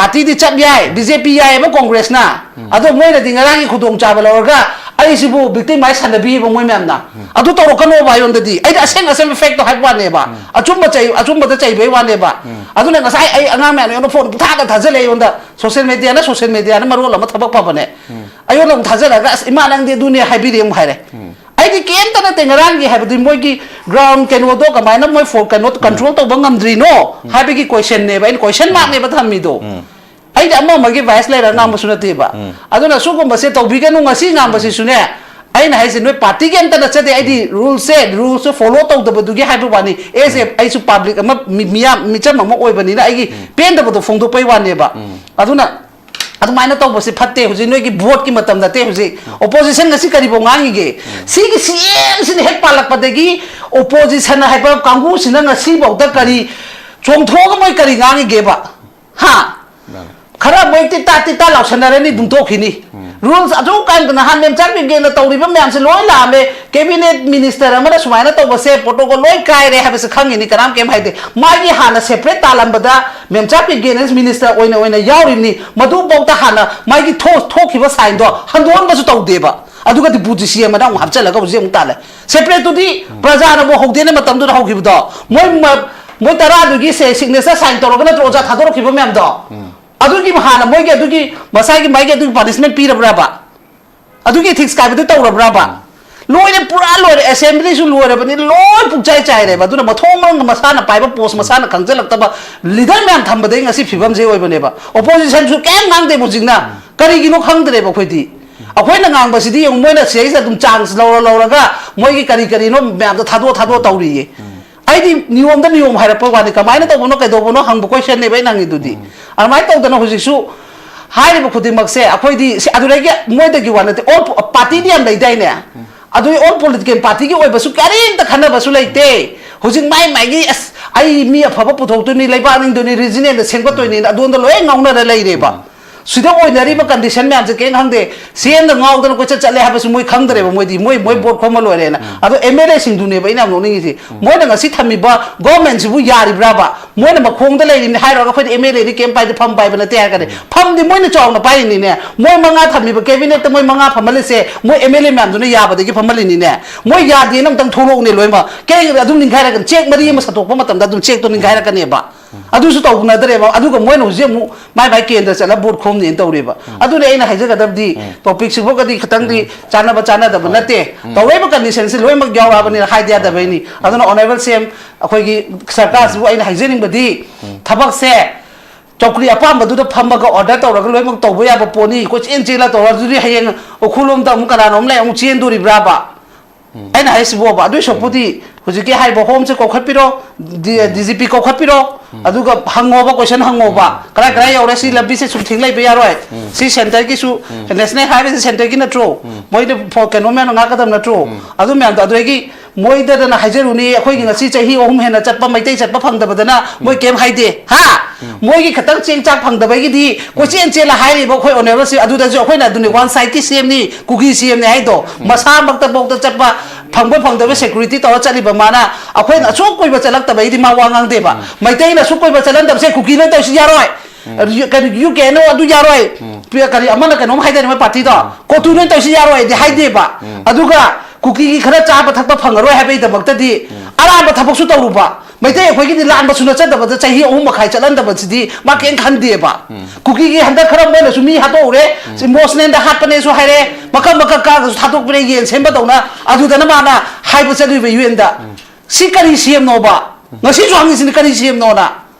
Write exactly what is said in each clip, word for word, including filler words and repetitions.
ꯄꯥꯔꯇꯤꯗꯤ ꯆꯞ ꯌꯥꯏ, B J ꯄꯤ ꯌꯥꯏꯑꯕ ꯀꯣꯡꯒ꯭ꯔꯦꯁꯅ꯫ ꯑꯗꯣ ꯃꯣꯏꯅꯗꯤ ꯉꯔꯥꯡꯒꯤ ꯈꯨꯗꯣꯡꯆꯥꯕ ꯂꯧꯔꯒ ꯑꯩꯁꯤꯕꯨ victimize ꯁꯥꯟꯅꯕꯤꯌꯦꯕ ꯃꯣꯏ ꯃꯌꯥꯝꯅ꯫ ꯑꯗꯨ ꯇꯧꯔꯛꯀꯅꯣꯕ ꯑꯩꯉꯣꯟꯗꯗꯤ꯫ ꯑꯩꯗꯤ ꯑꯁꯦꯡ ꯑꯁꯦꯡꯕ fact ꯇꯣ ꯍꯥꯏꯕ ꯋꯥꯅꯦꯕ꯫ ꯑꯆꯨꯝꯕ ꯆꯩ-, ꯑꯆꯨꯝꯕꯗ ꯆꯩꯕꯩ ꯋꯥꯅꯦꯕ꯫ ꯑꯗꯨꯅ ꯉꯁꯥꯏ ꯑꯩ ꯑꯉꯥꯡ ꯃꯌꯥꯝꯅ ꯑꯩꯉꯣꯟꯗ phone ꯄꯨꯊꯥꯗ ꯊꯥꯖꯜꯂꯦ ꯑꯩꯉꯣꯟꯗ꯫ Social media ꯅ, social media ꯅ ꯃꯔꯣꯜ ꯑꯃ ꯊꯕꯛ ꯐꯕꯅꯦ꯫ ꯑꯩꯉꯣꯟꯗ ꯑꯃꯨꯛ ꯊꯥꯖꯜꯂꯒ, "ꯑꯁ, ꯏꯃꯥ, ꯅꯪꯗꯤ ꯑꯗꯨꯅꯦ ꯍꯥꯏꯕꯤꯔꯦ," ꯑꯃꯨꯛ ꯍꯥꯏꯔꯦ꯫ ꯑꯩꯗꯤ ꯀꯩꯝꯇ ꯅꯠꯇꯦ꯫ ꯉꯔꯥꯡꯒꯤ ꯍꯥꯏꯕꯗꯤ ꯃꯣꯏꯒꯤ ground ꯀꯩꯅꯣꯗꯣ ꯀꯃꯥꯏꯅ ꯃꯣꯏ ꯐꯣ-, ꯀꯩꯅꯣ control ꯇꯧꯕ ꯉꯝꯗ꯭ꯔꯤꯅꯣ ꯍꯥꯏꯕꯒꯤ question ꯅꯦꯕ ꯑꯩꯅ, question mark ꯅꯦꯕ ꯊꯝꯃꯤꯗꯣ꯫ ꯑꯩꯗꯤ ꯑꯃ ꯑꯃꯒꯤ bias ꯂꯩꯔꯒ ꯉꯥꯡꯕꯁꯨ ꯅꯠꯇꯦꯕ꯫ ꯑꯗꯨꯅ ꯁꯤꯒꯨꯝꯕꯁꯦ ꯇꯧꯕꯤꯒꯅꯨ꯫ ꯉꯁꯤ ꯉꯥꯡꯕꯁꯤꯁꯨꯅꯦ, ꯑꯩꯅ ꯍꯥꯏꯁꯦ ꯅꯣꯏ ꯄꯥꯔꯇꯤꯒꯤ ꯑꯝꯇ ꯅꯠꯆꯗꯦ꯫ ꯑꯩꯗꯤ rule ꯁꯦ, rule ꯁꯦ follow ꯇꯧꯗꯕꯗꯨꯒꯤ ꯍꯥꯏꯕ ꯋꯥꯅꯤ꯫ As a ꯑꯩꯁꯨ public ꯑꯃ, ꯃꯤ-, ꯃꯤꯌꯥꯝ, ꯃꯤꯆꯝ ꯑꯃ ꯑꯣꯏꯕꯅꯤꯅ ꯑꯩꯒꯤ ꯄꯦꯟꯗꯕꯗꯣ ꯐꯣꯡꯗꯣꯛꯄꯩ ꯋꯥꯅꯦꯕ꯫ ꯑꯗꯨꯅ ꯑꯗꯨꯃꯥꯏꯅ ꯇꯧꯕꯁꯤ ꯐꯠꯇꯦ꯫ ꯍꯧꯖꯤꯛ ꯅꯣꯏꯒꯤ vote ꯀꯤ ꯃꯇꯝ ꯅꯠꯇꯦ꯫ ꯍꯧꯖꯤꯛ opposition ꯉꯁꯤ ꯀꯔꯤꯐꯥꯎ ꯉꯥꯡꯉꯤꯒꯦ? ꯁꯤꯒꯤ C M ꯁꯤꯅ ꯍꯦꯛ ꯄꯥꯜꯂꯛꯄꯗꯒꯤ opposition ꯍꯥꯏꯕ ꯀꯥꯡꯕꯨꯁꯤꯅ ꯉꯁꯤꯐꯥꯎꯗ ꯀꯔꯤ ꯆꯣꯡꯊꯣꯛꯑꯒ ꯃꯣꯏ ꯀꯔꯤ ꯉꯥꯡꯉꯤꯒꯦꯕ? ꯍꯥ? ꯈꯔ ꯃꯣꯏ ꯇꯤꯠ ꯇꯥ ꯇꯤꯠ ꯇꯥ ꯂꯥꯎꯁꯟꯅꯔꯅꯤ, ꯑꯗꯨꯝ ꯇꯣꯛꯈꯤꯅꯤ꯫ Rules ꯑꯗꯨ ꯀꯥꯟꯗ ꯅꯍꯥꯟ ꯃꯦꯝꯆꯥ ꯕꯤꯒꯦꯟꯅ ꯇꯧꯔꯤꯕ ꯃꯌꯥꯝꯁꯦ ꯂꯣꯏ ꯂꯥꯛꯑꯝꯃꯦ꯫ Cabinet minister ꯑꯃꯅ ꯁꯨꯃꯥꯏꯅ ꯇꯧꯕꯁꯦ protocol ꯂꯣꯏ ꯀꯥꯏꯔꯦ ꯍꯥꯏꯕꯁꯦ ꯈꯪꯉꯤꯅꯤ, ꯀꯅꯥꯝ ꯀꯩꯝ ꯍꯥꯏꯗꯦ꯫ ꯃꯥꯒꯤ ꯍꯥꯟꯅ separate ꯇꯥꯜꯂꯝꯕꯗ ꯃꯦꯝꯆꯥ ꯕꯤꯒꯦꯟ minister ꯑꯣꯏꯅ, ꯑꯣꯏꯅ ꯌꯥꯎꯔꯤꯕꯅꯤ, ꯃꯗꯨꯐꯥꯎꯗ ꯍꯥꯟꯅ ꯃꯥꯒꯤ ꯊꯣꯛ-, ꯊꯣꯛꯈꯤꯕ sign ꯗꯣ ꯍꯟꯗꯣꯛꯍꯟꯕꯁꯨ ꯇꯧꯗꯦꯕ꯫ ꯑꯗꯨꯒ ꯗꯤꯄꯨ ꯗꯤ ꯁꯤ ꯑꯃꯅ ꯑꯃꯨꯛ ꯍꯥꯞꯆꯤꯜꯂꯒ ꯍꯧꯖꯤꯛ ꯑꯃꯨꯛ ꯇꯥꯜꯂꯦ꯫ Separate ꯇꯨꯗꯤ ꯄ꯭ꯔꯖꯥꯅꯕꯨ ꯍꯧꯗꯦꯅ ꯃꯇꯝꯗꯨꯗ ꯍꯧꯈꯤꯕꯗꯣ꯫ ꯃꯣꯏ ꯃ-, ꯃꯣꯏ ꯇꯔꯥꯗꯨꯒꯤ ꯁꯦ-, signature sign ꯇꯧꯔꯒ ꯅꯠꯇ꯭ꯔꯣ ꯑꯣꯖꯥ ꯊꯥꯗꯣꯔꯛꯈꯤꯕ ꯃꯌꯥꯝꯗꯣ? ꯑꯗꯨꯒꯤ ꯍꯥꯟꯅ ꯃꯣꯏꯒꯤ ꯑꯗꯨꯒꯤ ꯃꯁꯥꯒꯤ ꯃꯥꯒꯤ ꯑꯗꯨꯒꯤ punishment ꯄꯤꯔꯕ꯭ꯔꯕ? ꯑꯗꯨꯒꯤ ethics ꯀꯥꯏꯕꯗꯨ ꯇꯧꯔꯕ꯭ꯔꯕ? ꯂꯣꯏꯔꯦ, ꯄꯨꯔꯥ ꯂꯣꯏꯔꯦ꯫ Assembly ꯁꯨ ꯂꯣꯏꯔꯕꯅꯤ, ꯂꯣꯏ ꯄꯨꯡꯆꯥꯏ ꯆꯥꯏꯔꯦꯕ꯫ ꯑꯗꯨꯅ ꯃꯊꯣꯡ ꯃꯔꯝ ꯃꯁꯥꯅ ꯄꯥꯏꯕ post ꯃꯁꯥꯅ ꯈꯪꯖꯜꯂꯛꯇꯕ leader ꯃꯌꯥꯝ ꯊꯝꯕꯗꯒꯤ ꯉꯁꯤ ꯐꯤꯕꯝꯁꯦ ꯑꯣꯏꯕꯅꯦꯕ꯫ Opposition ꯁꯨ ꯀꯩꯝ ꯉꯥꯡꯗꯦꯕ ꯍꯧꯖꯤꯛꯅ꯫ ꯀꯔꯤꯒꯤꯅꯣ ꯈꯪꯗ꯭ꯔꯦꯕ ꯑꯩꯈꯣꯏꯗꯤ꯫ ꯑꯩꯈꯣꯏꯅ ꯉꯥꯡꯕꯁꯤꯗꯤ ꯌꯦꯡꯉꯨ, ꯃꯣꯏꯅ ꯁꯤꯗꯩꯁꯤꯗ ꯑꯗꯨꯝ chance ꯂꯧꯔ ꯂꯧꯔꯒ ꯃꯣꯏꯒꯤ ꯀꯔꯤ ꯀꯔꯤꯅꯣ ꯃꯌꯥꯝꯗꯣ ꯊꯥꯗꯣꯛ ꯊꯥꯗꯣꯛ ꯇꯧꯔꯤꯌꯦ꯫ ꯑꯩꯗꯤ ꯅꯤꯌꯣꯝꯗ ꯅꯤꯌꯣꯝ ꯍꯥꯏꯔꯛꯄ ꯋꯥꯅꯤ, ꯀꯃꯥꯏꯅ ꯇꯧꯕꯅꯣ ꯀꯩꯗꯧꯕꯅꯣ ꯍꯪꯕ question ꯅꯦꯕ ꯑꯩꯅ ꯍꯪꯉꯤꯗꯨꯗꯤ꯫ ꯑꯗꯨꯃꯥꯏꯅ ꯇꯧꯗꯅ ꯍꯧꯖꯤꯛꯁꯨ ꯍꯥꯏꯔꯤꯕ ꯈꯨꯗꯤꯡꯃꯛꯁꯦ ꯑꯩꯈꯣꯏꯗꯤ ꯁꯤ ꯑꯗꯨꯗꯒꯤ ꯃꯣꯏꯗꯒꯤ ꯋꯥ ꯅꯠꯇꯦ, all party ꯗꯤ ꯌꯥꯝ ꯂꯩꯗꯥꯏꯅꯦ? ꯑꯗꯨꯒꯤ all political party ꯒꯤ ꯑꯣꯏꯕꯁꯨ ꯀꯔꯤꯝꯇ ꯈꯟꯅꯕꯁꯨ ꯂꯩꯇꯦ꯫ ꯍꯧꯖꯤꯛ ꯃꯥꯏ ꯃꯥꯏꯒꯤ, "ꯑꯁ, ꯑꯩ ꯃꯤ ꯑꯐꯕ ꯄꯨꯊꯣꯛꯇꯣꯏꯅꯤ, ꯂꯩꯕꯥꯛ ꯅꯤꯡꯗꯣꯏꯅꯤ, regional ꯗ ꯁꯦꯝꯒꯠꯇꯣꯏꯅꯤꯅ" ꯑꯗꯣꯝꯗ ꯂꯣꯏ ꯉꯥꯎꯅꯔ ꯂꯩꯔꯦꯕ꯫ ꯁꯤꯗ ꯑꯣꯏꯅꯔꯤꯕ ꯀꯟꯗꯤꯁꯟ ꯃꯌꯥꯝꯁꯦ ꯀꯩꯝ ꯈꯪꯗꯦ꯫ ꯁꯤ ꯑꯦꯝꯗ ꯉꯥꯎꯗꯅ ꯀꯣꯏꯆꯠ ꯆꯠꯂꯦ ꯍꯥꯏꯕꯁꯨ ꯃꯣꯏ ꯈꯪꯗ꯭ꯔꯦꯕ꯫ ꯃꯣꯏꯗꯤ ꯃꯣꯏ ꯃꯣꯏ ꯕꯣꯠ ꯈꯣꯝꯃ ꯂꯣꯏꯔꯦꯅ꯫ ꯑꯗꯣ ꯑꯦꯝ ꯑꯦꯜ ꯑꯦꯁꯤꯡꯗꯨꯅꯦꯕ ꯑꯩꯅ ꯌꯥꯝ ꯅꯣꯛꯅꯤꯡꯉꯤꯁꯤ꯫ ꯃꯣꯏꯅ ꯉꯁꯤ ꯊꯝꯃꯤꯕ ꯒꯣꯔꯃꯦꯟꯁꯤꯕꯨ ꯌꯥꯔꯤꯕ꯭ꯔꯥꯕ? ꯃꯣꯏꯅ ꯃꯈꯣꯡꯗ ꯂꯩꯔꯤꯅꯤ ꯍꯥꯏꯔꯒ ꯑꯩꯈꯣꯏꯗꯤ ꯑꯦꯝ ꯑꯦꯜ ꯑꯦꯗꯤ ꯀꯩꯝ ꯄꯥꯏꯗꯦ, ꯐꯝ ꯄꯥꯏꯕ ꯅꯠꯇꯦ ꯍꯥꯏꯔꯒꯅꯤ꯫ ꯐꯝꯗꯤ ꯃꯣꯏꯅ ꯆꯥꯎꯅ ꯄꯥꯏꯔꯤꯅꯤꯅꯦ꯫ ꯃꯣꯏ ꯃꯉꯥ ꯊꯝꯃꯤꯕ ꯀꯦꯕꯤꯅꯦꯠꯇ ꯃꯣꯏ ꯃꯉꯥ ꯐꯝꯍꯜꯂꯤꯁꯦ ꯃꯣꯏ ꯑꯦꯝ ꯑꯦꯜ ꯑꯦ ꯃꯌꯥꯝꯗꯨꯅ ꯌꯥꯕꯗꯒꯤ ꯐꯝꯍꯜꯂꯤꯅꯤꯅꯦ꯫ ꯃꯣꯏ ꯌꯥꯗꯦꯅ ꯑꯃꯨꯛꯇꯪ ꯊꯣꯛꯂꯛꯎꯅꯦ ꯂꯣꯏꯅꯃꯛ꯫ ꯀꯦ ꯑꯗꯨꯝ ꯅꯤꯡꯈꯥꯏꯔꯛꯀꯅꯤ꯫ ꯆꯦꯛ ꯃꯔꯤ ꯑꯃ ꯁꯠꯇꯣꯛꯄ ꯃꯇꯝꯗ ꯑꯗꯨꯝ ꯆꯦꯛꯇꯣ ꯅꯤꯡꯈꯥꯏꯔꯛꯀꯅꯦꯕ꯫ ꯑꯗꯨꯁꯨ ꯇꯧꯅꯗ꯭ꯔꯦꯕ꯫ ꯑꯗꯨꯒ ꯃꯣꯏꯅ ꯍꯧꯖꯤꯛ ꯑꯃꯨꯛ ꯃꯥꯏ ꯃꯥꯏ ꯀꯦꯟꯗ꯭ꯔ ꯆꯠꯂ ꯚꯣꯠ ꯈꯣꯝꯅꯦꯅ ꯇꯧꯔꯦꯕ꯫ ꯑꯗꯨꯅ ꯑꯩꯅ ꯍꯥꯏꯖꯒꯗꯕꯗꯤ ꯇꯣꯄꯤꯛꯁꯤꯐꯥꯎꯒꯗꯤ ꯈꯤꯇꯪꯗꯤ ꯆꯥꯟꯅꯕ ꯆꯥꯟꯅꯗꯕ ꯅꯠꯇꯦ꯫ ꯇꯧꯔꯛꯏꯕ ꯀꯟꯗꯤꯁꯟꯁꯤ ꯂꯣꯏꯅꯃꯛ ꯌꯥꯎꯔꯛꯑꯕꯅꯤꯅ ꯍꯥꯏꯗ ꯌꯥꯗꯕꯩꯅꯤ꯫ ꯑꯗꯨꯅ ꯑꯣꯅꯔꯦꯕꯜ ꯁꯤ ꯑꯦꯝ ꯑꯩꯈꯣꯏꯒꯤ ꯁꯔꯀꯥꯔꯁꯤꯕꯨ ꯑꯩꯅ ꯍꯥꯏꯖꯅꯤꯡꯕꯗꯤ ꯊꯕꯛꯁꯦ ꯆꯧꯀ꯭ꯔꯤ ꯑꯄꯥꯝꯕꯗꯨꯗ ꯐꯝꯃꯒ ꯑꯣꯔꯗꯔ ꯇꯧꯔꯒ ꯂꯣꯏꯅꯃꯛ ꯇꯧꯕ ꯌꯥꯕ ꯄꯣꯠꯅꯤ꯫ ꯀꯣꯏꯆꯦꯟ ꯆꯦꯜꯂ ꯇꯧꯔ ꯑꯗꯨꯗꯤ ꯍꯌꯦꯡ ꯎꯈ꯭ꯔꯨꯜꯂꯣꯝꯗ ꯑꯃꯨꯛ ꯀꯅꯥꯅꯣꯝ ꯂꯩ ꯑꯃꯨꯛ ꯆꯦꯟꯗꯣꯔꯤꯕ꯭ꯔꯥꯕ? ꯑꯩꯅ ꯍꯥꯏꯁꯤꯕꯣꯕ, ꯑꯗꯨꯏ ꯁꯔꯨꯛꯄꯨꯗꯤ ꯍꯧꯖꯤꯛꯀꯤ ꯍꯥꯏꯔꯤꯕ ꯍꯣꯝꯁꯦ ꯀꯧꯈꯠꯄꯤꯔꯣ, ꯗꯤ ꯖꯤ ꯄꯤ ꯀꯧꯈꯠꯄꯤꯔꯣ, ꯑꯗꯨꯒ ꯍꯪꯉꯣꯕ, ꯀꯣꯏꯁꯟ ꯍꯪꯉꯣꯕ, ꯀꯗꯥꯏ ꯀꯗꯥꯏ ꯌꯧꯔꯦ, ꯁꯤ ꯂꯝꯕꯤꯁꯦ ꯁꯨꯝ ꯊꯤꯡ ꯂꯩꯕ ꯌꯥꯔꯣꯏ, ꯁꯤ ꯁꯦꯟꯇꯔꯒꯤꯁꯨ, ꯅꯦꯁꯅꯦꯜ ꯍꯥꯏꯋꯦꯁꯦ ꯁꯦꯟꯇꯔꯒꯤ ꯅꯠꯇ꯭ꯔꯣ, ꯃꯣꯏꯗ ꯐꯣ- ꯀꯩꯅꯣ ꯃꯌꯥꯝ ꯉꯥꯛꯀꯗꯕ ꯅꯠꯇ꯭ꯔꯣ, ꯑꯗꯨ ꯃꯌꯥꯝꯗꯣ꯫ ꯑꯗꯨꯗꯒꯤ ꯃꯣꯏꯗꯗꯅ ꯍꯥꯏꯖꯔꯨꯅꯤ, ꯑꯩꯈꯣꯏꯒꯤ ꯉꯁꯤ ꯆꯍꯤ ꯑꯍꯨꯝ ꯍꯦꯟꯅ ꯆꯠꯄ ꯃꯩꯇꯩ ꯆꯠꯄ ꯐꯪꯗꯕꯗꯅ ꯃꯣꯏ ꯀꯩꯝ ꯍꯥꯏꯗꯦ, ꯍꯥ? ꯃꯣꯏꯒꯤ ꯈꯛꯇꯪ ꯆꯦꯡ ꯆꯥꯛ ꯐꯪꯗꯕꯒꯤꯗꯤ ꯀꯣꯏꯆꯦꯟ ꯆꯦꯜꯂ ꯍꯥꯏꯔꯤꯕ ꯑꯩꯈꯣꯏ ꯑꯣꯅꯔꯦꯕꯜꯁꯤ ꯑꯗꯨꯗꯁꯨ ꯑꯩꯈꯣꯏꯅ ꯑꯗꯨꯅꯤ ꯋꯥꯟ ꯁꯥꯏꯠꯀꯤ ꯁꯤ ꯑꯦꯝꯅꯤ, ꯀꯨꯀꯤ ꯁꯤ ꯑꯦꯝꯅꯤ ꯍꯥꯏꯗꯣ꯫ ꯃꯁꯥꯃꯛꯇꯐꯥꯎꯗ ꯆꯠꯄ ꯐꯪꯕ ꯐꯪꯗꯕ ꯁꯦꯀ꯭ꯌꯨꯔꯤꯇꯤ ꯇꯧꯔ ꯆꯠꯂꯤꯕ ꯃꯥꯅ꯫ ꯑꯩꯈꯣꯏꯅ ꯑꯁꯨꯛ ꯀꯨꯏꯕ ꯆꯠꯂꯛꯇꯕꯒꯤꯗꯤ ꯃꯥ ꯋꯥ ꯉꯥꯡꯗꯦꯕ꯫ ꯃꯩꯇꯩꯅ ꯑꯁꯨꯛ ꯀꯨꯏꯕ ꯆꯠꯍꯟꯗꯕꯁꯦ ꯀꯨꯀꯤꯅ ꯇꯧꯔꯤꯁꯤ ꯌꯥꯔꯣꯏ꯫ ꯀꯔꯤ ꯌꯨ ꯀꯦ ꯑꯦꯟ ꯑꯣ ꯑꯗꯨ ꯌꯥꯔꯣꯏ꯫ ꯄꯤ- ꯀꯔꯤ ꯑꯃꯅ ꯀꯩꯅꯣꯝ ꯍꯥꯏꯗꯣꯏꯅꯦ ꯃꯣꯏ ꯄꯥꯔꯇꯤꯗꯣ꯫ ꯀꯣꯇꯨꯅ ꯇꯧꯔꯤꯁꯤ ꯌꯥꯔꯣꯏ ꯍꯥꯏꯗꯤ ꯍꯥꯏꯗꯦꯕ꯫ ꯑꯗꯨꯒ ꯀꯨꯀꯤꯒꯤ ꯈꯔ ꯆꯥꯕ ꯊꯛꯄ ꯐꯪꯉꯔꯣꯏ ꯍꯥꯏꯕꯒꯤꯗꯃꯛꯇꯗꯤ ꯑꯔꯥꯟꯕ ꯊꯕꯛꯁꯨ ꯇꯧꯔꯨꯕ꯫ ꯃꯩꯇꯩ ꯑꯩꯈꯣꯏꯒꯤꯗꯤ ꯂꯥꯟꯕꯁꯨ ꯅꯠꯆꯗꯕꯗ ꯆꯍꯤ ꯑꯍꯨꯝ ꯃꯈꯥꯏ ꯆꯠꯍꯟꯗꯕꯁꯤꯗꯤ ꯃꯥ ꯀꯩꯝ ꯈꯟꯗꯦꯕ꯫ ꯀꯨꯀꯤꯒꯤ ꯍꯟꯗꯛ ꯈꯔ ꯃꯣꯏꯅꯁꯨ ꯃꯤ ꯍꯥꯠꯇꯣꯛꯎꯔꯦ, ꯏꯃꯣꯁꯅꯦꯜꯗ ꯍꯥꯠꯄꯅꯦꯁꯨ ꯍꯥꯏꯔꯦ, ꯃꯀꯛ ꯃꯀꯛ ꯀꯛꯑꯒꯁꯨ ꯊꯥꯗꯣꯛꯄꯤꯔꯦ, ꯌꯦꯟ ꯁꯦꯝꯕꯗꯧꯅ꯫ ꯑꯗꯨꯗꯅ ꯃꯥꯅ ꯍꯥꯏꯕ ꯆꯠꯂꯤꯕ ꯌꯨ ꯑꯦꯟꯗ꯫ ꯁꯤ ꯀꯔꯤ ꯁꯤ ꯑꯦꯝꯅꯣꯕ? ꯉꯁꯤꯁꯨ ꯍꯪꯉꯤꯁꯤꯅꯤ, ꯀꯔꯤ ꯁꯤ ꯑꯦꯝꯅꯣꯅ?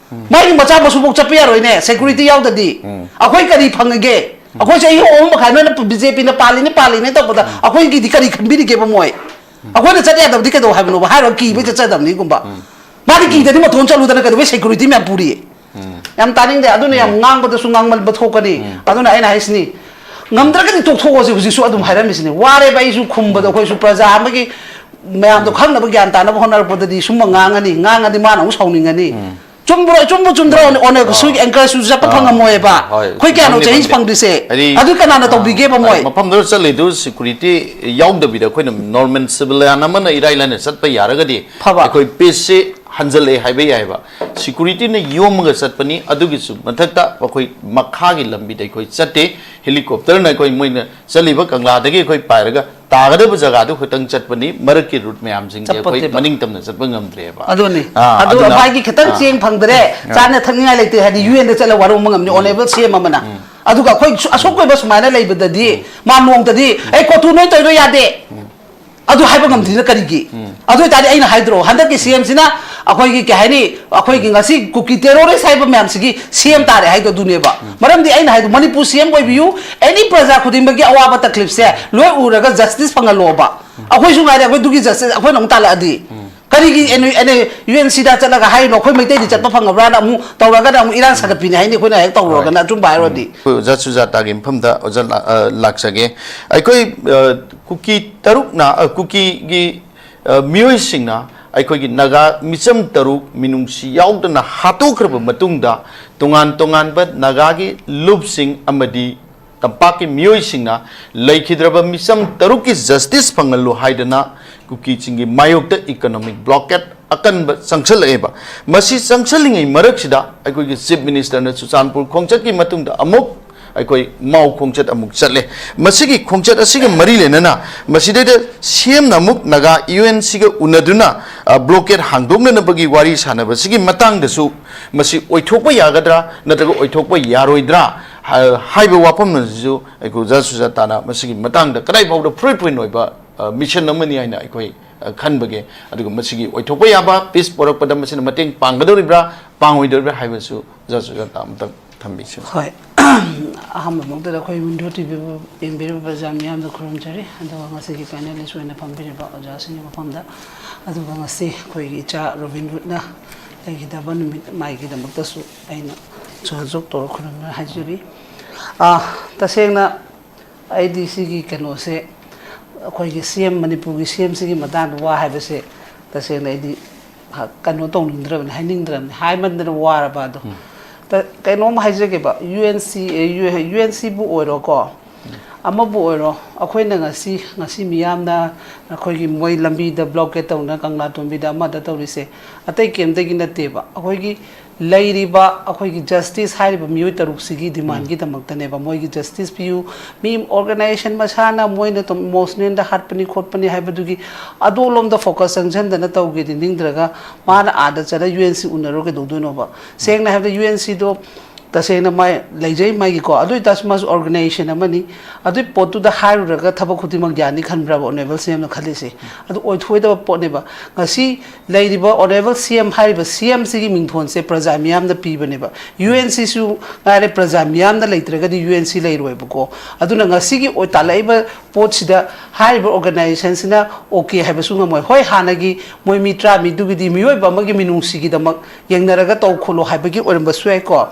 ꯃꯥꯒꯤ ꯃꯆꯥ ꯃꯁꯨꯐꯥꯎ ꯆꯠꯄ ꯌꯥꯔꯣꯏꯅꯦ, ꯁꯦꯀ꯭ꯌꯨꯔꯤꯇꯤ ꯌꯥꯎꯗꯗꯤ꯫ ꯑꯩꯈꯣꯏ ꯀꯔꯤ ꯐꯪꯉꯒꯦ? ꯑꯩꯈꯣꯏ ꯆꯍꯤ ꯑꯍꯨꯝ ꯃꯈꯥꯏ ꯅꯣꯏꯅ ꯕꯤ ꯖꯦ ꯄꯤꯅ ꯄꯥꯜꯂꯤꯅꯦ ꯄꯥꯜꯂꯤꯅꯦ ꯇꯧꯕꯗ ꯑꯩꯈꯣꯏꯒꯤꯗꯤ ꯀꯔꯤ ꯈꯟꯕꯤꯔꯤꯒꯦꯕ ꯃꯣꯏ? ꯑꯩꯈꯣꯏꯅ ꯆꯠ ꯌꯥꯗꯕꯗꯤ ꯀꯩꯗꯧ ꯍꯥꯏꯕꯅꯣꯕ? ꯍꯥꯏꯔꯣ, ꯀꯤꯕꯩ ꯆꯠꯆꯗꯕꯅꯤꯒꯨꯝꯕ꯫ ꯃꯥꯗꯤ ꯀꯤꯗꯗꯤ ꯃꯇꯣꯟ ꯆꯠꯂꯨꯗꯅ ꯀꯩꯗꯧꯕꯩ ꯁꯦꯀ꯭ꯌꯨꯔꯤꯇꯤ ꯃꯌꯥꯝ ꯄꯨꯔꯤ? ꯌꯥꯝ ꯇꯥꯅꯤꯡꯗꯦ꯫ ꯑꯗꯨꯅ ꯌꯥꯝ ꯉꯥꯡꯕꯗꯁꯨ ꯉꯥꯡꯃꯟꯕ ꯊꯣꯛꯀꯅꯤ꯫ ꯑꯗꯨꯅ ꯑꯩꯅ ꯍꯥꯏꯁꯤꯅꯤ, ꯉꯝꯗ꯭ꯔꯒꯗꯤ ꯇꯣꯛꯊꯣꯛꯑꯁꯤ꯫ ꯍꯧꯖꯤꯛꯁꯨ ꯑꯗꯨꯝ ꯍꯥꯏꯔꯝꯃꯤꯁꯤꯅꯤ꯫ ꯋꯥꯔꯦꯕ ꯑꯩꯁꯨ ꯈꯨꯝꯕꯗ꯫ ꯑꯩꯈꯣꯏꯁꯨ ꯄ꯭ꯔꯖꯥ ꯑꯃꯒꯤ ꯃꯌꯥꯝꯗꯣ ꯈꯪꯅꯕ, ꯒ꯭ꯌꯥꯟ ꯇꯥꯅꯕ ꯍꯣꯠꯅꯔꯛꯄꯗꯗꯤ ꯁꯨꯝꯕ ꯉꯥꯡꯉꯅꯤ, ꯉꯥꯡꯉꯗꯤ ꯃꯥꯅ ꯑꯃꯨꯛ ꯁꯥꯎꯅꯤꯡꯉꯅꯤ꯫ ꯆꯨꯝꯕ꯭ꯔꯣ? ꯆꯨꯝꯕ ꯆꯨꯝꯗ꯭ꯔꯣ? ꯑꯣꯅꯦ ꯀꯁꯨ ꯑꯦꯡꯀꯔꯁꯨ ꯆꯠꯄ ꯐꯪꯉꯝꯃꯣꯏꯕ꯫ ꯍꯣꯏ, ꯑꯩꯈꯣꯏ ꯀꯌꯥꯅꯣ ꯆꯦꯟꯖ ꯐꯪꯅꯤꯡꯕꯅꯤ꯫ ꯐꯪꯗ꯭ꯔꯤꯁꯦ? ꯍꯥꯏꯗꯤ, ꯑꯗꯨ ꯀꯅꯥꯅ ꯑ, ꯇꯧꯕꯤꯒꯦꯕ ꯃꯣꯏ? ꯃꯐꯝꯗꯨꯗ ꯆꯠꯂꯤꯗꯨ ꯁꯦꯀ꯭ꯌꯨꯔꯤꯇꯤ ꯌꯥꯎꯗꯕꯤꯗ ꯑꯩꯈꯣꯏꯅ ꯅꯣꯔꯃꯦꯜ ꯁꯤꯚꯤꯂꯤꯌꯥꯟ ꯑꯃꯅ ꯏꯔꯥꯏ ꯂꯥꯏꯅ ꯆꯠꯄ ꯌꯥꯔꯒꯗꯤ ꯐꯕ꯫ ꯑꯩꯈꯣꯏ ꯄꯤꯁꯁꯤ ꯍꯟꯖꯜꯂꯛꯑꯦ ꯍꯥꯏꯕ ꯌꯥꯏꯕ꯫ ꯁꯦꯀ꯭ꯌꯨꯔꯤꯇꯤꯅ ꯌꯣꯝꯃꯒ ꯆꯠꯄꯅꯤ꯫ ꯑꯗꯨꯒꯤꯁꯨ ꯃꯊꯛꯇ ꯑꯩꯈꯣꯏ ꯃꯈꯥꯒꯤ ꯂꯝꯕꯤꯗ ꯑꯩꯈꯣꯏ ꯆꯠꯇꯦ꯫ ꯍꯦꯂꯤꯀꯣꯞꯇꯔꯅ ꯑꯩꯈꯣꯏ ꯃꯣꯏꯅ ꯆꯠꯂꯤꯕ ꯀꯪꯂꯥꯗꯒꯤ ꯑꯩꯈꯣꯏ ꯄꯥꯏꯔꯒ ꯇꯥꯒꯗꯕ ꯖꯒꯥꯗꯨ ꯈꯛꯇꯪ ꯆꯠꯄꯅꯤ꯫ ꯃꯔꯛꯀꯤ ꯔꯨꯠ ꯃꯌꯥꯝꯁꯤꯡꯗꯤ ꯑꯩꯈꯣꯏ ꯆꯠꯄꯠꯇꯦꯕ꯫ ꯃꯅꯤꯡ ꯇꯝꯅ ꯆꯠꯄ ꯉꯝꯗ꯭ꯔꯦꯕ꯫ ꯑꯗꯨꯅꯤ꯫ ꯑꯥ, ꯑꯗꯨ ꯑꯗꯨꯅ, ꯃꯥꯒꯤ ꯈꯤꯇꯪ ꯑꯥ꯫ ꯆꯦꯡ ꯐꯪꯗ꯭ꯔꯦ, ꯆꯥꯅ ꯊꯛꯅꯤꯡꯉꯥꯏ ꯂꯩꯇꯦ ꯍꯥꯏꯗꯤ ꯌꯨ ꯑꯦꯟꯗ ꯆꯠꯂ ꯋꯥꯔꯧꯕ ꯉꯝꯅꯤ ꯑꯣꯅꯦꯕꯜ ꯁꯤ ꯑꯦꯝ ꯑꯃꯅ꯫ ꯑꯗꯨꯒ ꯑꯩꯈꯣꯏ ꯁꯨ-, ꯑꯁꯣꯛ ꯑꯣꯏꯕ ꯁꯨꯃꯥꯏꯅ ꯂꯩꯕꯗꯗꯤ ꯃꯥ ꯅꯣꯡꯇꯗꯤ, "ꯑꯩ ꯀꯣꯊꯨ ꯅꯣꯏ ꯇꯧꯔꯤꯗꯣ ꯌꯥꯗꯦ", ꯑꯗꯨ ꯍꯥꯏꯕ ꯉꯝꯗ꯭ꯔꯤꯅ ꯀꯔꯤꯒꯤ? ꯑꯗꯨ ꯑꯣꯏꯇꯥꯔꯗꯤ ꯑꯩꯅ ꯍꯥꯏꯗ꯭ꯔꯣ, ꯍꯟꯗꯛꯀꯤ ꯁꯤ ꯑꯦꯝꯁꯤꯅ ꯑꯩꯈꯣꯏꯒꯤ ꯀꯩ ꯍꯥꯏꯅꯤ, ꯑꯩꯈꯣꯏꯒꯤ ꯉꯁꯤ ꯀꯨꯀꯤ ꯇꯦꯔꯣꯔꯤꯁ ꯍꯥꯏꯕ ꯃꯌꯥꯝꯁꯤꯒꯤ ꯁꯤ ꯑꯦꯝ ꯇꯥꯔꯦ ꯍꯥꯏꯗꯣ ꯑꯗꯨꯅꯦꯕ꯫ ꯃꯔꯝꯗꯤ ꯑꯩꯅ ꯍꯥꯏꯗꯣ, ꯃꯅꯤꯄꯨꯔ ꯁꯤ ꯑꯦꯝ ꯑꯣꯏꯕꯤꯌꯨ, ꯑꯦꯅꯤ ꯄ꯭ꯔꯖꯥ ꯈꯨꯗꯤꯡꯃꯛꯀꯤ ꯑꯋꯥꯕ ꯇꯀ꯭ꯂꯤꯞꯁꯦ ꯂꯣꯏ ꯎꯔꯒ ꯖꯁꯇꯤꯁ ꯐꯪꯍꯜꯂꯣꯕ꯫ ꯑꯩꯈꯣꯏꯁꯨ ꯉꯥꯏꯔꯦ, ꯑꯩꯈꯣꯏ ꯑꯗꯨꯒꯤ ꯖꯁꯇꯤꯁ ꯑꯩꯈꯣꯏꯅ ꯑꯃꯨꯛ ꯇꯥꯜꯂꯛꯑꯗꯤ꯫ ꯀꯔꯤꯒꯤ ꯑꯦꯟ-, ꯑꯦꯟ-, ꯌꯨ ꯑꯦꯟ ꯁꯤꯗ ꯆꯠꯂꯒ ꯍꯥꯏꯔꯤꯅꯣ, ꯑꯩꯈꯣꯏ ꯃꯩꯇꯩꯗꯤ ꯆꯠꯄ ꯐꯪꯉꯕ꯭ꯔꯥꯅ ꯑꯃꯨꯛ ꯇꯧꯔꯒꯅ ꯑꯃꯨꯛ ꯏꯔꯥꯡ ꯁꯥꯒꯠꯄꯤꯅꯦ ꯍꯥꯏꯅꯤ, ꯑꯩꯈꯣꯏꯅ ꯍꯦꯛ ꯇꯧꯔꯨꯔꯒꯅ ꯑꯆꯨꯝꯕ ꯍꯥꯏꯔꯨꯔꯗꯤ꯫ ꯑꯩꯈꯣꯏ ꯑꯣꯖꯥ ꯁꯨꯖꯥꯇꯥꯒꯤ ꯃꯐꯝꯗ ꯑꯣꯖꯥ ꯂꯥ-, ꯑ, ꯂꯥꯛꯆꯒꯦ꯫ ꯑꯩꯈꯣꯏ, ꯑ, ꯀꯨꯀꯤ ꯇꯔꯨꯛꯅ, ꯑ, ꯀꯨꯀꯤꯒꯤ, ꯑ, ꯃꯤꯑꯣꯏꯁꯤꯡꯅ ꯑꯩꯈꯣꯏꯒꯤ ꯅꯥꯒꯥ ꯃꯤꯆꯝ ꯇꯔꯨꯛ ꯃꯤꯅꯨꯡꯁꯤ ꯌꯥꯎꯗꯅ ꯍꯥꯠꯇꯣꯛꯈ꯭ꯔꯕ ꯃꯇꯨꯡꯗ, ꯇꯣꯉꯥꯟ ꯇꯣꯉꯥꯟꯕ ꯅꯥꯒꯥꯒꯤ ꯂꯨꯞꯁꯤꯡ ꯑꯃꯗꯤ ꯇꯝꯄꯥꯛꯀꯤ ꯃꯤꯑꯣꯏꯁꯤꯡꯅ ꯂꯩꯈꯤꯗ꯭ꯔꯕ ꯃꯤꯆꯝ ꯇꯔꯨꯛꯀꯤ ꯖꯁꯇꯤꯁ ꯐꯪꯍꯜꯂꯨ ꯍꯥꯏꯗꯅ ꯀꯨꯀꯤꯁꯤꯡꯒꯤ ꯃꯥꯌꯣꯛꯇ ꯏꯀꯣꯅꯣꯃꯤꯛ ꯕ꯭ꯂꯣꯀꯦꯠ ꯑꯀꯟꯕ ꯆꯪꯁꯤꯜꯂꯛꯑꯦꯕ꯫ ꯃꯁꯤ ꯆꯪꯁꯤꯜꯂꯤꯉꯩ ꯃꯔꯛꯁꯤꯗ ꯑꯩꯈꯣꯏꯒꯤ ꯆꯤꯐ ꯃꯤꯅꯤꯁꯇꯔꯅ ꯆꯨꯔꯆꯥꯟꯄꯨꯔ ꯈꯣꯡꯆꯠꯀꯤ ꯃꯇꯨꯡꯗ ꯑꯃꯨꯛ ꯑꯩꯈꯣꯏ ꯃꯥꯎ ꯈꯣꯡꯆꯠ ꯑꯃꯨꯛ ꯆꯠꯂꯦ꯫ ꯃꯁꯤꯒꯤ ꯈꯣꯡꯆꯠ ꯑꯁꯤꯒ ꯃꯔꯤ ꯂꯩꯅꯅ ꯃꯁꯤꯗꯩꯗ ꯁꯤ ꯑꯦꯝꯅ ꯑꯃꯨꯛ ꯅꯥꯒꯥ ꯌꯨ ꯑꯦꯟ ꯁꯤꯒ ꯎꯅꯗꯨꯅ, ꯑ, ꯕ꯭ꯂꯣꯀꯦꯠ ꯍꯥꯡꯗꯣꯛꯅꯅꯕꯒꯤ ꯋꯥꯔꯤ ꯁꯥꯟꯅꯕꯁꯤꯒꯤ ꯃꯇꯥꯡꯗꯁꯨ ꯃꯁꯤ ꯑꯣꯏꯊꯣꯛꯄ ꯌꯥꯒꯗ꯭ꯔꯥ ꯅꯠꯇ꯭ꯔꯒ ꯑꯣꯏꯊꯣꯛꯄ ꯌꯥꯔꯣꯏꯗ꯭ꯔꯥ ꯍꯥ-, ꯍꯥꯏꯕ ꯋꯥꯐꯝ ꯑꯁꯤꯁꯨ ꯑꯩꯈꯣꯏ ꯑꯣꯖꯥ ꯁꯨꯖꯥꯇꯥꯅ ꯃꯁꯤꯒꯤ ꯃꯇꯥꯡꯗ ꯀꯗꯥꯏ ꯐꯥꯎꯗ ꯐ꯭ꯔꯨꯏꯠ ꯄꯣꯏꯟ ꯑꯣꯏꯕ, ꯑ, ꯃꯤꯁꯟ ꯑꯃꯅꯤ ꯍꯥꯏꯅ ꯑꯩꯈꯣꯏ, ꯑ, ꯈꯟꯕꯒꯦ꯫ ꯑꯗꯨꯒ ꯃꯁꯤꯒꯤ ꯑꯣꯏꯊꯣꯛꯄ ꯌꯥꯕ ꯄꯤꯁ ꯄꯣꯔꯛꯄꯗ ꯃꯁꯤꯅ ꯃꯇꯦꯡ ꯄꯥꯡꯒꯗꯧꯔꯤꯕ꯭ꯔꯥ ꯄꯥꯡꯉꯣꯏꯗꯧꯔꯤꯕ꯭ꯔꯥ ꯍꯥꯏꯕꯁꯨ ꯑꯣꯖꯥ ꯁꯨꯖꯥꯇꯥ ꯑꯃꯇꯪ ꯊꯝꯕꯤꯁꯤ꯫ ꯍꯣꯏ꯫ ꯑꯍꯥꯟꯕꯃꯛꯇꯗ ꯑꯩꯈꯣꯏ ꯋꯤꯟꯗꯣ ꯇꯤ ꯚꯤ ꯌꯦꯡꯕꯤꯔꯤꯕ ꯄ꯭ꯔꯖꯥ ꯃꯤꯌꯥꯝꯗ ꯈꯨꯔꯨꯝꯖꯔꯤ꯫ ꯑꯗꯨꯒ ꯉꯁꯤꯒꯤ ꯄꯦꯅꯦꯂꯤꯁ ꯑꯣꯏꯅ ꯐꯝꯕꯤꯔꯤꯕ ꯑꯣꯖꯥꯁꯤꯡꯒꯤ ꯃꯐꯝꯗ, ꯑꯗꯨꯒ ꯉꯁꯤ ꯑꯩꯈꯣꯏꯒꯤ ꯏꯆꯥ ꯔꯣꯕꯤꯟ ꯍꯨꯗꯅ ꯂꯩꯈꯤꯗꯕ ꯅꯨꯃꯤꯠ ꯃꯥꯏꯒꯤꯗꯃꯛꯇꯁꯨ ꯑꯩꯅ ꯁꯨꯍꯜꯖꯣꯛ ꯇꯧꯔ ꯈꯨꯔꯨꯝꯅ ꯍꯥꯏꯖꯔꯤ꯫ ꯑꯥ, ꯇꯁꯦꯡꯅ ꯑꯩꯗꯤ ꯁꯤꯒꯤ ꯀꯩꯅꯣꯁꯦ, ꯑꯩꯈꯣꯏꯒꯤ ꯁꯤ ꯑꯦꯝ, ꯃꯅꯤꯄꯨꯔꯒꯤ ꯁꯤ ꯑꯦꯝꯁꯤꯒꯤ ꯃꯇꯥꯡꯗ ꯋꯥ ꯍꯥꯏꯕꯁꯦ ꯇꯁꯦꯡꯅ ꯑꯩꯗꯤ ꯀꯩꯅꯣ ꯇꯧꯅꯤꯡꯗ꯭ꯔꯕꯅꯤ, ꯍꯥꯏꯅꯤꯡꯗ꯭ꯔꯕꯅꯤ, ꯍꯥꯏꯃꯟꯗꯅ ꯋꯥꯔꯕ ꯑꯗꯣ꯫ ꯎꯝ꯫ ꯀꯩꯅꯣꯝ ꯍꯥꯏꯖꯒꯦꯕ, U N C, U N ꯁꯤꯕꯨ ꯑꯣꯏꯔꯣꯀꯣ, ꯎꯝ꯫ ꯑꯃꯕꯨ ꯑꯣꯏꯔꯣ, ꯑꯩꯈꯣꯏꯅ ꯉꯁꯤ, ꯉꯁꯤ ꯃꯤꯌꯥꯝꯅ ꯑꯩꯈꯣꯏꯒꯤ ꯃꯣꯏ ꯂꯝꯕꯤꯗ ꯕ꯭ꯂꯣꯀꯦꯠ ꯇꯧꯅ, ꯀꯪꯂꯥ ꯇꯣꯝꯕꯤꯗ ꯑꯃꯗ ꯇꯧꯔꯤꯁꯦ ꯑꯇꯩ ꯀꯩꯝꯇꯒꯤ ꯅꯠꯇꯦꯕ꯫ ꯑꯩꯈꯣꯏꯒꯤ ꯂꯩꯔꯤꯕ ꯑꯩꯈꯣꯏꯒꯤ ꯖꯁꯇꯤꯁ ꯍꯥꯏꯔꯤꯕ ꯃꯤꯑꯣꯏ ꯇꯔꯨꯛꯁꯤꯒꯤ ꯗꯤꯃꯥꯟꯒꯤꯗꯃꯛꯇꯅꯦꯕ꯫ ꯃꯣꯏꯒꯤ ꯖꯁꯇꯤꯁ ꯄꯤꯌꯨ, ꯃꯤ ꯑꯣꯔꯒꯅꯥꯏꯖꯦꯁꯟ ꯃꯁꯥꯅ ꯃꯣꯏꯅ ꯏꯃꯣꯁꯅꯦꯜꯗ ꯍꯥꯠꯄꯅꯤ ꯈꯣꯠꯄꯅꯤ ꯍꯥꯏꯕꯗꯨꯒꯤ ꯑꯗꯣꯂꯣꯝꯗ ꯐꯣꯀꯁ ꯆꯪꯁꯤꯟꯗꯅ ꯇꯧꯒꯦꯗꯤ ꯅꯤꯡꯗ꯭ꯔꯒ, ꯃꯥꯅ ꯑꯥꯗ ꯆꯠꯂ ꯌꯨ ꯑꯦꯟ ꯁꯤ ꯎꯅꯔꯨꯔ ꯀꯩꯗꯧꯗꯣꯏꯅꯣꯕ? ꯁꯦꯡꯅ ꯍꯥꯏꯕꯗ ꯌꯨ ꯑꯦꯟ ꯁꯤꯗꯣ ꯇꯁꯦꯡꯅ ꯃꯥꯏ ꯂꯩꯖꯩ ꯃꯥꯒꯤꯀꯣ, ꯑꯗꯨ ꯑꯣꯏꯇꯥꯔꯁꯨ ꯃꯥꯁꯨ ꯑꯣꯔꯒꯅꯥꯏꯖꯦꯁꯟ ꯑꯃꯅꯤ꯫ ꯑꯗꯨꯏ ꯄꯣꯠꯇꯨꯗ ꯍꯥꯏꯔꯨꯔꯒ ꯊꯕꯛ ꯈꯨꯗꯤꯡꯃꯛ ꯌꯥꯅꯤ ꯈꯟꯕ꯭ꯔꯕ ꯑꯣꯅꯔꯦꯕꯜ ꯁꯤ ꯑꯦꯝꯅ ꯈꯜꯂꯤꯁꯦ? ꯑꯗꯨ ꯑꯣꯏꯊꯣꯛꯑꯣꯏꯗꯕ ꯄꯣꯠꯅꯦꯕ꯫ ꯉꯁꯤ ꯂꯩꯔꯤꯕ ꯑꯣꯅꯔꯦꯕꯜ ꯁꯤ ꯑꯦꯝ ꯍꯥꯏꯔꯤꯕ ꯁꯤ ꯑꯦꯝꯁꯤꯒꯤ ꯃꯤꯡꯊꯣꯟꯁꯦ ꯄ꯭ꯔꯖꯥ ꯃꯤꯌꯥꯝꯅ ꯄꯤꯕꯅꯦꯕ꯫ ꯌꯨ ꯑꯦꯟ ꯁꯤꯁꯨ ꯉꯥꯏꯔꯦ, ꯄ꯭ꯔꯖꯥ ꯃꯤꯌꯥꯝꯅ ꯂꯩꯇ꯭ꯔꯒꯗꯤ ꯌꯨ ꯑꯦꯟ ꯁꯤ ꯂꯩꯔꯣꯏꯕꯀꯣ꯫ ꯑꯗꯨꯅ ꯉꯁꯤꯒꯤ ꯑꯣꯏ ꯇꯥꯜꯂꯛꯏꯕ ꯄꯣꯠꯁꯤꯗ ꯍꯥꯏꯔꯤꯕ ꯑꯣꯔꯒꯅꯥꯏꯖꯦꯁꯟꯁꯤꯅ ꯑꯣꯀꯦ ꯍꯥꯏꯕꯁꯨ ꯉꯝꯃꯣꯏ꯫ ꯍꯣꯏ, ꯍꯥꯟꯅꯒꯤ ꯃꯣꯏ ꯃꯤ ꯇꯔꯥꯃꯔꯤꯗꯨꯒꯤꯗꯤ ꯃꯤꯑꯣꯏꯕ ꯑꯃꯒꯤ ꯃꯤꯅꯨꯡꯁꯤꯒꯤꯗꯃꯛ ꯌꯦꯡꯅꯔꯒ ꯇꯧ ꯈꯣꯠꯂꯣ ꯍꯥꯏꯕꯒꯤ ꯑꯣꯏꯔꯝꯕꯁꯨ ꯌꯥꯏꯀꯣ꯫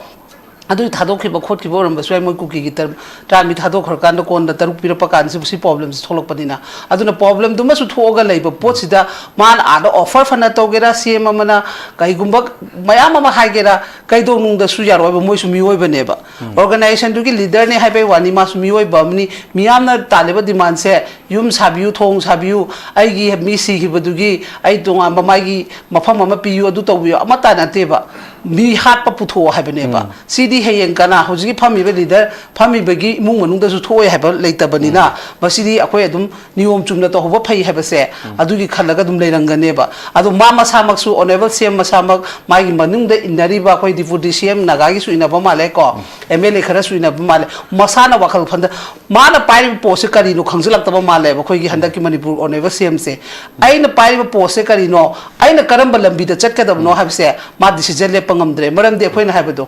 ꯑꯗꯨ ꯊꯥꯗꯣꯛꯈꯤꯕ ꯈꯣꯠꯈꯤꯕ ꯑꯣꯏꯔꯝꯕꯁꯨ ꯌꯥꯏ, ꯃꯣꯏ ꯀꯨꯀꯤꯒꯤ ꯇꯔ-, ꯇꯔꯥꯃꯔꯤ ꯊꯥꯗꯣꯛꯈ꯭ꯔꯀꯥꯟꯗ ꯀꯣꯟꯅ ꯇꯔꯨꯛ ꯄꯤꯔꯛꯄ ꯀꯥꯟꯗ ꯁꯤ, ꯁꯤ ꯄ꯭ꯔꯣꯕ꯭ꯂꯦꯝꯁꯤ ꯊꯣꯛꯂꯛꯄꯅꯤꯅ꯫ ꯑꯗꯨꯅ ꯄ꯭ꯔꯣꯕ꯭ꯂꯦꯝꯗꯨꯃꯁꯨ ꯊꯣꯛꯑꯒ ꯂꯩꯕ ꯄꯣꯠꯁꯤꯗ ꯃꯥꯅ ꯑꯥꯗ ꯑꯣꯐꯔ ꯐꯅ ꯇꯧꯒꯦꯔꯥ, ꯁꯤ ꯑꯦꯝ ꯑꯃꯅ ꯀꯩꯒꯨꯝꯕ ꯃꯌꯥꯝ ꯑꯃ ꯍꯥꯏꯒꯦꯔꯥ, ꯀꯩꯗꯧꯅꯨꯡꯗꯁꯨ ꯌꯥꯔꯣꯏꯕ, ꯃꯣꯏꯁꯨ ꯃꯤꯑꯣꯏꯕꯅꯦꯕ꯫ ꯎꯝ꯫ ꯑꯣꯔꯒꯅꯥꯏꯖꯦꯁꯟꯗꯨꯒꯤ ꯂꯤꯗꯔꯅꯦ ꯍꯥꯏꯕꯩ ꯋꯥꯅꯤ, ꯃꯥꯁꯨ ꯃꯤꯑꯣꯏꯕ ꯑꯃꯅꯤ꯫ ꯃꯤꯌꯥꯝꯅ ꯇꯥꯜꯂꯤꯕ ꯗꯤꯃꯥꯟꯁꯦ, ꯌꯨꯝ ꯁꯥꯕꯤꯌꯨ, ꯊꯣꯡ ꯁꯥꯕꯤꯌꯨ, ꯑꯩꯒꯤ ꯃꯤ ꯁꯤꯈꯤꯕꯗꯨꯒꯤ ꯑꯩ ꯇꯣꯉꯥꯟꯕ ꯃꯥꯒꯤ ꯃꯐꯝ ꯑꯃ ꯄꯤꯌꯨ, ꯑꯗꯨ ꯇꯧꯕꯤꯌꯨ, ꯑꯃꯠꯇ ꯅꯠꯇꯦꯕ꯫ ꯃꯤ ꯍꯥꯠꯄ ꯄꯨꯊꯣꯛꯑꯣ ꯍꯥꯏꯕꯅꯦꯕ꯫ ꯎꯝ꯫ ꯁꯤꯗꯤ ꯍꯌꯦꯡ ꯀꯅꯥ ꯍꯧꯖꯤꯛꯀꯤ ꯐꯝꯃꯤꯕ ꯂꯤꯗꯔ, ꯐꯝꯃꯤꯕꯒꯤ ꯏꯃꯨꯡ ꯃꯅꯨꯡꯗꯁꯨ ꯊꯣꯛꯑꯣꯏ ꯍꯥꯏꯕ ꯂꯩꯇꯕꯅꯤꯅ, ꯎꯝ꯫ ꯃꯁꯤꯗꯤ ꯑꯩꯈꯣꯏ ꯑꯗꯨꯝ ꯅꯤꯌꯣꯝ ꯆꯨꯝꯅ ꯇꯧꯍꯧꯕ ꯐꯩ ꯍꯥꯏꯕꯁꯦ, ꯎꯝ꯫ ꯑꯗꯨꯒꯤ ꯈꯜꯂꯒ ꯑꯗꯨꯝ ꯂꯩꯔꯝꯒꯅꯦꯕ꯫ ꯑꯗꯣ ꯃꯥ ꯃꯁꯥꯃꯛꯁꯨ, ꯑꯣꯅꯔꯦꯕꯜ ꯁꯤ ꯑꯦꯝ ꯃꯁꯥꯃꯛ, ꯃꯥꯒꯤ ꯃꯅꯨꯡꯗ ꯏꯟꯅꯔꯤꯕ ꯑꯩꯈꯣꯏ ꯗꯤꯄꯨꯇꯤ ꯁꯤ ꯑꯦꯝ ꯅꯥꯒꯥꯒꯤꯁꯨ ꯏꯟꯅꯕ ꯃꯥꯜꯂꯦꯀꯣ, ꯎꯝ꯫ ꯑꯦꯝ ꯑꯦꯜ ꯑꯦ ꯈꯔꯁꯨ ꯏꯟꯅꯕ ꯃꯥꯜꯂꯦ, ꯃꯁꯥꯅ ꯋꯥꯈꯜ ꯈꯟꯗ-, ꯃꯥꯅ ꯄꯥꯏꯔꯤꯕ ꯄꯣꯁꯁꯦ ꯀꯔꯤꯅꯣ ꯈꯪꯖꯤꯜꯂꯛꯇꯕ ꯃꯥꯜꯂꯦꯕ ꯑꯩꯈꯣꯏꯒꯤ ꯍꯟꯗꯛꯀꯤ ꯃꯅꯤꯄꯨꯔ ꯑꯣꯅꯔꯦꯕꯜ ꯁꯤ ꯑꯦꯝꯁꯦ꯫ ꯑꯩꯅ ꯄꯥꯏꯔꯤꯕ ꯄꯣꯁꯁꯦ ꯀꯔꯤꯅꯣ? ꯑꯩꯅ ꯀꯔꯝꯕ ꯂꯝꯕꯤꯗ ꯆꯠꯀꯗꯕꯅꯣ ꯍꯥꯏꯕꯁꯦ ꯃꯥ ꯗꯤꯁꯤꯖꯟ ꯂꯦꯞꯄ ꯉꯝꯗ꯭ꯔꯦ꯫ ꯃꯔꯝꯗꯤ ꯑꯩꯈꯣꯏꯅ ꯍꯥꯏꯕꯗꯣ,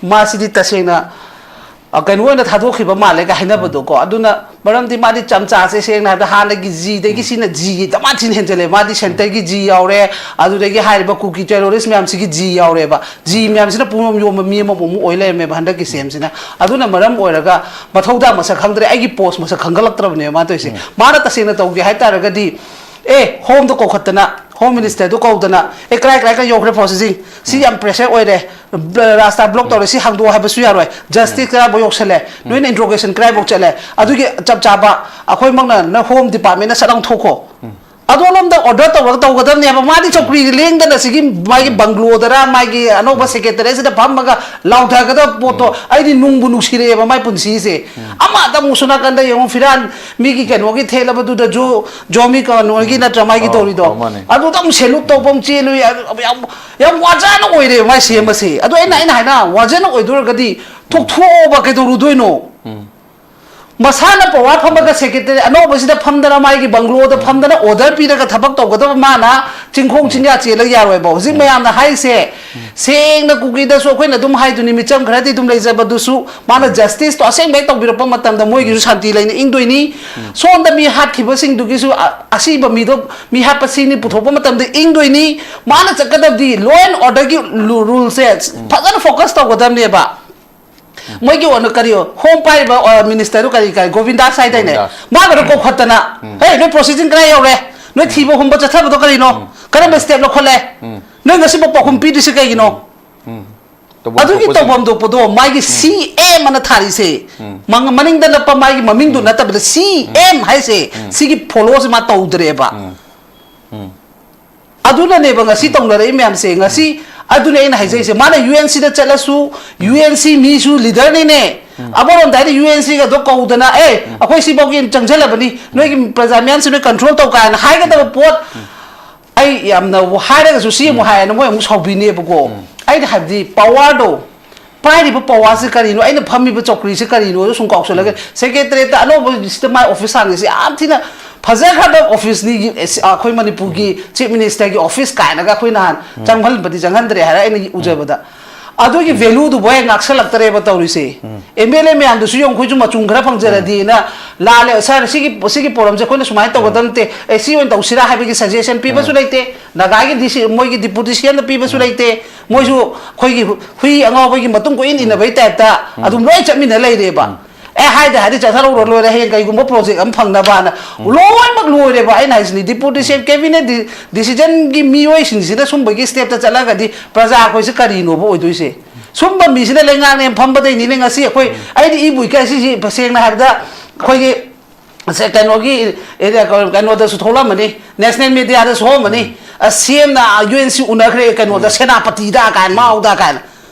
ꯃꯥꯁꯤꯗꯤ ꯇꯁꯦꯡꯅ, ꯑ, ꯀꯩꯅꯣ ꯑꯣꯏꯅ ꯊꯥꯗꯣꯛꯈꯤꯕ ꯃꯥꯜꯂꯦꯒ ꯍꯥꯏꯅꯕꯗꯣꯀꯣ꯫ ꯑꯗꯨꯅ ꯃꯔꯝꯗꯤ ꯃꯥꯗꯤ ꯆꯝꯆꯥꯁꯦ, ꯁꯦꯡꯅ ꯍꯥꯏꯕꯗ, ꯍꯥꯟꯅꯒꯤ ꯖꯤꯗꯒꯤ ꯁꯤꯅ ꯖꯤꯒꯤ ꯗꯃꯥꯟ ꯊꯤꯅ ꯍꯦꯟꯖꯜꯂꯦ꯫ ꯃꯥꯗꯤ ꯁꯦꯟꯇꯔꯒꯤ ꯖꯤ ꯌꯥꯎꯔꯦ, ꯑꯗꯨꯗꯒꯤ ꯍꯥꯏꯔꯤꯕ ꯀꯨꯀꯤ ꯇꯦꯔꯣꯔꯤꯁ ꯃꯌꯥꯝꯁꯤꯒꯤ ꯖꯤ ꯌꯥꯎꯔꯦꯕ꯫ ꯖꯤ ꯃꯌꯥꯝꯁꯤꯅ ꯄꯨꯡꯌꯣꯝ ꯌꯣꯝꯕ ꯃꯤ ꯑꯃꯃꯨꯛ ꯑꯣꯏ ꯂꯩꯔꯝꯃꯦꯕ ꯍꯟꯗꯛꯀꯤ ꯁꯤ ꯑꯦꯝꯁꯤꯅ꯫ ꯑꯗꯨꯅ ꯃꯔꯝ ꯑꯣꯏꯔꯒ ꯃꯊꯧꯗꯥꯡ ꯃꯁꯛ ꯈꯪꯗ꯭ꯔꯦ, ꯑꯩꯒꯤ ꯄꯣꯁ ꯃꯁꯛ ꯈꯪꯒꯠꯂꯛꯇ꯭ꯔꯕꯅꯦꯕ ꯃꯥ ꯇꯧꯔꯤꯁꯦ꯫ ꯎꯝ꯫ ꯃꯥꯅ ꯇꯁꯦꯡꯅ ꯇꯧꯒꯦ ꯍꯥꯏ ꯇꯥꯔꯒꯗꯤ, ꯑꯦ, ꯍꯣꯝꯗ ꯀꯧꯈꯠꯇꯅ ꯍꯣꯝ ꯃꯤꯅꯤꯁꯇꯔꯗꯨ ꯀꯧꯗꯅ, "ꯑꯦ, ꯀꯔꯥꯏ ꯀꯔꯥꯏ ꯀꯔꯥꯏ ꯌꯧꯈ꯭ꯔꯦ ꯐꯣꯟꯁꯤꯡ? ꯁꯤ ꯌꯥꯝ ꯄ꯭ꯔꯦꯁꯔ ꯑꯣꯏꯔꯦ, ꯕ꯭ꯂ-, ꯔꯥꯁꯇꯥ ꯕ꯭ꯂꯣꯛ ꯇꯧꯔꯦ, ꯁꯤ ꯍꯥꯡꯗꯣꯛꯑꯣ" ꯍꯥꯏꯕꯁꯨ ꯌꯥꯔꯣꯏ꯫ ꯖꯁꯇꯤꯁ ꯀꯔꯥꯏꯐꯥꯎ ꯌꯧꯁꯜꯂꯦ, ꯅꯣꯏꯅ ꯏꯟꯇ꯭ꯔꯣꯒꯦꯁꯟ ꯀꯔꯥꯏꯐꯥꯎ ꯆꯠꯂꯦ, ꯑꯗꯨꯒꯤ ꯆꯞ ꯆꯥꯕ ꯑꯩꯈꯣꯏꯃꯛꯅ ꯅ ꯍꯣꯝ ꯗꯤꯄꯥꯔꯠꯃꯦꯟꯅ ꯁꯠ ꯂꯥꯎ ꯊꯣꯛꯈꯣ꯫ ꯑꯗꯣꯂꯣꯝꯗ ꯑꯣꯔꯗꯔ ꯇꯧꯔꯒ ꯇꯧꯒꯗꯕꯅꯦꯕ꯫ ꯃꯥꯗꯤ ꯆꯧꯀ꯭ꯔꯤꯗ ꯂꯦꯡꯗꯅ ꯁꯤꯒꯤ ꯃꯥꯒꯤ ꯕꯪꯒ꯭ꯂꯣꯗꯔ, ꯃꯥꯒꯤ ꯑꯅꯧꯕ ꯁꯦꯀ꯭ꯔꯦꯇꯔꯤꯁꯤꯗ ꯐꯝꯃꯒ ꯂꯥꯎꯊꯒꯗꯕ ꯄꯣꯠꯇꯣ ꯑꯩꯗꯤ ꯅꯨꯡꯕꯨ ꯅꯨꯡꯁꯤꯔꯛꯑꯦꯕ ꯃꯥꯏ ꯄꯨꯟꯁꯤꯁꯦ꯫ ꯑꯃꯗ ꯑꯃꯨꯛꯁꯨ ꯅꯥꯀꯟꯗ ꯌꯦꯡꯉꯨ, ꯐꯤꯔꯥꯟ ꯃꯤꯒꯤ ꯀꯩꯅꯣꯒꯤ ꯊꯦꯠꯂꯕꯗꯨꯗ ꯖꯣ-, ꯖꯣꯃꯤ ꯀꯩꯅꯣꯒꯤ ꯅꯠꯇ꯭ꯔꯥ ꯃꯥꯒꯤ ꯑꯣ, ꯇꯧꯔꯤꯗꯣ? ꯑꯣ, ꯃꯥꯅꯦ꯫ ꯑꯗꯨꯗ ꯑꯃꯨꯛ ꯁꯦꯂꯨꯠ ꯇꯧꯕ ꯑꯃ ꯆꯦꯜꯂꯨꯏ꯫ ꯑꯗꯨ ꯌꯥꯝ, ꯌꯥꯝ ꯋꯥꯖꯅ ꯑꯣꯏꯔꯦ ꯃꯥꯏ ꯁꯦꯝꯕꯁꯦ꯫ ꯑꯗꯣ ꯑꯩꯅ, ꯑꯩꯅ ꯍꯥꯏꯅ ꯋꯥꯖꯅ ꯑꯣꯏꯗꯣꯏꯔꯒꯗꯤ ꯊꯣꯛꯊꯣꯛꯑꯣꯕ, ꯀꯩꯗꯧꯔꯨꯗꯣꯏꯅꯣ? ꯃꯁꯥꯅ ꯄꯋꯥꯔ ꯐꯝꯃꯒ ꯁꯦꯀ꯭ꯔꯦꯇꯔꯤ ꯑꯅꯧꯕꯁꯤꯗ ꯐꯝꯗꯅ ꯃꯥꯒꯤ ꯕꯪꯒ꯭ꯂꯣꯗ ꯐꯝꯗꯅ ꯑꯣꯔꯗꯔ ꯄꯤꯔꯒ ꯊꯕꯛ ꯇꯧꯒꯗꯕ ꯃꯥꯅ ꯆꯤꯡꯈꯣꯡ ꯆꯤꯡꯌꯥ ꯆꯦꯜꯂꯒ ꯌꯥꯔꯣꯏꯕ꯫ ꯍꯧꯖꯤꯛ ꯃꯌꯥꯝꯅ ꯍꯥꯏꯁꯦ ꯁꯦꯡꯅ ꯀꯨꯀꯤꯗꯁꯨ ꯑꯩꯈꯣꯏꯅ ꯑꯗꯨꯝ ꯍꯥꯏꯗꯨꯅꯤ, ꯃꯤꯆꯝ ꯈꯔꯗꯤ ꯑꯗꯨꯝ ꯂꯩꯖꯕꯗꯨꯁꯨ ꯃꯥꯅ ꯖꯁꯇꯤꯁꯇꯣ ꯑꯁꯦꯡꯕꯩ ꯇꯧꯕꯤꯔꯛꯄ ꯃꯇꯝꯗ ꯃꯣꯏꯒꯤꯁꯨ ꯁꯥꯟꯇꯤ ꯂꯩꯅ ꯏꯪꯗꯣꯏꯅꯤ꯫ ꯁꯣꯝꯗ ꯃꯤ ꯍꯥꯠꯈꯤꯕꯁꯤꯡꯗꯨꯒꯤꯁꯨ ꯑ-, ꯑꯁꯤꯕ ꯃꯤꯗꯣ ꯃꯤ ꯍꯥꯠꯄ ꯁꯤꯅꯤ ꯄꯨꯊꯣꯛꯄ ꯃꯇꯝꯗ ꯏꯪꯗꯣꯏꯅꯤ꯫ ꯃꯥꯅ ꯆꯠꯀꯗꯕꯗꯤ law and orderꯒꯤ ꯔꯨꯜꯁꯦ ꯐꯖꯅ ꯐꯣꯀꯁ ꯇꯧꯒꯗꯕꯅꯦꯕ꯫ ꯃꯣꯏꯒꯤ ꯑꯣꯏꯅ ꯀꯔꯤ ꯍꯣꯝ ꯄꯥꯏꯔꯤꯕ, ꯑ, ꯃꯤꯅꯤꯁꯇꯔꯗꯨ ꯀꯔꯤ ꯀꯔꯤ ꯒꯣꯕꯤꯟꯗꯥꯁ ꯍꯥꯏꯗꯥꯏꯅꯦ? ꯒꯣꯕꯤꯟꯗꯥꯁ꯫ ꯃꯥꯒꯗꯣ ꯀꯧꯈꯠꯇꯅ, "ꯍꯦ, ꯅꯣꯏ ꯄ꯭ꯔꯣꯁꯤꯗꯤꯡ ꯀꯗꯥꯏ ꯌꯧꯔꯦ? ꯅꯣꯏ ꯊꯤꯕ ꯍꯨꯝꯕ ꯆꯠꯊꯕꯗꯣ ꯀꯔꯤꯅꯣ? ꯀꯔꯝꯕ ꯁ꯭ꯇꯦꯞ ꯂꯧꯈꯠꯂꯦ? ꯅꯣꯏ ꯉꯁꯤꯐꯥꯎ ꯄꯥꯎꯈꯨꯝ ꯄꯤꯗ꯭ꯔꯤꯁꯤ ꯀꯩꯒꯤꯅꯣ?" ꯇꯧꯐꯝ ꯑꯗꯨꯒꯤ ꯊꯣꯛꯄꯁꯤꯡ꯫ ꯇꯧꯐꯝ ꯊꯣꯛꯄꯗꯣ ꯃꯥꯒꯤ ꯁꯤ ꯑꯦꯝ ꯑꯅ ꯊꯥꯔꯤꯁꯦ, ꯃꯪ-, ꯃꯅꯤꯡꯗ ꯅꯞꯄ ꯃꯥꯒꯤ ꯃꯃꯤꯡꯗꯣ ꯅꯠꯇꯕꯗ ꯁꯤ ꯑꯦꯝ ꯍꯥꯏꯁꯦ, ꯁꯤꯒꯤ ꯐꯣꯂꯣꯁꯦ ꯃꯥ ꯇꯧꯗ꯭ꯔꯦꯕ꯫ ꯑꯗꯨꯅꯅꯦꯕ ꯉꯁꯤ ꯇꯧꯅꯔꯛꯏ ꯃꯌꯥꯝꯁꯦ꯫ ꯉꯁꯤ ꯑꯗꯨꯅꯦ ꯑꯩꯅ ꯍꯥꯏꯖꯩꯁꯦ, ꯃꯥꯅ ꯌꯨ ꯑꯦꯟ ꯁꯤꯗ ꯆꯠꯂꯁꯨ, ꯌꯨ ꯑꯦꯟ ꯁꯤ ꯃꯤꯁꯨ ꯂꯤꯗꯔꯅꯤꯅꯦ꯫ ꯑꯃꯔꯣꯝꯗ ꯍꯥꯏꯗꯤ ꯌꯨ ꯑꯦꯟ ꯁꯤꯒꯗꯣ ꯀꯧꯗꯅ, "ꯑꯦ, ꯑꯩꯈꯣꯏ ꯁꯤꯐꯥꯎꯒꯤ ꯆꯪꯁꯤꯜꯂꯕꯅꯤ, ꯅꯣꯏꯒꯤ ꯄ꯭ꯔꯖꯥ ꯃꯌꯥꯝꯁꯤ ꯅꯣꯏ ꯀꯟꯇ꯭ꯔꯣꯜ ꯇꯧ" ꯀꯥꯏꯅ ꯍꯥꯏꯒꯗꯕ ꯄꯣꯠ꯫ ꯑꯩ ꯌꯥꯝꯅ ꯍꯥꯏꯔꯒꯁꯨ ꯁꯤ ꯑꯃꯨꯛ ꯍꯥꯏꯌꯦꯅ ꯃꯣꯏ ꯑꯃꯨꯛ ꯁꯥꯎꯕꯤꯅꯦꯕꯀꯣ꯫ ꯑꯩꯅ ꯍꯥꯏꯕꯗꯤ ꯄꯋꯥꯔꯗꯣ, ꯄꯥꯏꯔꯤꯕ ꯄꯋꯥꯔꯁꯤ ꯀꯔꯤꯅꯣ, ꯑꯩꯅ ꯐꯝꯃꯤꯕ ꯆꯧꯀ꯭ꯔꯤꯁꯤ ꯀꯔꯤꯅꯣ ꯁꯨꯝ ꯀꯥꯎꯁꯜꯂꯒ, ꯁꯦꯀ꯭ꯔꯦꯇꯔꯤꯌꯦꯠꯇ ꯑꯅꯧꯕ ꯁꯤꯗ ꯃꯥꯏ ꯑꯣꯐꯤꯁ ꯍꯥꯡꯉꯤꯁꯤ ꯌꯥꯝ ꯊꯤꯅ ꯐꯖꯈ꯭ꯔꯕ ꯑꯣꯐꯤꯁꯅꯤ꯫ ꯑꯩꯈꯣꯏ ꯃꯅꯤꯄꯨꯔꯒꯤ ꯆꯤꯐ ꯃꯤꯅꯤꯁꯇꯔꯒꯤ ꯑꯣꯐꯤꯁ ꯀꯥꯏꯅꯒ ꯑꯩꯈꯣꯏ ꯅꯍꯥꯟ ꯆꯪꯍꯟꯕꯗꯤ ꯆꯪꯍꯟꯗ꯭ꯔꯦ ꯍꯥꯏꯔ ꯑꯩꯅ ꯎꯖꯕꯗ꯫ ꯑꯗꯨꯒꯤ ꯚꯦꯂꯨꯗꯨꯕꯨ ꯍꯦꯛ ꯉꯥꯛꯁꯜꯂꯛꯇ꯭ꯔꯦꯕ ꯇꯧꯔꯤꯁꯦ꯫ ꯑꯦꯝ ꯑꯦꯜ ꯑꯦ ꯃꯌꯥꯝꯗꯨꯁꯨ ꯌꯦꯡꯉꯨ, ꯑꯩꯈꯣꯏꯁꯨ ꯃꯆꯨꯝ ꯈꯔ ꯐꯪꯖꯔꯗꯤꯅ ꯂꯥꯜꯂꯦ꯫ ꯁꯥꯔ, ꯁꯤꯒꯤ, ꯁꯤꯒꯤ ꯄꯣꯔꯝꯁꯦ ꯑꯩꯈꯣꯏꯅ ꯁꯨꯃꯥꯏꯅ ꯇꯧꯒꯗꯕ ꯅꯠꯇꯦ, ꯑꯦ, ꯁꯤ ꯑꯣꯏꯅ ꯇꯧꯁꯤꯔꯥ ꯍꯥꯏꯕꯒꯤ ꯁꯖꯦꯁꯟ ꯄꯤꯕꯁꯨ ꯂꯩꯇꯦ, ꯅꯥꯒꯥꯒꯤ ꯗꯤ ꯁꯤ, ꯃꯣꯏꯒꯤ ꯗꯤꯄꯨꯇꯤ ꯁꯤ ꯑꯦꯝꯗ ꯄꯤꯕꯁꯨ ꯂꯩꯇꯦ꯫ ꯃꯣꯏꯁꯨ ꯑꯩꯈꯣꯏꯒꯤ ꯍꯨꯏ ꯑꯉꯥꯎꯕꯒꯤ ꯃꯇꯨꯡ ꯀꯣꯏꯏꯟ ꯏꯟꯅꯕꯒꯤ ꯇꯥꯏꯞꯇ ꯑꯗꯨꯝ ꯂꯣꯏ ꯆꯠꯃꯤꯟꯅ ꯂꯩꯔꯦꯕ꯫ ꯑꯦ, ꯍꯥꯏꯗ ꯍꯥꯏꯗꯤ ꯆꯠꯊꯔꯛꯎꯔꯣ, ꯂꯣꯏꯔꯦ, ꯍꯌꯦꯡ ꯀꯩꯒꯨꯝꯕ ꯄ꯭ꯔꯣꯖꯦꯛ ꯑꯃ ꯐꯪꯅꯕꯅ꯫ ꯂꯣꯏꯅꯃꯛ ꯂꯣꯏꯔꯦꯕ꯫ ꯑꯩꯅ ꯍꯥꯏꯁꯤꯅꯤ, ꯗꯤꯄꯨꯇꯦꯁꯟ ꯀꯦꯕꯤꯅꯦꯠ ꯗꯤꯁꯤꯖꯟꯒꯤ ꯃꯤꯑꯣꯏꯁꯤꯡꯁꯤꯅ ꯁꯨꯝꯕꯒꯤ ꯁ꯭ꯇꯦꯞꯇ ꯆꯠꯂꯒꯗꯤ ꯄ꯭ꯔꯖꯥ ꯑꯩꯈꯣꯏꯁꯦ ꯀꯔꯤꯅꯣꯕ ꯑꯣꯏꯗꯣꯏꯁꯦ? ꯁꯨꯝꯕ ꯃꯤꯁꯤꯅ ꯂꯩꯉꯥꯛꯅꯦ ꯐꯝꯕꯗꯩꯅꯤꯅꯦ ꯉꯁꯤ ꯑꯩꯈꯣꯏ, ꯑꯩꯗꯤ ꯏꯕꯨ ꯏꯀꯥꯏ ꯁꯤꯁꯤ ꯇꯁꯦꯡꯅ ꯍꯥꯏꯕꯗ ꯑꯩꯈꯣꯏꯒꯤ ꯁꯦ, ꯀꯩꯅꯣꯒꯤ ꯑꯦꯔꯤꯌꯥ, ꯀꯩꯅꯣꯗꯁꯨ ꯊꯣꯛꯂꯝꯃꯅꯤ, ꯅꯦꯁꯅꯦꯜ ꯃꯦꯗꯤꯌꯥꯗꯁꯨ ꯊꯣꯛꯂꯝꯃꯅꯤ꯫ ꯑ, ꯁꯤ ꯑꯦꯝꯅ ꯌꯨ ꯑꯦꯟ ꯁꯤ ꯎꯅꯈ꯭ꯔꯦ ꯀꯩꯅꯣꯗ, ꯁꯦꯅꯥꯄꯇꯤꯗ ꯀꯥꯏꯅ, ꯃꯥꯎꯗ ꯀꯥꯏꯅ꯫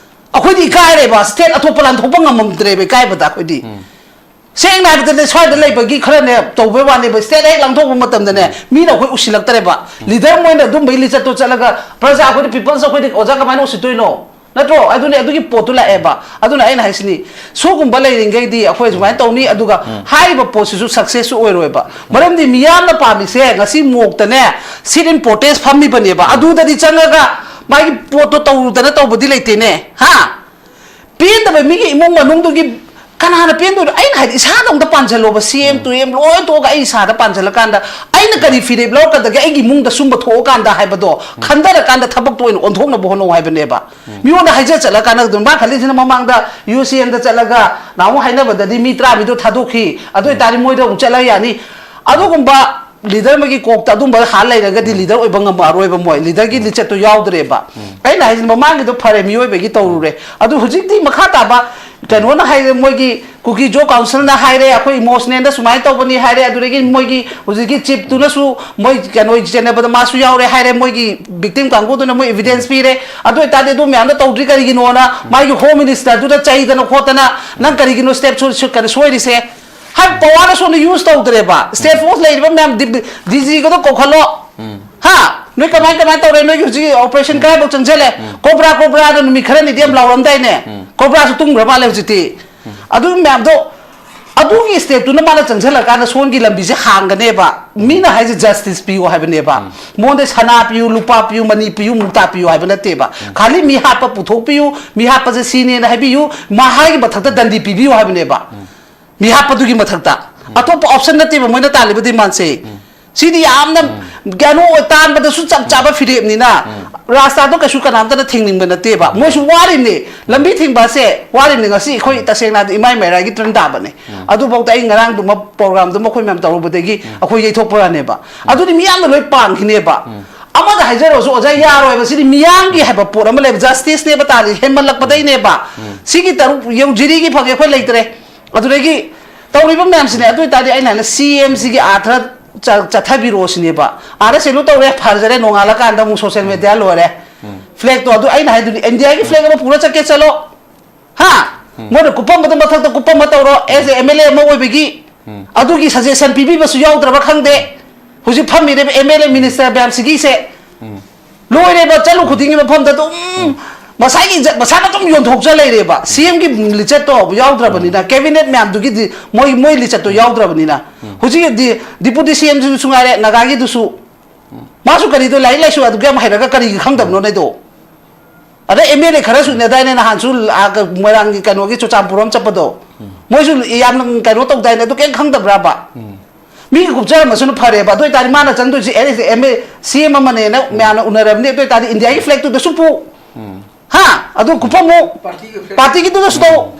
ꯑꯩꯈꯣꯏꯗꯤ ꯏꯀꯥꯏꯔꯦꯕ, ꯁ꯭ꯇꯦꯠ ꯑꯇꯣꯞꯄ ꯂꯥꯟꯊꯣꯛꯄ ꯉꯝꯃꯝꯗ꯭ꯔꯦꯕ ꯏꯀꯥꯏꯕꯗ ꯑꯩꯈꯣꯏꯗꯤ꯫ ꯁꯦꯡꯅ ꯍꯥꯏꯕꯗꯅꯦ, ꯁ꯭ꯋꯥꯏꯗ ꯂꯩꯕꯒꯤ ꯈꯔꯅꯦ ꯇꯧꯕꯩ ꯋꯥꯅꯦꯕ, ꯁ꯭ꯇꯦꯠ ꯍꯦꯛ ꯂꯥꯟꯊꯣꯛꯄ ꯃꯇꯝꯗꯅꯦ ꯃꯤꯅ ꯑꯩꯈꯣꯏ ꯎꯁꯤꯜꯂꯛꯇ꯭ꯔꯦꯕ꯫ ꯂꯤꯗꯔ ꯃꯣꯏꯅ ꯑꯗꯨꯝꯕꯒꯤ ꯂꯤꯆꯠꯇꯣ ꯆꯠꯂꯒ ꯄ꯭ꯔꯖꯥ ꯑꯩꯈꯣꯏꯗꯤ, ꯄꯤꯄꯜꯁ ꯑꯩꯈꯣꯏꯗꯤ ꯑꯣꯖꯥ ꯀꯃꯥꯏꯅ ꯎꯁꯤꯠꯇꯣꯏꯅꯣ? ꯅꯠꯇ꯭ꯔꯣ? ꯑꯗꯨꯅꯦ, ꯑꯗꯨꯒꯤ ꯄꯣꯠꯇꯨ ꯂꯥꯛꯑꯦꯕ꯫ ꯑꯗꯨꯅ ꯑꯩꯅ ꯍꯥꯏꯁꯤꯅꯤ, ꯁꯨꯒꯨꯝꯕ ꯂꯩꯔꯤꯉꯩꯗꯤ ꯑꯩꯈꯣꯏ ꯁꯨꯃꯥꯏꯅ ꯇꯧꯅꯤ, ꯑꯗꯨꯒ ꯍꯥꯏꯔꯤꯕ ꯄꯣꯠꯁꯤꯁꯨ ꯁꯛꯁꯦꯁꯁꯨ ꯑꯣꯏꯔꯣꯏꯕ꯫ ꯃꯔꯝꯗꯤ ꯃꯤꯌꯥꯝꯅ ꯄꯥꯝꯃꯤꯁꯦ ꯉꯁꯤ ꯃꯣꯛꯇꯅꯦ, ꯁꯤꯠ ꯏꯟ ꯄ꯭ꯔꯣꯇꯦꯁ ꯐꯝꯃꯤꯕꯅꯦꯕ꯫ ꯑꯗꯨꯗꯗꯤ ꯆꯪꯉꯒ ꯃꯥꯒꯤ ꯄꯣꯠꯇꯣ ꯇꯧꯔꯨꯗꯅ ꯇꯧꯕꯗꯤ ꯂꯩꯇꯦꯅꯦ, ꯍꯥ? ꯄꯦꯟꯗꯕ ꯃꯤꯒꯤ ꯏꯃꯨꯡ ꯃꯅꯨꯡꯗꯨꯒꯤ ꯀꯅꯥꯅ ꯄꯦꯟꯗꯣꯏꯅꯣ? ꯑꯩꯅ ꯍꯥꯏꯗꯤ ꯏꯁꯥꯗ ꯑꯝꯇ ꯄꯥꯟꯁꯤꯜꯂꯣꯕ, ꯁꯤ ꯑꯦꯝ ꯇꯨ ꯑꯦꯝ ꯂꯣꯏ ꯇꯣꯛꯑꯒ ꯑꯩ ꯏꯁꯥꯗ ꯄꯥꯟꯁꯤꯜꯂꯀꯥꯟꯗ ꯑꯩꯅ ꯀꯔꯤ ꯐꯤꯔꯦꯞ ꯂꯧꯔꯛꯀꯗꯒꯦ? ꯑꯩꯒꯤ ꯏꯃꯨꯡꯗ ꯁꯨꯝꯕ ꯊꯣꯛꯑꯀꯥꯟꯗ ꯍꯥꯏꯕꯗꯣ ꯈꯟꯊꯔꯀꯥꯟꯗ ꯊꯕꯛꯇꯣ ꯑꯣꯏꯅ ꯑꯣꯟꯊꯣꯛꯅꯕ ꯍꯣꯠꯅꯧ ꯍꯥꯏꯕꯅꯦꯕ꯫ ꯃꯤꯉꯣꯟꯗ ꯍꯥꯏꯖ ꯆꯠꯂꯀꯥꯟꯗ ꯑꯗꯨꯝ ꯃꯥ ꯈꯜꯂꯤꯁꯤꯅ ꯃꯃꯥꯡꯗ ꯌꯨ ꯁꯤ ꯑꯦꯝꯗ ꯆꯠꯂꯒ ꯅꯍꯥꯟꯃꯨꯛ ꯍꯥꯏꯅꯕꯗꯗꯤ ꯃꯤ ꯇꯔꯥꯃꯔꯤꯗꯣ ꯊꯥꯗꯣꯛꯈꯤ, ꯑꯗꯨ ꯑꯣꯏꯇꯥꯔꯗꯤ ꯃꯣꯏꯗ ꯑꯃꯨꯛ ꯆꯠꯂ ꯌꯥꯅꯤ꯫ ꯑꯗꯨꯒꯨꯝꯕ ꯂꯤꯗꯔ ꯑꯃꯒꯤ ꯀꯣꯛꯇ ꯑꯗꯨꯝꯕ ꯍꯥ ꯂꯩꯔꯒꯗꯤ ꯂꯤꯗꯔ ꯑꯣꯏꯕ ꯉꯝꯃꯛꯑꯔꯣꯏꯕ ꯃꯣꯏ, ꯂꯤꯗꯔꯒꯤ ꯂꯤꯆꯠꯇꯣ ꯌꯥꯎꯗ꯭ꯔꯦꯕ꯫ ꯑꯩꯅ ꯍꯥꯏꯁꯤꯅ ꯃꯃꯥꯡꯒꯤꯗꯣ ꯐꯔꯦ, ꯃꯤꯑꯣꯏꯕꯒꯤ ꯇꯧꯔꯨꯔꯦ꯫ ꯑꯗꯨ ꯍꯧꯖꯤꯛꯇꯤ ꯃꯈꯥ ꯇꯥꯕ ꯀꯩꯅꯣꯅ ꯍꯥꯏꯔꯦ, ꯃꯣꯏꯒꯤ ꯀꯨꯀꯤ ꯖꯣ ꯀꯥꯎꯟꯁꯤꯜꯅ ꯍꯥꯏꯔꯦ, ꯑꯩꯈꯣꯏ ꯏꯃꯣꯁꯅꯦꯜꯗ ꯁꯨꯃꯥꯏꯅ ꯇꯧꯕꯅꯤ ꯍꯥꯏꯔꯦ, ꯑꯗꯨꯗꯒꯤ ꯃꯣꯏꯒꯤ ꯍꯧꯖꯤꯛꯀꯤ ꯆꯤꯞꯇꯨꯅꯁꯨ ꯃꯣꯏ ꯀꯩꯅꯣ ꯆꯦꯟꯅꯕꯗ ꯃꯥꯁꯨ ꯌꯥꯎꯔꯦ ꯍꯥꯏꯔꯦ, ꯃꯣꯏꯒꯤ ꯚꯤꯛꯇꯤꯝ ꯀꯥꯡꯕꯨꯗꯨꯅ ꯃꯣꯏ ꯏꯚꯤꯗꯦꯟꯁ ꯄꯤꯔꯦ꯫ ꯑꯗꯨ ꯑꯣꯏꯇꯥꯔꯗꯤ ꯑꯗꯨ ꯃꯌꯥꯝꯗꯣ ꯇꯧꯗ꯭ꯔꯤ ꯀꯔꯤꯒꯤꯅꯣꯅ ꯃꯥꯒꯤ ꯍꯣꯝ ꯃꯤꯅꯤꯁꯇꯔꯗꯨꯗ ꯆꯩꯗꯅ ꯈꯣꯠꯇꯅ, "ꯅꯪ ꯀꯔꯤꯒꯤꯅꯣ ꯁ꯭ꯇꯦꯞ ꯁꯣꯏ-, ꯁꯣꯏ-, ꯀꯩꯅꯣ ꯁꯣꯏꯔꯤꯁꯦ?" ꯍꯥꯏ ꯄꯋꯥꯔꯗ ꯁꯣꯝꯗ ꯌꯨꯁ ꯇꯧꯗ꯭ꯔꯦꯕ꯫ ꯁ꯭ꯇꯦꯠ ꯐꯣꯔꯁ ꯂꯩꯔꯤꯕ ꯃꯌꯥꯝ ꯗꯤ-, ꯗꯤ ꯖꯤꯒꯗꯣ ꯀꯧꯈꯠꯂꯣ꯫ ꯍꯥ? ꯅꯣꯏ ꯀꯃꯥꯏ, ꯀꯃꯥꯏ ꯇꯧꯔꯦ? ꯅꯣꯏꯒꯤ ꯍꯧꯖꯤꯛ ꯑꯣꯄꯔꯦꯁꯟ ꯀꯗꯥꯏꯐꯥꯎ ꯆꯪꯁꯤꯜꯂꯦ? ꯀꯣꯕ꯭ꯔꯥ, ꯀꯣꯕ꯭ꯔꯥꯅ ꯅꯨꯃꯤꯠ ꯈꯔꯅꯤꯗꯤ ꯌꯥꯝ ꯂꯥꯎꯔꯝꯗꯥꯏꯅꯦ? ꯀꯣꯕ꯭ꯔꯥꯁꯨ ꯇꯨꯝꯈ꯭ꯔ ꯃꯥꯜꯂꯦ ꯍꯧꯖꯤꯛꯇꯤ꯫ ꯑꯗꯨ ꯃꯌꯥꯝꯗꯣ, ꯑꯗꯨꯒꯤ ꯁ꯭ꯇꯦꯞꯇꯨꯅ ꯃꯥꯅ ꯆꯪꯁꯤꯜꯂꯀꯥꯟꯗ ꯁꯣꯝꯒꯤ ꯂꯝꯕꯤꯁꯦ ꯍꯥꯡꯒꯅꯦꯕ꯫ ꯃꯤꯅ ꯍꯥꯏꯁꯦ ꯖꯁꯇꯤꯁ ꯄꯤꯌꯨ ꯍꯥꯏꯕꯅꯦꯕ꯫ ꯃꯉꯣꯟꯗ ꯁꯅꯥ ꯄꯤꯌꯨ, ꯂꯨꯄꯥ ꯄꯤꯌꯨ, ꯃꯅꯤ ꯄꯤꯌꯨ, ꯃꯨꯛꯇꯥ ꯄꯤꯌꯨ ꯍꯥꯏꯕ ꯅꯠꯇꯦꯕ꯫ ꯈꯥꯂꯤ ꯃꯤ ꯍꯥꯠꯄ ꯄꯨꯊꯣꯛꯄꯤꯌꯨ, ꯃꯤ ꯍꯥꯠꯄꯁꯦ ꯁꯤꯅꯦꯅ ꯍꯥꯏꯕꯤꯌꯨ, ꯃꯍꯥꯛꯀꯤ ꯃꯊꯛꯇ ꯗꯟꯗꯤ ꯄꯤꯕꯤꯌꯨ ꯍꯥꯏꯕꯅꯦꯕ꯫ ꯃꯤ ꯍꯥꯠꯄꯗꯨꯒꯤ ꯃꯊꯛꯇ ꯑꯇꯣꯞꯄ ꯑꯣꯞꯁꯟ ꯅꯠꯇꯦꯕ ꯃꯣꯏꯅ ꯇꯥꯜꯂꯤꯕ ꯗꯤꯃꯥꯟꯁꯦ꯫ ꯁꯤꯗꯤ ꯌꯥꯝꯅ ꯀꯩꯅꯣ ꯇꯥꯟꯕꯗꯁꯨ ꯆꯞ ꯆꯥꯕ ꯐꯤꯔꯦꯞꯅꯤꯅ ꯔꯥꯁꯇꯥꯗꯣ ꯀꯩꯁꯨ ꯀꯅꯥꯝꯇꯅ ꯊꯤꯡꯅꯤꯡꯕ ꯅꯠꯇꯦꯕ꯫ ꯃꯣꯏꯁꯨ ꯋꯥꯔꯤꯕꯅꯤ, ꯂꯝꯕꯤ ꯊꯤꯡꯕꯁꯦ ꯋꯥꯔꯤꯕꯅꯤ꯫ ꯉꯁꯤ ꯑꯩꯈꯣꯏ ꯇꯁꯦꯡꯅ ꯍꯥꯏꯗꯤ ꯏꯃꯥꯏ ꯃꯩꯔꯥꯒꯤ ꯇꯔꯟ ꯇꯥꯕꯅꯦ꯫ ꯑꯗꯨꯐꯥꯎꯗ ꯑꯩ ꯉꯔꯥꯡꯗꯨꯃ ꯄ꯭ꯔꯣꯒ꯭ꯔꯥꯝꯗꯨꯃ ꯑꯩꯈꯣꯏ ꯃꯌꯥꯝ ꯇꯧꯔꯨꯕꯗꯒꯤ ꯑꯩꯈꯣꯏ ꯌꯩꯊꯣꯛꯄ ꯋꯥꯅꯦꯕ꯫ ꯑꯗꯨꯗꯤ ꯃꯤꯌꯥꯝꯅ ꯂꯣꯏ ꯄꯥꯟꯈꯤꯅꯦꯕ꯫ ꯑꯃꯗ ꯍꯥꯏꯖꯔꯁꯨ ꯑꯣꯖꯥ ꯌꯥꯔꯣꯏꯕ꯫ ꯁꯤꯗꯤ ꯃꯤꯌꯥꯝꯒꯤ ꯍꯥꯏꯕ ꯄꯣꯠ ꯑꯃ ꯂꯩꯕ, ꯖꯁꯇꯤꯁꯅꯦꯕ ꯇꯥꯔꯤ ꯍꯦꯟꯃꯜꯂꯛꯄꯗꯩꯅꯦꯕ꯫ ꯁꯤꯒꯤ ꯇꯔꯨꯛ ꯌꯧ ꯖꯤꯔꯤꯒꯤ ꯐꯪꯉꯦ ꯑꯩꯈꯣꯏ ꯂꯩꯇ꯭ꯔꯦ꯫ ꯑꯗꯨꯗꯒꯤ ꯇꯧꯔꯤꯕ ꯃꯌꯥꯝꯁꯤꯅꯦ꯫ ꯑꯗꯨ ꯑꯣꯏꯇꯥꯔꯗꯤ ꯑꯩꯅ ꯍꯥꯏꯅ ꯁꯤ ꯑꯦꯝ ꯁꯤꯒꯤ ꯑꯥꯔꯊ ꯆ- ꯆꯠꯊꯕꯤꯔꯛꯑꯣ ꯁꯤꯅꯦꯕ꯫ ꯑꯥꯗ ꯁꯦꯂꯨ ꯇꯧꯔꯦ, ꯐꯖꯔꯦ, ꯅꯣꯡꯉꯥꯜꯂꯀꯥꯟꯗ ꯑꯃꯨꯛ ꯁꯣꯁꯤꯌꯦꯜ ꯃꯦꯗꯤꯌꯥ ꯂꯣꯏꯔꯦ꯫ ꯐ꯭ꯂꯦꯛꯇꯣ ꯑꯗꯨ ꯑꯩꯅ ꯍꯥꯏꯗꯨꯅꯤ, ꯏꯟꯗꯤꯌꯥꯒꯤ ꯐ꯭ꯂꯦꯛ ꯑꯃ ꯄꯨꯔ ꯆꯠꯀꯦ ꯆꯠꯂꯣ꯫ ꯍꯥ? ꯃꯣꯏꯅ ꯀꯨꯞꯄꯝꯕꯗꯣ ꯃꯊꯛꯇ ꯀꯨꯞꯄꯝꯕ ꯇꯧꯔꯣ, ꯑꯦꯁ ꯑꯦ ꯑꯦꯝ ꯑꯦꯜ ꯑꯦ ꯑꯃ ꯑꯣꯏꯕꯒꯤ꯫ ꯑꯗꯨꯒꯤ ꯁꯖꯦꯁꯟ ꯄꯤꯕꯤꯕꯁꯨ ꯌꯥꯎꯗ꯭ꯔꯕ ꯈꯪꯗꯦ꯫ ꯍꯧꯖꯤꯛ ꯐꯝꯃꯤꯕ ꯑꯦꯝ ꯑꯦꯜ ꯑꯦ ꯃꯤꯅꯤꯁꯇꯔ ꯃꯌꯥꯝꯁꯤꯒꯤꯁꯦ ꯂꯣꯏꯔꯦꯕ꯫ ꯆꯠꯂꯨ ꯈꯨꯗꯤꯡꯒꯤ ꯃꯐꯝꯗ ꯑꯗꯨꯝ ꯃꯁꯥꯒꯤ ꯏꯖꯠ ꯃꯁꯥꯅ ꯑꯗꯨꯝ ꯌꯣꯟꯊꯣꯛꯆ ꯂꯩꯔꯦꯕ꯫ ꯁꯤ ꯑꯦꯝꯒꯤ ꯂꯤꯆꯠꯇꯣ ꯌꯥꯎꯗ꯭ꯔꯕꯅꯤꯅ, ꯀꯦꯕꯤꯅꯦꯠ ꯃꯌꯥꯝꯗꯨꯒꯤꯗꯤ ꯃꯣꯏ ꯃꯣꯏ ꯂꯤꯆꯠꯇꯣ ꯌꯥꯎꯗ꯭ꯔꯕꯅꯤꯅ꯫ ꯍꯧꯖꯤꯛ ꯗꯤ- ꯗꯤꯄꯨꯇꯤ ꯁꯤ ꯑꯦꯝꯗꯨꯁꯨ ꯉꯥꯏꯔꯦ, ꯅꯥꯒꯥꯒꯤꯗꯨꯁꯨ꯫ ꯃꯥꯁꯨ ꯀꯔꯤꯗꯣ ꯂꯥꯏꯔꯤꯛ ꯂꯥꯏꯁꯨ ꯑꯗꯨꯛ ꯌꯥꯝ ꯍꯩꯔꯒ ꯀꯔꯤꯒꯤ ꯈꯪꯗꯕꯅꯣ ꯅꯩꯗꯣ? ꯑꯗ ꯑꯦꯝ ꯑꯦꯜ ꯑꯦ ꯈꯔꯁꯨ ꯏꯟꯅꯗꯥꯏꯅꯦ ꯅꯍꯥꯟꯁꯨ, ꯑꯥ, ꯃꯣꯏꯔꯥꯡꯒꯤ ꯀꯩꯅꯣꯒꯤ ꯆꯨꯔꯆꯥꯟꯄꯨꯔ ꯑꯃ ꯆꯠꯄꯗꯣ꯫ ꯃꯣꯏꯁꯨ ꯌꯥꯝꯅ ꯀꯩꯅꯣ ꯇꯧꯗꯥꯏꯅꯦ, ꯑꯗꯨ ꯀꯩꯝ ꯈꯪꯗꯕ꯭ꯔꯕ? ꯃꯤꯒꯤ ꯀꯨꯞꯆꯔꯝꯕꯁꯨꯅ ꯐꯔꯦꯕ꯫ ꯑꯗꯨ ꯑꯣꯏꯇꯥꯔꯗꯤ ꯃꯥꯅ ꯆꯪꯗꯣꯏꯁꯦ ꯑꯦꯝ ꯑꯦ ꯁꯤ ꯑꯦꯝ ꯑꯃꯅꯦꯅ ꯃꯌꯥꯝꯅ ꯎꯅꯔꯕꯅꯤ꯫ ꯑꯗꯨ ꯑꯣꯏꯇꯥꯔꯗꯤ ꯏꯟꯗꯤꯌꯥꯒꯤ ꯐ꯭ꯂꯦꯛꯇꯨꯗꯁꯨ ꯄꯨ꯫ ꯍꯥ? ꯑꯗꯨ ꯀꯨꯞꯄꯝꯃꯨ꯫ ꯄꯥꯔꯇꯤꯒꯤꯗꯨꯗꯁꯨ ꯇꯧ꯫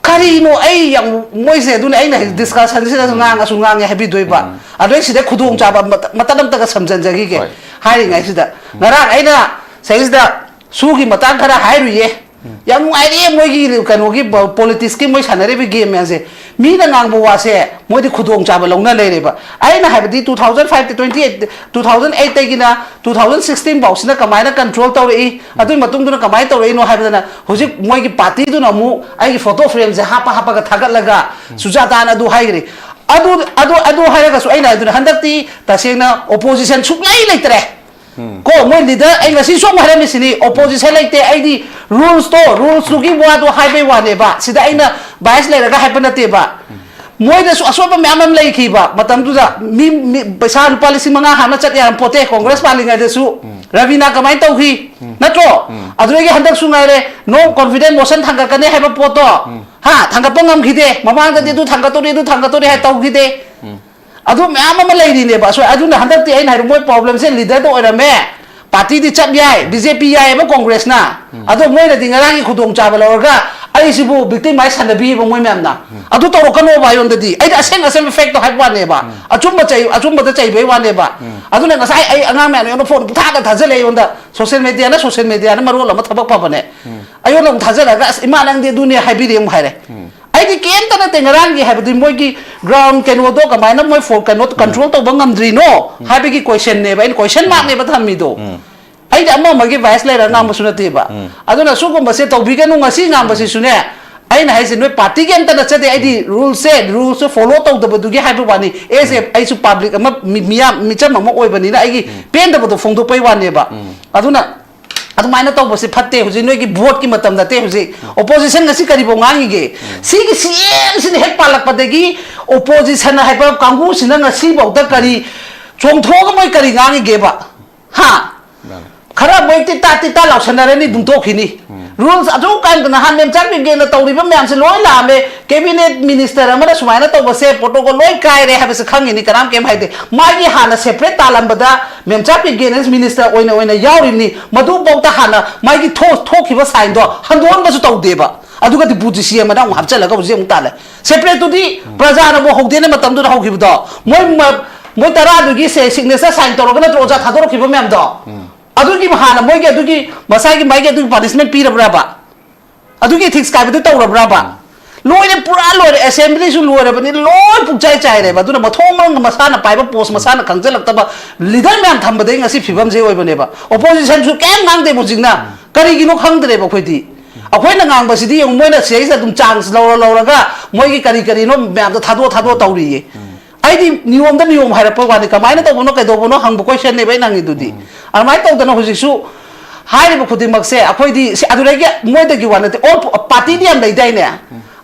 ꯀꯔꯤꯅꯣ? ꯑꯩ ꯌꯥꯝ, ꯃꯣꯏꯁꯦ, ꯑꯗꯨꯅ ꯑꯩꯅ ꯍꯧꯖꯤꯛ ꯗꯤꯁꯀꯁꯟꯁꯤꯗꯁꯨ ꯉꯥꯡꯉꯁꯨ ꯉꯥꯡꯉꯦ ꯍꯥꯏꯕꯤꯗꯣꯏꯕ꯫ ꯑꯗꯩ ꯁꯤꯗ ꯈꯨꯗꯣꯡꯆꯥꯕ ꯃꯇ- ꯃꯇꯠ ꯑꯃꯇꯒ ꯁꯝꯖꯟꯖꯈꯤꯒꯦ꯫ ꯍꯣꯏ꯫ ꯍꯥꯏꯔꯤꯉꯩꯁꯤꯗ ꯉꯔꯥꯡ ꯑꯩꯅ ꯁꯤꯗꯩꯁꯤꯗ ꯁꯨꯒꯤ ꯃꯇꯥꯡ ꯈꯔ ꯍꯥꯏꯔꯨꯏꯌꯦ꯫ ꯌꯥꯝ ꯅꯨꯡꯉꯥꯏꯔꯦ ꯃꯣꯏꯒꯤ ꯀꯩꯅꯣꯒꯤ ꯄꯣꯂꯤꯇꯤꯛꯁꯀꯤ ꯃꯣꯏ ꯁꯥꯟꯅꯔꯤꯕ ꯒꯦꯝ ꯃꯌꯥꯝꯁꯦ꯫ ꯃꯤꯅ ꯉꯥꯡꯕ ꯋꯥꯁꯦ ꯃꯣꯏꯗꯤ ꯈꯨꯗꯣꯡꯆꯥꯕ ꯂꯧꯅ ꯂꯩꯔꯦꯕ꯫ ꯑꯩꯅ ꯍꯥꯏꯕꯗꯤ two thousand five ꯇ twenty eight, two thousand eight ꯇꯒꯤꯅ two thousand sixteen ꯐꯥꯎꯁꯤꯅ ꯀꯃꯥꯏꯅ ꯀꯟꯇ꯭ꯔꯣꯜ ꯇꯧꯔꯛꯏ, ꯑꯗꯨꯒꯤ ꯃꯇꯨꯡꯗꯨꯅ ꯀꯃꯥꯏꯅ ꯇꯧꯔꯛꯏꯅꯣ ꯍꯥꯏꯕꯗꯅ ꯍꯧꯖꯤꯛ ꯃꯣꯏꯒꯤ ꯄꯥꯔꯇꯤꯗꯨꯅ ꯑꯃꯨꯛ ꯑꯩꯒꯤ ꯐꯣꯇꯣ ꯐ꯭ꯔꯦꯝꯁꯦ ꯍꯥꯞꯄ ꯍꯥꯞꯄꯒ ꯊꯥꯒꯠꯂꯒ ꯁꯨꯖꯥꯇꯥꯅ ꯑꯗꯨ ꯍꯥꯏꯈ꯭ꯔꯦ꯫ ꯑꯗꯨ ꯑꯗꯨ ꯑꯗꯨ ꯍꯥꯏꯔꯒꯁꯨ ꯑꯩꯅ ꯍꯥꯏꯗꯨꯅ ꯍꯟꯗꯛꯇꯤ ꯇꯁꯦꯡꯅ ꯑꯣꯄꯣꯖꯤꯁꯟ ꯁꯨꯛꯂꯩ ꯂꯩꯇ꯭ꯔꯦ꯫ ꯀꯣ, ꯃꯣꯏ ꯂꯤꯗꯔ, ꯑꯩ ꯉꯁꯤꯁꯨ ꯑꯃꯨꯛ ꯍꯥꯏꯔꯝꯃꯤꯁꯤꯅꯤ, ꯑꯣꯄꯣꯖꯤꯁꯟ ꯂꯩꯇꯦ꯫ ꯑꯩꯗꯤ ꯔꯨꯜꯁꯇꯣ, ꯔꯨꯜꯁꯇꯨꯒꯤ ꯋꯥꯗꯣ ꯍꯥꯏꯕꯩ ꯋꯥꯅꯦꯕ꯫ ꯁꯤꯗ ꯑꯩꯅ ꯕꯥꯏꯁ ꯂꯩꯔꯒ ꯍꯥꯏꯕ ꯅꯠꯇꯦꯕ꯫ ꯃꯣꯏꯗꯁꯨ ꯑꯁꯣꯏꯕ ꯃꯌꯥꯝ ꯑꯃ ꯂꯩꯈꯤꯕ ꯃꯇꯝꯗꯨꯗ꯫ ꯃꯤ, ꯃꯤ ꯄꯩꯁꯥ ꯂꯨꯄꯥ ꯂꯤꯁꯤꯡ ꯃꯉꯥ ꯍꯥꯟꯅ ꯆꯠ ꯌꯥꯔꯝ ꯄꯣꯠꯇꯦ ꯀꯣꯡꯒ꯭ꯔꯦꯁ ꯄꯥꯜꯂꯤꯉꯩꯗꯁꯨ꯫ ꯔꯕꯤꯅꯥ ꯀꯃꯥꯏꯅ ꯇꯧꯈꯤ? ꯅꯠꯇ꯭ꯔꯣ? ꯑꯗꯨꯗꯒꯤ ꯍꯟꯗꯛꯁꯨ ꯉꯥꯏꯔꯦ, no confidence motion ꯊꯥꯡꯒꯠꯀꯅꯤ ꯍꯥꯏꯕ ꯄꯣꯠꯇꯣ꯫ ꯍꯥ? ꯊꯥꯡꯒꯠꯄ ꯉꯝꯈꯤꯗꯦ꯫ ꯃꯃꯥꯡꯗꯗꯤ ꯑꯗꯨ ꯊꯥꯡꯒꯠꯇꯣꯔꯤ, ꯑꯗꯨ ꯊꯥꯡꯒꯠꯇꯣꯔꯤ ꯍꯥꯏ ꯇꯧꯈꯤꯗꯦ꯫ ꯑꯗꯨ ꯃꯌꯥꯝ ꯑꯃ ꯂꯩꯔꯤꯅꯦꯕ ꯑꯁꯣꯏ꯫ ꯑꯗꯨꯅ ꯍꯟꯗꯛꯇꯤ ꯑꯩꯅ ꯍꯥꯏꯕ, ꯃꯣꯏ ꯄ꯭ꯔꯣꯕ꯭ꯂꯦꯝꯁꯦ ꯂꯤꯗꯔꯗ ꯑꯣꯏꯔꯝꯃꯦ꯫ ꯄꯥꯔꯇꯤꯗꯤ ꯆꯠ ꯌꯥꯏ, ꯕꯤ ꯖꯦ ꯄꯤ ꯌꯥꯏꯑꯕ ꯀꯣꯡꯒ꯭ꯔꯦꯁꯅ꯫ ꯑꯗꯣ ꯃꯣꯏꯅꯗꯤ ꯉꯔꯥꯡꯒꯤ ꯈꯨꯗꯣꯡꯆꯥꯕ ꯂꯧꯔꯒ ꯑꯩꯁꯤꯕꯨ ꯕꯤꯛꯇꯤꯝ ꯃꯥꯏ ꯁꯥꯟꯅꯕꯤꯌꯦꯕ ꯃꯣꯏ ꯃꯌꯥꯝꯅ꯫ ꯑꯗꯨ ꯇꯧꯔꯛꯀꯅꯣꯕ ꯑꯩꯉꯣꯟꯗꯗꯤ꯫ ꯑꯩꯗꯤ ꯑꯁꯦꯡ ꯑꯁꯦꯡꯕ ꯐꯦꯛꯇꯣ ꯍꯥꯏꯕ ꯋꯥꯅꯦꯕ꯫ ꯑꯆꯨꯝꯕ ꯆꯩ-, ꯑꯆꯨꯝꯕꯗ ꯆꯩꯕꯩ ꯋꯥꯅꯦꯕ꯫ ꯑꯗꯨꯅ ꯉꯁꯥꯏ ꯑꯩ ꯑꯉꯥꯡ ꯃꯌꯥꯝꯅ ꯑꯩꯉꯣꯟꯗ ꯐꯣꯟ ꯄꯨꯊꯥꯗ ꯊꯥꯖꯜꯂꯦ ꯑꯩꯉꯣꯟꯗ꯫ ꯁꯣꯁꯦꯜ ꯃꯦꯗꯤꯌꯥꯅ, ꯁꯣꯁꯦꯜ ꯃꯦꯗꯤꯌꯥꯅ ꯃꯔꯣꯜ ꯑꯃ ꯊꯕꯛ ꯐꯕꯅꯦ꯫ ꯑꯩꯉꯣꯟꯗ ꯑꯃꯨꯛ ꯊꯥꯖꯜꯂꯒ, "ꯑꯁ, ꯏꯃꯥ, ꯅꯪꯗꯤ ꯑꯗꯨꯅꯦ ꯍꯥꯏꯕꯤꯔꯦ" ꯑꯃꯨꯛ ꯍꯥꯏꯔꯦ꯫ ꯑꯩꯗꯤ ꯀꯩꯝꯇ ꯅꯠꯇꯦ꯫ ꯉꯔꯥꯡꯒꯤ ꯍꯥꯏꯕꯗꯤ ꯃꯣꯏꯒꯤ ꯒ꯭ꯔꯥꯎꯟ ꯀꯩꯅꯣꯗꯣ ꯀꯃꯥꯏꯅ ꯃꯣꯏ ꯐꯣ-, ꯀꯩꯅꯣ ꯀꯟꯇ꯭ꯔꯣꯜ ꯇꯧꯕ ꯉꯝꯗ꯭ꯔꯤꯅꯣ ꯍꯥꯏꯕꯒꯤ ꯀꯣꯏꯁꯟꯅꯦꯕ, ꯑꯩꯅ ꯀꯣꯏꯁꯟ ꯃꯥꯔꯛꯅꯦꯕ ꯊꯝꯃꯤꯗꯣ꯫ ꯑꯩꯗꯤ ꯑꯃ ꯑꯃꯒꯤ ꯚꯥꯏꯁ ꯂꯩꯔ ꯉꯥꯡꯕꯁꯨ ꯅꯠꯇꯦꯕ꯫ ꯑꯗꯨꯅ ꯁꯤꯒꯨꯝꯕꯁꯦ ꯇꯧꯕꯤꯒꯅꯨ꯫ ꯉꯁꯤ ꯉꯥꯡꯕꯁꯤꯁꯨꯅꯦ, ꯑꯩꯅ ꯍꯥꯏꯁꯦ ꯅꯣꯏ ꯄꯥꯔꯇꯤꯒꯤ ꯑꯝꯇ ꯅꯠꯆꯗꯦ꯫ ꯑꯩꯗꯤ ꯔꯨꯜꯁꯦ, ꯔꯨꯜꯁꯦ ꯐꯣꯂꯣ ꯇꯧꯗꯕꯗꯨꯒꯤ ꯍꯥꯏꯕ ꯋꯥꯅꯤ꯫ ꯑꯦꯁ ꯑꯦ, ꯑꯩꯁꯨ ꯄꯥꯕ꯭ꯂꯤꯛ ꯑꯃ, ꯃꯤ-, ꯃꯤꯌꯥꯝ, ꯃꯤꯆꯝ ꯑꯃ ꯑꯣꯏꯕꯅꯤꯅ ꯑꯩꯒꯤ ꯄꯦꯟꯗꯕꯗꯣ ꯐꯣꯡꯗꯣꯛꯄꯩ ꯋꯥꯅꯦꯕ꯫ ꯑꯗꯨꯅ ꯑꯗꯨꯃꯥꯏꯅ ꯇꯧꯕꯁꯤ ꯐꯠꯇꯦ꯫ ꯍꯧꯖꯤꯛ ꯅꯣꯏꯒꯤ ꯚꯣꯠꯀꯤ ꯃꯇꯝ ꯅꯠꯇꯦ꯫ ꯍꯧꯖꯤꯛ ꯑꯣꯄꯣꯖꯤꯁꯟ ꯉꯁꯤ ꯀꯔꯤꯐꯥꯎ ꯉꯥꯡꯉꯤꯒꯦ? ꯁꯤꯒꯤ ꯁꯤ ꯑꯦꯝꯁꯤꯅ ꯍꯦꯛ ꯄꯥꯜꯂꯛꯄꯗꯒꯤ ꯑꯣꯄꯣꯖꯤꯁꯟ ꯍꯥꯏꯕ ꯀꯥꯡꯕꯨꯁꯤꯅ ꯉꯁꯤꯐꯥꯎꯗ ꯀꯔꯤ ꯆꯣꯡꯊꯣꯛꯑꯒ ꯃꯣꯏ ꯀꯔꯤ ꯉꯥꯡꯉꯤꯒꯦꯕ? ꯍꯥ? ꯈꯔ ꯃꯣꯏ ꯇꯤꯠꯇꯥ ꯇꯤꯠꯇꯥ ꯂꯥꯎꯁꯟꯅꯔꯅꯤ, ꯑꯗꯨꯝ ꯇꯣꯛꯈꯤꯅꯤ꯫ ꯔꯨꯜꯁ ꯑꯗꯨ ꯀꯥꯏꯅ ꯅꯍꯥꯟ ꯃꯦꯝꯆꯥ ꯕꯤꯒꯦꯟꯅ ꯇꯧꯔꯤꯕ ꯃꯌꯥꯝꯁꯦ ꯂꯣꯏ ꯂꯥꯛꯑꯝꯃꯦ꯫ ꯀꯦꯕꯤꯅꯦꯠ ꯃꯤꯅꯤꯁꯇꯔ ꯑꯃꯅ ꯁꯨꯃꯥꯏꯅ ꯇꯧꯕꯁꯦ ꯄ꯭ꯔꯣꯇꯣꯀꯣꯜ ꯂꯣꯏ ꯀꯥꯏꯔꯦ ꯍꯥꯏꯕꯁꯦ ꯈꯪꯉꯤꯅꯤ, ꯀꯅꯥꯝ ꯀꯩꯝ ꯍꯥꯏꯗꯦ꯫ ꯃꯥꯒꯤ ꯍꯥꯟꯅ ꯁꯦꯄꯔꯦꯠ ꯇꯥꯜꯂꯝꯕꯗ ꯃꯦꯝꯆꯥ ꯕꯤꯒꯦꯟ ꯃꯤꯅꯤꯁꯇꯔ ꯑꯣꯏꯅ, ꯑꯣꯏꯅ ꯌꯥꯎꯔꯤꯕꯅꯤ꯫ ꯃꯗꯨꯐꯥꯎꯗ ꯍꯥꯟꯅ ꯃꯥꯒꯤ ꯊꯣꯛ-, ꯊꯣꯛꯈꯤꯕ ꯁꯥꯏꯟꯗꯣ ꯍꯟꯗꯣꯛꯍꯟꯕꯁꯨ ꯇꯧꯗꯦꯕ꯫ ꯑꯗꯨꯒꯗꯤ ꯕꯨ ꯖꯤ ꯁꯤ ꯑꯃꯅ ꯑꯃꯨꯛ ꯍꯥꯞꯆꯤꯜꯂꯒ ꯍꯧꯖꯤꯛ ꯑꯃꯨꯛ ꯇꯥꯜꯂꯦ꯫ ꯁꯦꯄꯔꯦꯠꯇꯨꯗꯤ ꯄ꯭ꯔꯖꯥꯅꯕꯨ ꯍꯧꯗꯦꯅ ꯃꯇꯝꯗꯨꯗ ꯍꯧꯈꯤꯕꯗꯣ꯫ ꯃꯣꯏ ꯃ-, ꯃꯣꯏ ꯇꯔꯥꯗꯨꯒꯤ ꯁꯦ-, ꯁꯤꯒꯅꯦꯆꯔ ꯁꯥꯏꯟ ꯇꯧꯔꯒ ꯅꯠꯇ꯭ꯔꯣ ꯑꯣꯖꯥ ꯊꯥꯗꯣꯔꯛꯈꯤꯕ ꯃꯌꯥꯝꯗꯣ? ꯑꯗꯨꯒꯤ ꯍꯥꯟꯅ ꯃꯣꯏꯒꯤ ꯑꯗꯨꯒꯤ ꯃꯁꯥꯒꯤ ꯃꯥꯒꯤ ꯑꯗꯨꯒꯤ ꯄꯥꯅꯤꯁꯃꯦꯟ ꯄꯤꯔꯕ꯭ꯔꯕ? ꯑꯗꯨꯒꯤ ꯏꯊꯤꯛꯁ ꯀꯥꯏꯕꯗꯨ ꯇꯧꯔꯕ꯭ꯔꯕ? ꯂꯣꯏꯔꯦ, ꯄꯨꯔꯥ ꯂꯣꯏꯔꯦ꯫ ꯑꯦꯁꯦꯝꯕ꯭ꯂꯤꯁꯨ ꯂꯣꯏꯔꯕꯅꯤ, ꯂꯣꯏ ꯄꯨꯡꯆꯥꯏ ꯆꯥꯏꯔꯦꯕ꯫ ꯑꯗꯨꯅ ꯃꯊꯣꯡ ꯃꯔꯝ ꯃꯁꯥꯅ ꯄꯥꯏꯕ ꯄꯣꯁ ꯃꯁꯥꯅ ꯈꯪꯖꯜꯂꯛꯇꯕ ꯂꯤꯗꯔ ꯃꯌꯥꯝ ꯊꯝꯕꯗꯒꯤ ꯉꯁꯤ ꯐꯤꯕꯝꯁꯦ ꯑꯣꯏꯕꯅꯦꯕ꯫ ꯑꯣꯄꯣꯖꯤꯁꯟꯁꯨ ꯀꯩꯝ ꯉꯥꯡꯗꯦꯕ ꯍꯧꯖꯤꯛꯅ꯫ ꯀꯔꯤꯒꯤꯅꯣ ꯈꯪꯗ꯭ꯔꯦꯕ ꯑꯩꯈꯣꯏꯗꯤ꯫ ꯑꯩꯈꯣꯏꯅ ꯉꯥꯡꯕꯁꯤꯗꯤ ꯌꯦꯡꯉꯨ, ꯃꯣꯏꯅ ꯁꯤꯗꯩꯁꯤꯗ ꯑꯗꯨꯝ ꯆꯥꯟꯁ ꯂꯧꯔ ꯂꯧꯔꯒ ꯃꯣꯏꯒꯤ ꯀꯔꯤ ꯀꯔꯤꯅꯣ ꯃꯌꯥꯝꯗꯣ ꯊꯥꯗꯣꯛ ꯊꯥꯗꯣꯛ ꯇꯧꯔꯤꯌꯦ꯫ ꯑꯩꯗꯤ ꯅꯤꯌꯣꯝꯗ ꯅꯤꯌꯣꯝ ꯍꯥꯏꯔꯛꯄ ꯋꯥꯅꯤ, ꯀꯃꯥꯏꯅ ꯇꯧꯕꯅꯣ ꯀꯩꯗꯧꯕꯅꯣ ꯍꯪꯕ ꯀꯣꯏꯁꯟꯅꯦꯕ ꯑꯩꯅ ꯍꯪꯉꯤꯗꯨꯗꯤ꯫ ꯑꯗꯨꯃꯥꯏꯅ ꯇꯧꯗꯅ ꯍꯧꯖꯤꯛꯁꯨ ꯍꯥꯏꯔꯤꯕ ꯈꯨꯗꯤꯡꯃꯛꯁꯦ ꯑꯩꯈꯣꯏꯗꯤ ꯁꯤ ꯑꯗꯨꯗꯒꯤ ꯃꯣꯏꯗꯒꯤ ꯋꯥ ꯅꯠꯇꯦ꯫ ꯑꯣꯜ ꯄꯥꯔꯇꯤꯗꯤ ꯌꯥꯝ ꯂꯩꯗꯥꯏꯅꯦ?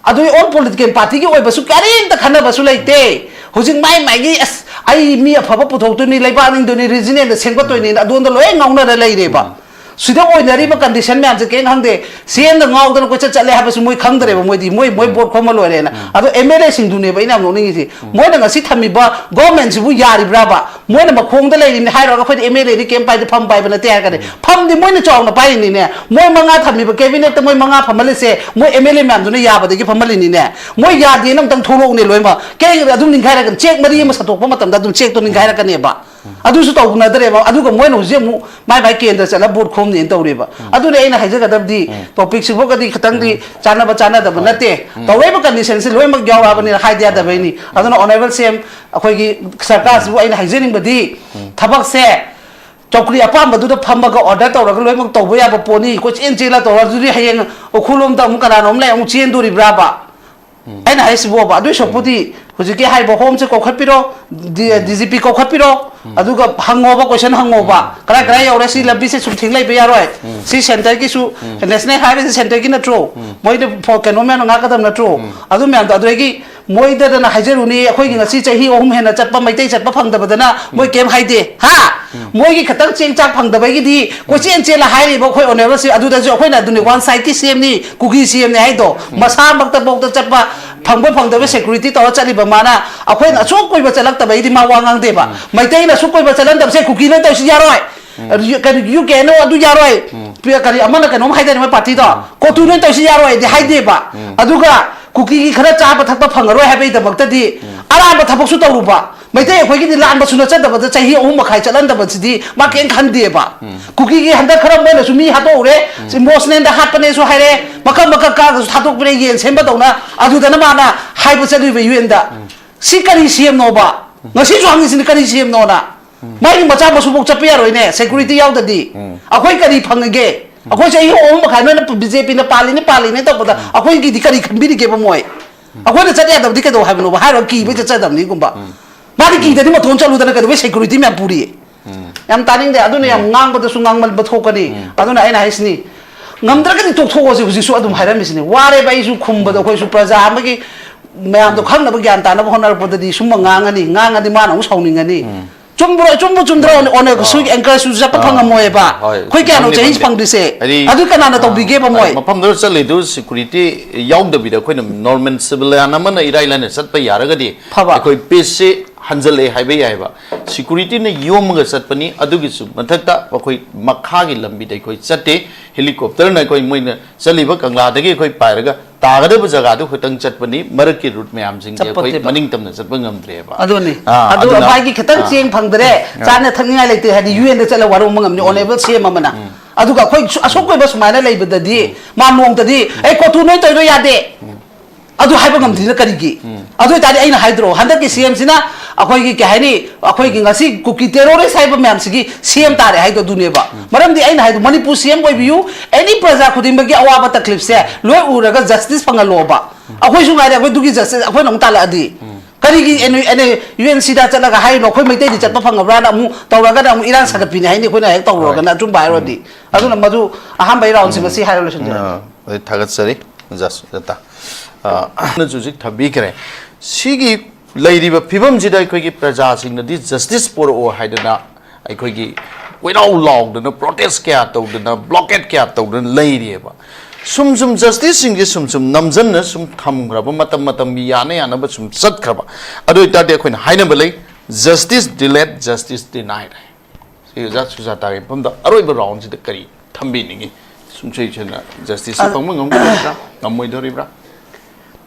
ꯑꯗꯨꯒꯤ ꯑꯣꯜ ꯄꯣꯂꯤꯇꯤꯀꯦꯜ ꯄꯥꯔꯇꯤꯒꯤ ꯑꯣꯏꯕꯁꯨ ꯀꯔꯤꯝꯇ ꯈꯟꯅꯕꯁꯨ ꯂꯩꯇꯦ꯫ ꯍꯧꯖꯤꯛ ꯃꯥꯏ ꯃꯥꯏꯒꯤ, "ꯑꯁ, ꯑꯩ ꯃꯤ ꯑꯐꯕ ꯄꯨꯊꯣꯛꯇꯣꯏꯅꯤ, ꯂꯩꯕꯥꯛ ꯅꯤꯡꯗꯣꯏꯅꯤ, ꯔꯤꯖꯅꯦꯜꯗ ꯁꯦꯝꯒꯠꯇꯣꯏꯅꯤꯅ" ꯑꯗꯣꯝꯗ ꯂꯣꯏ ꯉꯥꯎꯅꯔ ꯂꯩꯔꯦꯕ꯫ ꯁꯤꯗ ꯑꯣꯏꯅꯔꯤꯕ ꯀꯟꯗꯤꯁꯟ ꯃꯌꯥꯝꯁꯦ ꯀꯩꯝ ꯈꯪꯗꯦ꯫ ꯁꯤ ꯑꯦꯝꯗ ꯉꯥꯎꯗꯅ ꯀꯣꯏꯆꯠ ꯆꯠꯂꯦ ꯍꯥꯏꯕꯁꯨ ꯃꯣꯏ ꯈꯪꯗ꯭ꯔꯦꯕ꯫ ꯃꯣꯏꯗꯤ ꯃꯣꯏ ꯃꯣꯏ ꯕꯣꯠ ꯈꯣꯝꯕ ꯂꯣꯏꯔꯦꯅ꯫ ꯑꯗꯣ ꯑꯦꯝ ꯑꯦꯜ ꯑꯦꯁꯤꯡꯗꯨꯅꯦꯕ ꯑꯩꯅ ꯌꯥꯝ ꯅꯣꯛꯅꯤꯡꯉꯤꯁꯦ꯫ ꯃꯣꯏꯅ ꯉꯁꯤ ꯊꯝꯃꯤꯕ ꯒꯣꯔꯃꯦꯟꯁꯤꯕꯨ ꯌꯥꯔꯤꯕ꯭ꯔꯥꯕ? ꯃꯣꯏꯅ ꯃꯈꯣꯡꯗ ꯂꯩꯔꯤꯅꯤ ꯍꯥꯏꯔꯒ ꯑꯩꯈꯣꯏꯗꯤ ꯑꯦꯝ ꯑꯦꯜ ꯑꯦꯗꯤ ꯀꯩꯝ ꯄꯥꯏꯗꯦ, ꯐꯝ ꯄꯥꯏꯕ ꯅꯠꯇꯦ ꯍꯥꯏꯔꯒꯅꯤ꯫ ꯐꯝꯗꯤ ꯃꯣꯏꯅ ꯆꯥꯎꯅ ꯄꯥꯏꯔꯤꯅꯤꯅꯦ꯫ ꯃꯣꯏ ꯃꯉꯥ ꯊꯝꯃꯤꯕ ꯀꯦꯕꯤꯅꯦꯠꯇ ꯃꯣꯏ ꯃꯉꯥ ꯐꯝꯍꯜꯂꯤꯁꯦ ꯃꯣꯏ ꯑꯦꯝ ꯑꯦꯜ ꯑꯦ ꯃꯌꯥꯝꯗꯨꯅ ꯌꯥꯕꯗꯒꯤ ꯐꯝꯍꯜꯂꯤꯅꯤꯅꯦ꯫ ꯃꯣꯏ ꯌꯥꯗꯦꯅ ꯑꯃꯨꯛꯇꯪ ꯊꯣꯛꯂꯛꯎꯅꯦ ꯂꯣꯏꯅꯃꯛ꯫ ꯀꯦꯛ ꯑꯗꯨꯝ ꯅꯤꯡꯈꯥꯏꯔꯛꯀꯅꯤ꯫ ꯆꯦꯛ ꯃꯔꯤ ꯑꯃ ꯁꯟꯗꯣꯛꯄ ꯃꯇꯝꯗ ꯑꯗꯨꯝ ꯆꯦꯛꯇꯣ ꯅꯤꯡꯈꯥꯏꯔꯛꯀꯅꯦꯕ꯫ ꯑꯗꯨꯁꯨ ꯇꯧꯅꯗ꯭ꯔꯦꯕ꯫ ꯑꯗꯨꯒ ꯃꯣꯏꯅ ꯍꯧꯖꯤꯛ ꯑꯃꯨꯛ ꯃꯥꯏ ꯃꯥꯏ ꯀꯦꯟꯗ꯭ꯔ ꯆꯠꯂ ꯚꯣꯠ ꯈꯣꯝꯅꯦꯅ ꯇꯧꯔꯦꯕ꯫ ꯑꯗꯨꯅ ꯑꯩꯅ ꯍꯥꯏꯖꯒꯗꯕꯗꯤ, ꯇꯣꯄꯤꯛꯁꯤꯐꯥꯎꯒꯗꯤ ꯈꯤꯇꯪꯗꯤ ꯆꯥꯟꯅꯕ ꯆꯥꯟꯅꯗꯕ ꯅꯠꯇꯦ꯫ ꯇꯧꯔꯛꯏꯕ ꯀꯟꯗꯤꯁꯟꯁꯤ ꯂꯣꯏꯅꯃꯛ ꯌꯥꯎꯔꯛꯑꯕꯅꯤꯅ ꯍꯥꯏꯗ ꯌꯥꯗꯕꯩꯅꯤ꯫ ꯑꯗꯨꯅ ꯑꯣꯅꯔꯦꯕꯜ ꯁꯤ ꯑꯦꯝ, ꯑꯩꯈꯣꯏꯒꯤ ꯁꯔꯀꯥꯔꯁꯤꯕꯨ ꯑꯩꯅ ꯍꯥꯏꯖꯅꯤꯡꯕꯗꯤ, ꯊꯕꯛꯁꯦ ꯆꯧꯀ꯭ꯔꯤ ꯑꯄꯥꯝꯕꯗꯨꯗ ꯐꯝꯃꯒ ꯑꯣꯔꯗꯔ ꯇꯧꯔꯒ ꯂꯣꯏꯅꯃꯛ ꯇꯧꯕ ꯌꯥꯕ ꯄꯣꯠꯅꯤ꯫ ꯀꯣꯏꯆꯦꯟ ꯆꯦꯜꯂ ꯇꯧꯔ ꯑꯗꯨꯗꯤ ꯍꯌꯦꯡ ꯎꯈ꯭ꯔꯨꯜꯂꯣꯝꯗ ꯑꯃꯨꯛ ꯀꯅꯥꯅꯣꯝ ꯂꯩ ꯑꯃꯨꯛ ꯆꯦꯟꯗꯣꯔꯤꯕ꯭ꯔꯥꯕ? ꯑꯩꯅ ꯍꯥꯏꯁꯤꯕꯣꯕ, ꯑꯗꯨꯏ ꯁꯔꯨꯛꯄꯨꯗꯤ ꯍꯧꯖꯤꯛꯀꯤ ꯍꯥꯏꯕ ꯍꯣꯝꯁꯦ ꯀꯧꯈꯠꯄꯤꯔꯣ, ꯗꯤ ꯖꯤ ꯄꯤ ꯀꯧꯈꯠꯄꯤꯔꯣ, ꯑꯗꯨꯒ ꯍꯪꯉꯣꯕ, ꯀꯣꯏꯁꯟ ꯍꯪꯉꯣꯕ, ꯀꯗꯥꯏ ꯀꯗꯥꯏ ꯌꯧꯔꯦ, ꯁꯤ ꯂꯝꯕꯤꯁꯦ ꯁꯨꯝ ꯊꯤꯡ ꯂꯩꯕ ꯌꯥꯔꯣꯏ, ꯁꯤ ꯁꯦꯟꯇꯔꯒꯤꯁꯨ, ꯅꯦꯁꯅꯦꯜ ꯍꯥꯏꯋꯦꯁꯦ ꯁꯦꯟꯇꯔꯒꯤ ꯅꯠꯇ꯭ꯔꯣ, ꯃꯣꯏꯗ ꯐꯣ-, ꯀꯩꯅꯣ ꯃꯌꯥꯝꯅ ꯉꯥꯛꯀꯗꯕ ꯅꯠꯇ꯭ꯔꯣ, ꯑꯗꯨ ꯃꯌꯥꯝꯗꯣ꯫ ꯑꯗꯨꯗꯒꯤ ꯃꯣꯏꯗꯗꯅ ꯍꯥꯏꯖꯔꯨꯅꯤ, ꯑꯩꯈꯣꯏꯒꯤ ꯉꯁꯤ ꯆꯍꯤ ꯑꯍꯨꯝ ꯍꯦꯟꯅ ꯆꯠꯄ ꯃꯩꯇꯩ ꯆꯠꯄ ꯐꯪꯗꯕꯗꯅ ꯃꯣꯏ ꯀꯩꯝ ꯍꯥꯏꯗꯦ, ꯍꯥ? ꯃꯣꯏꯒꯤ ꯈꯇꯪ ꯆꯦꯡ ꯆꯥꯛ ꯐꯪꯗꯕꯒꯤꯗꯤ ꯀꯣꯏꯆꯦꯟ ꯆꯦꯜꯂ ꯍꯥꯏꯔꯤꯕ ꯑꯩꯈꯣꯏ ꯑꯣꯅꯔꯦꯕꯜꯁꯤ, ꯑꯗꯨꯗꯁꯨ ꯑꯩꯈꯣꯏꯅ ꯑꯗꯨꯅꯤ ꯋꯥꯟ ꯁꯥꯏꯠꯀꯤ ꯁꯤ ꯑꯦꯝꯅꯤ, ꯀꯨꯀꯤ ꯁꯤ ꯑꯦꯝꯅꯤ ꯍꯥꯏꯗꯣ꯫ ꯃꯁꯥꯃꯛꯇ ꯕꯣꯛꯇ ꯆꯠꯄ, ꯐꯪꯕ ꯐꯪꯗꯕ ꯁꯦꯀ꯭ꯌꯨꯔꯤꯇꯤ ꯇꯧꯔ ꯆꯠꯂꯤꯕ ꯃꯥꯅ꯫ ꯑꯩꯈꯣꯏꯅ ꯑꯁꯨꯛ ꯀꯨꯏꯕ ꯆꯠꯂꯛꯇꯕꯩꯗꯤ ꯃꯥ ꯋꯥ ꯉꯥꯡꯗꯦꯕ꯫ ꯃꯩꯇꯩꯅ ꯑꯁꯨꯛ ꯀꯨꯏꯕ ꯆꯠꯍꯟꯗꯕꯁꯦ ꯀꯨꯀꯤꯅ ꯇꯧꯔꯤꯁꯤ ꯌꯥꯔꯣꯏ꯫ ꯀꯔꯤ ꯌꯨ ꯀꯦ ꯑꯦꯟ ꯑꯣ ꯑꯗꯨ ꯌꯥꯔꯣꯏ꯫ ꯀꯔꯤ ꯑꯃꯅ ꯀꯩꯅꯣꯝ ꯍꯥꯏꯗꯣꯏꯅꯦ ꯃꯣꯏ ꯄꯥꯔꯇꯤꯗꯣ꯫ ꯀꯣꯇꯨ ꯅꯣꯏ ꯇꯧꯔꯤꯁꯤ ꯌꯥꯔꯣꯏꯗꯤ ꯍꯥꯏꯗꯦꯕ꯫ ꯑꯗꯨꯒ ꯀꯨꯀꯤꯒꯤ ꯈꯔ ꯆꯥꯕ ꯊꯛꯄ ꯐꯪꯉꯔꯣꯏ ꯍꯥꯏꯕꯒꯤꯗꯃꯛꯇꯗꯤ ꯑꯔꯥꯟꯕ ꯊꯕꯛꯁꯨ ꯇꯧꯔꯨꯕ꯫ ꯃꯩꯇꯩ ꯑꯩꯈꯣꯏꯒꯤꯗꯤ ꯂꯥꯟꯕꯁꯨ ꯅꯠꯆꯗꯕꯗ ꯆꯍꯤ ꯑꯍꯨꯝ ꯃꯈꯥꯏ ꯆꯠꯍꯟꯗꯕꯁꯤꯗꯤ ꯃꯥ ꯀꯩꯝ ꯈꯟꯗꯦꯕ꯫ ꯀꯨꯀꯤꯒꯤ ꯍꯟꯗꯛ ꯈꯔ ꯃꯣꯏꯅꯁꯨ ꯃꯤ ꯍꯥꯠꯇꯣꯛꯎꯔꯦ, ꯏꯃꯣꯁꯅꯦꯜꯗ ꯍꯥꯠꯄꯅꯦꯁꯨ ꯍꯥꯏꯔꯦ, ꯃꯀꯛ ꯃꯀꯛ ꯀꯛꯑꯒꯁꯨ ꯊꯥꯗꯣꯛꯄꯤꯔꯦ, ꯌꯦꯟ ꯁꯦꯝꯕꯗꯧꯅ꯫ ꯑꯗꯨꯗꯅ ꯃꯥꯅ ꯍꯥꯏꯕ ꯆꯠꯂꯤꯕ ꯌꯨ ꯑꯦꯟꯗ꯫ ꯁꯤ ꯀꯔꯤ ꯁꯤ ꯑꯦꯝꯅꯣꯕ? ꯉꯁꯤꯁꯨ ꯍꯪꯉꯤꯁꯤꯅꯤ, ꯀꯔꯤ ꯁꯤ ꯑꯦꯝꯅꯣꯅ? ꯃꯥꯒꯤ ꯃꯆꯥ ꯃꯁꯨꯐꯥꯎ ꯆꯠꯄ ꯌꯥꯔꯣꯏꯅꯦ, ꯁꯦꯀ꯭ꯌꯨꯔꯤꯇꯤ ꯌꯥꯎꯗꯗꯤ꯫ ꯑꯩꯈꯣꯏ ꯀꯔꯤ ꯐꯪꯉꯒꯦ? ꯑꯩꯈꯣꯏ ꯆꯍꯤ ꯑꯍꯨꯝ ꯃꯈꯥꯏ ꯅꯣꯏꯅ ꯕꯤ ꯖꯦ ꯄꯤꯅ ꯄꯥꯜꯂꯤꯅꯤ, ꯄꯥꯜꯂꯤꯅꯤ ꯇꯧꯕꯗ ꯑꯩꯈꯣꯏꯒꯤꯗꯤ ꯀꯔꯤ ꯈꯟꯕꯤꯔꯤꯒꯦꯕ ꯃꯣꯏ? ꯑꯩꯈꯣꯏꯅ ꯆꯠ ꯌꯥꯗꯕꯗꯤ ꯀꯩꯗꯧ ꯍꯥꯏꯕꯅꯣꯕ? ꯍꯥꯏꯔꯣ, ꯀꯤꯕꯩ ꯆꯠꯆꯗꯕꯅꯤꯒꯨꯝꯕ꯫ ꯃꯥꯗꯤ ꯀꯤꯗꯗꯤ ꯃꯇꯣꯟ ꯆꯠꯂꯨꯗꯅ ꯀꯩꯗꯧꯕꯩ ꯁꯦꯀ꯭ꯌꯨꯔꯤꯇꯤ ꯃꯌꯥꯝ ꯄꯨꯔꯤ? ꯌꯥꯝ ꯇꯥꯅꯤꯡꯗꯦ꯫ ꯑꯗꯨꯅ ꯌꯥꯝ ꯉꯥꯡꯕꯗꯁꯨ ꯉꯥꯡꯃꯟꯕ ꯊꯣꯛꯀꯅꯤ꯫ ꯑꯗꯨꯅ ꯑꯩꯅ ꯍꯥꯏꯁꯤꯅꯤ, ꯉꯝꯗ꯭ꯔꯒꯗꯤ ꯇꯣꯛꯊꯣꯛꯑꯁꯤ꯫ ꯍꯧꯖꯤꯛꯁꯨ ꯑꯗꯨꯝ ꯍꯥꯏꯔꯝꯃꯤꯁꯤꯅꯤ꯫ ꯋꯥꯔꯦꯕ ꯑꯩꯁꯨ ꯈꯨꯝꯕꯗ꯫ ꯑꯩꯈꯣꯏꯁꯨ ꯄ꯭ꯔꯖꯥ ꯑꯃꯒꯤ ꯃꯌꯥꯝꯗꯣ ꯈꯪꯅꯕ, ꯒ꯭ꯌꯥꯟ ꯇꯥꯅꯕ ꯍꯣꯠꯅꯔꯛꯄꯗꯗꯤ ꯁꯨꯝꯕ ꯉꯥꯡꯉꯅꯤ, ꯉꯥꯡꯉꯗꯤ ꯃꯥꯅ ꯑꯃꯨꯛ ꯁꯥꯎꯅꯤꯡꯉꯅꯤ꯫ ꯆꯨꯝꯕ꯭ꯔꯣ? ꯆꯨꯝꯕ ꯆꯨꯝꯗ꯭ꯔꯣ? ꯑꯣꯅꯦ ꯁꯨꯏ ꯑꯦꯡꯀꯔꯁꯨ ꯆꯠꯄ ꯐꯪꯉꯝꯃꯣꯏꯕ꯫ ꯍꯣꯏ, ꯑꯩꯈꯣꯏ ꯀꯌꯥꯅꯣ ꯐꯪꯅꯤ, ꯆꯍꯤ ꯐꯪꯅꯤ꯫ ꯐꯪꯗ꯭ꯔꯤꯁꯦ? ꯍꯥꯏꯗꯤ, ꯑꯗꯨ ꯀꯅꯥꯅ ꯑ, ꯇꯧꯕꯤꯒꯦꯕ ꯃꯣꯏ? ꯃꯐꯝꯗꯨꯗ ꯆꯠꯂꯤꯗꯨ ꯁꯦꯀ꯭ꯌꯨꯔꯤꯇꯤ ꯌꯥꯎꯗꯕꯤꯗ ꯑꯩꯈꯣꯏꯅ ꯅꯣꯔꯃꯦꯜ ꯁꯤꯚꯤꯂꯤꯌꯥꯟ ꯑꯃꯅ ꯏꯔꯥꯏ ꯂꯥꯏꯅ ꯆꯠꯄ ꯌꯥꯔꯒꯗꯤ ꯐꯕ꯫ ꯑꯩꯈꯣꯏ ꯄꯤꯁꯁꯦ ꯍꯟꯖꯜꯂꯛꯑꯦ ꯍꯥꯏꯕ ꯌꯥꯏꯕ꯫ ꯁꯦꯀ꯭ꯌꯨꯔꯤꯇꯤꯅ ꯌꯣꯝꯃꯒ ꯆꯠꯄꯅꯤ꯫ ꯑꯗꯨꯒꯤꯁꯨ ꯃꯊꯛꯇ ꯑꯩꯈꯣꯏ ꯃꯈꯥꯒꯤ ꯂꯝꯕꯤꯗ ꯑꯩꯈꯣꯏ ꯆꯠꯇꯦ꯫ ꯍꯦꯂꯤꯀꯣꯞꯇꯔꯅ ꯑꯩꯈꯣꯏ ꯃꯣꯏꯅ ꯆꯠꯂꯤꯕ ꯀꯪꯂꯥꯗꯒꯤ ꯑꯩꯈꯣꯏ ꯄꯥꯏꯔꯒ ꯇꯥꯒꯗꯕ ꯖꯒꯥꯗꯨ ꯈꯛꯇꯪ ꯆꯠꯄꯅꯤ꯫ ꯃꯔꯛꯀꯤ ꯔꯨꯠ ꯃꯌꯥꯝꯁꯤꯡꯗꯤ ꯑꯩꯈꯣꯏ ꯆꯠꯄꯣꯠꯇꯦꯕ꯫ ꯃꯅꯤꯡ ꯇꯝꯅ ꯆꯠꯄ ꯉꯝꯗ꯭ꯔꯦꯕ꯫ ꯑꯗꯨꯅꯤ꯫ ꯑꯥ, ꯑꯗꯨ ꯑꯗꯨꯅ, ꯃꯥꯒꯤ ꯈꯤꯇꯪ ꯑꯥ, ꯆꯦꯡ ꯐꯪꯗ꯭ꯔꯦ, ꯆꯥꯅ ꯊꯛꯅꯤꯡꯉꯥꯏ ꯂꯩꯇ꯭ꯔꯦ ꯍꯥꯏꯗꯤ ꯌꯨ ꯑꯦꯟꯗ ꯆꯠꯂ ꯋꯥꯔꯧꯕ ꯉꯝꯅꯤ ꯑꯣꯅꯦꯕꯜ ꯁꯤ ꯑꯦꯝ ꯑꯃꯅ꯫ ꯑꯗꯨꯒ ꯑꯩꯈꯣꯏ ꯁꯨ-, ꯑꯁꯣꯛꯄ ꯑꯣꯏꯕ ꯁꯨꯃꯥꯏꯅ ꯂꯩꯕꯗꯗꯤ ꯃꯥ ꯅꯣꯡꯃꯇꯗꯤ, "ꯑꯩ ꯀꯣꯊꯨ ꯅꯣꯏ ꯇꯧꯔꯤꯗꯣ ꯌꯥꯗꯦ", ꯑꯗꯨ ꯍꯥꯏꯕ ꯉꯝꯗ꯭ꯔꯤꯅ ꯀꯔꯤꯒꯤ? ꯑꯗꯨ ꯑꯣꯏꯇꯥꯔꯗꯤ ꯑꯩꯅ ꯍꯥꯏꯗ꯭ꯔꯣ, ꯍꯟꯗꯛꯀꯤ ꯁꯤ ꯑꯦꯝꯁꯤꯅ ꯑꯩꯈꯣꯏꯒꯤ ꯀꯩ ꯍꯥꯏꯅꯤ, ꯑꯩꯈꯣꯏꯒꯤ ꯉꯁꯤ ꯀꯨꯀꯤ ꯇꯦꯔꯣꯔꯤꯁ ꯍꯥꯏꯕ ꯃꯌꯥꯝꯁꯤꯒꯤ ꯁꯤ ꯑꯦꯝ ꯇꯥꯔꯦ ꯍꯥꯏꯗꯣ ꯑꯗꯨꯅꯦꯕ꯫ ꯃꯔꯝꯗꯤ ꯑꯩꯅ ꯍꯥꯏꯗꯣ, ꯃꯅꯤꯄꯨꯔ ꯁꯤ ꯑꯦꯝ ꯑꯣꯏꯕꯤꯌꯨ, ꯑꯦꯅꯤ ꯄ꯭ꯔꯖꯥ ꯈꯨꯗꯤꯡꯃꯛꯀꯤ ꯑꯋꯥꯕ ꯇꯀ꯭ꯂꯤꯞꯁꯦ ꯂꯣꯏ ꯎꯔꯒ ꯖꯁꯇꯤꯁ ꯐꯪꯍꯜꯂꯣꯕ꯫ ꯑꯩꯈꯣꯏꯁꯨ ꯉꯥꯏꯔꯦ, ꯑꯩꯈꯣꯏ ꯑꯗꯨꯒꯤ ꯖꯁꯇꯤꯁ ꯑꯩꯈꯣꯏꯅ ꯑꯃꯨꯛ ꯇꯥꯜꯂꯛꯑꯗꯤ꯫ ꯀꯔꯤꯒꯤ ꯑꯦꯟ-, ꯑꯦꯟ-, ꯌꯨ ꯑꯦꯟ ꯁꯤꯗ ꯆꯠꯂꯒ ꯍꯥꯏꯔꯤꯅꯣ, ꯑꯩꯈꯣꯏ ꯃꯩꯇꯩꯗꯤ ꯆꯠꯄ ꯐꯪꯉꯕ꯭ꯔꯥꯅ ꯑꯃꯨꯛ ꯇꯧꯔꯒꯅ ꯑꯃꯨꯛ ꯏꯔꯥꯡ ꯁꯥꯒꯠꯄꯤꯅꯤ ꯍꯥꯏꯅꯤ, ꯑꯩꯈꯣꯏꯅ ꯍꯦꯛ ꯇꯧꯔꯨꯔꯒꯅ ꯑꯆꯨꯝꯕ ꯍꯥꯏꯔꯨꯔꯗꯤ꯫ ꯑꯗꯨꯅ ꯃꯗꯨ ꯑꯍꯥꯟꯕ ꯔꯥꯎꯟꯁꯦ ꯃꯁꯤ ꯍꯥꯏꯔ ꯂꯣꯏꯁꯤꯟꯖꯔꯒꯦ꯫ ꯑꯥ, ꯑꯩ ꯊꯥꯒꯠꯆꯔꯤ ꯑꯣꯖꯥ ꯁꯨꯖꯥꯇꯥ꯫ ꯑꯥ, ꯑꯃꯅꯁꯨ ꯍꯧꯖꯤꯛ ꯊꯝꯕꯤꯈ꯭ꯔꯦ꯫ ꯁꯤꯒꯤ ꯂꯩꯔꯤꯕ ꯐꯤꯕꯝꯁꯤꯗ ꯑꯩꯈꯣꯏꯒꯤ ꯄ꯭ꯔꯖꯥꯁꯤꯡꯅꯗꯤ ꯖꯁꯇꯤꯁ ꯄꯨꯔꯛꯑꯣ ꯍꯥꯏꯗꯅ ꯑꯩꯈꯣꯏꯒꯤ ꯀꯣꯏꯂꯥꯎ ꯂꯥꯎꯗꯅ, ꯄ꯭ꯔꯣꯇꯦꯁ ꯀꯌꯥ ꯇꯧꯗꯅ, ꯕ꯭ꯂꯣꯀꯦꯠ ꯀꯌꯥ ꯇꯧꯗꯅ ꯂꯩꯔꯤꯑꯕ꯫ ꯁꯨꯝ ꯁꯨꯝ ꯖꯁꯇꯤꯁꯁꯤꯡꯁꯦ ꯁꯨꯝ ꯁꯨꯝ ꯅꯝꯖꯟꯅ ꯁꯨꯝ ꯊꯝꯈ꯭ꯔꯕ, ꯃꯇꯝ ꯃꯇꯝꯒꯤ ꯌꯥꯅ ꯌꯥꯅꯕ ꯁꯨꯝ ꯆꯠꯈ꯭ꯔꯕ꯫ ꯑꯗꯨ ꯑꯣꯏꯇꯥꯔꯗꯤ ꯑꯩꯈꯣꯏꯅ ꯍꯥꯏꯅꯕ ꯂꯩ, "Justice delayed, justice denied" ꯍꯥꯏ꯫ ꯁꯤ ꯑꯣꯖꯥ ꯁꯨꯖꯥꯇꯥꯒꯤ ꯃꯐꯝꯗ ꯑꯔꯣꯏꯕ ꯔꯥꯎꯟꯁꯤꯗ ꯀꯔꯤ ꯊꯝꯕꯤꯅꯤꯡꯉꯤ? ꯁꯨꯝ ꯁꯣꯏ ꯁꯣꯏꯅ ꯖꯁꯇꯤꯁꯁꯤ ꯑ- ꯐꯪꯕ ꯉꯝꯒꯗꯧꯔꯤꯕ꯭ꯔꯥ, ꯉꯝꯃꯣꯏꯗꯧꯔꯤꯕ꯭ꯔꯥ?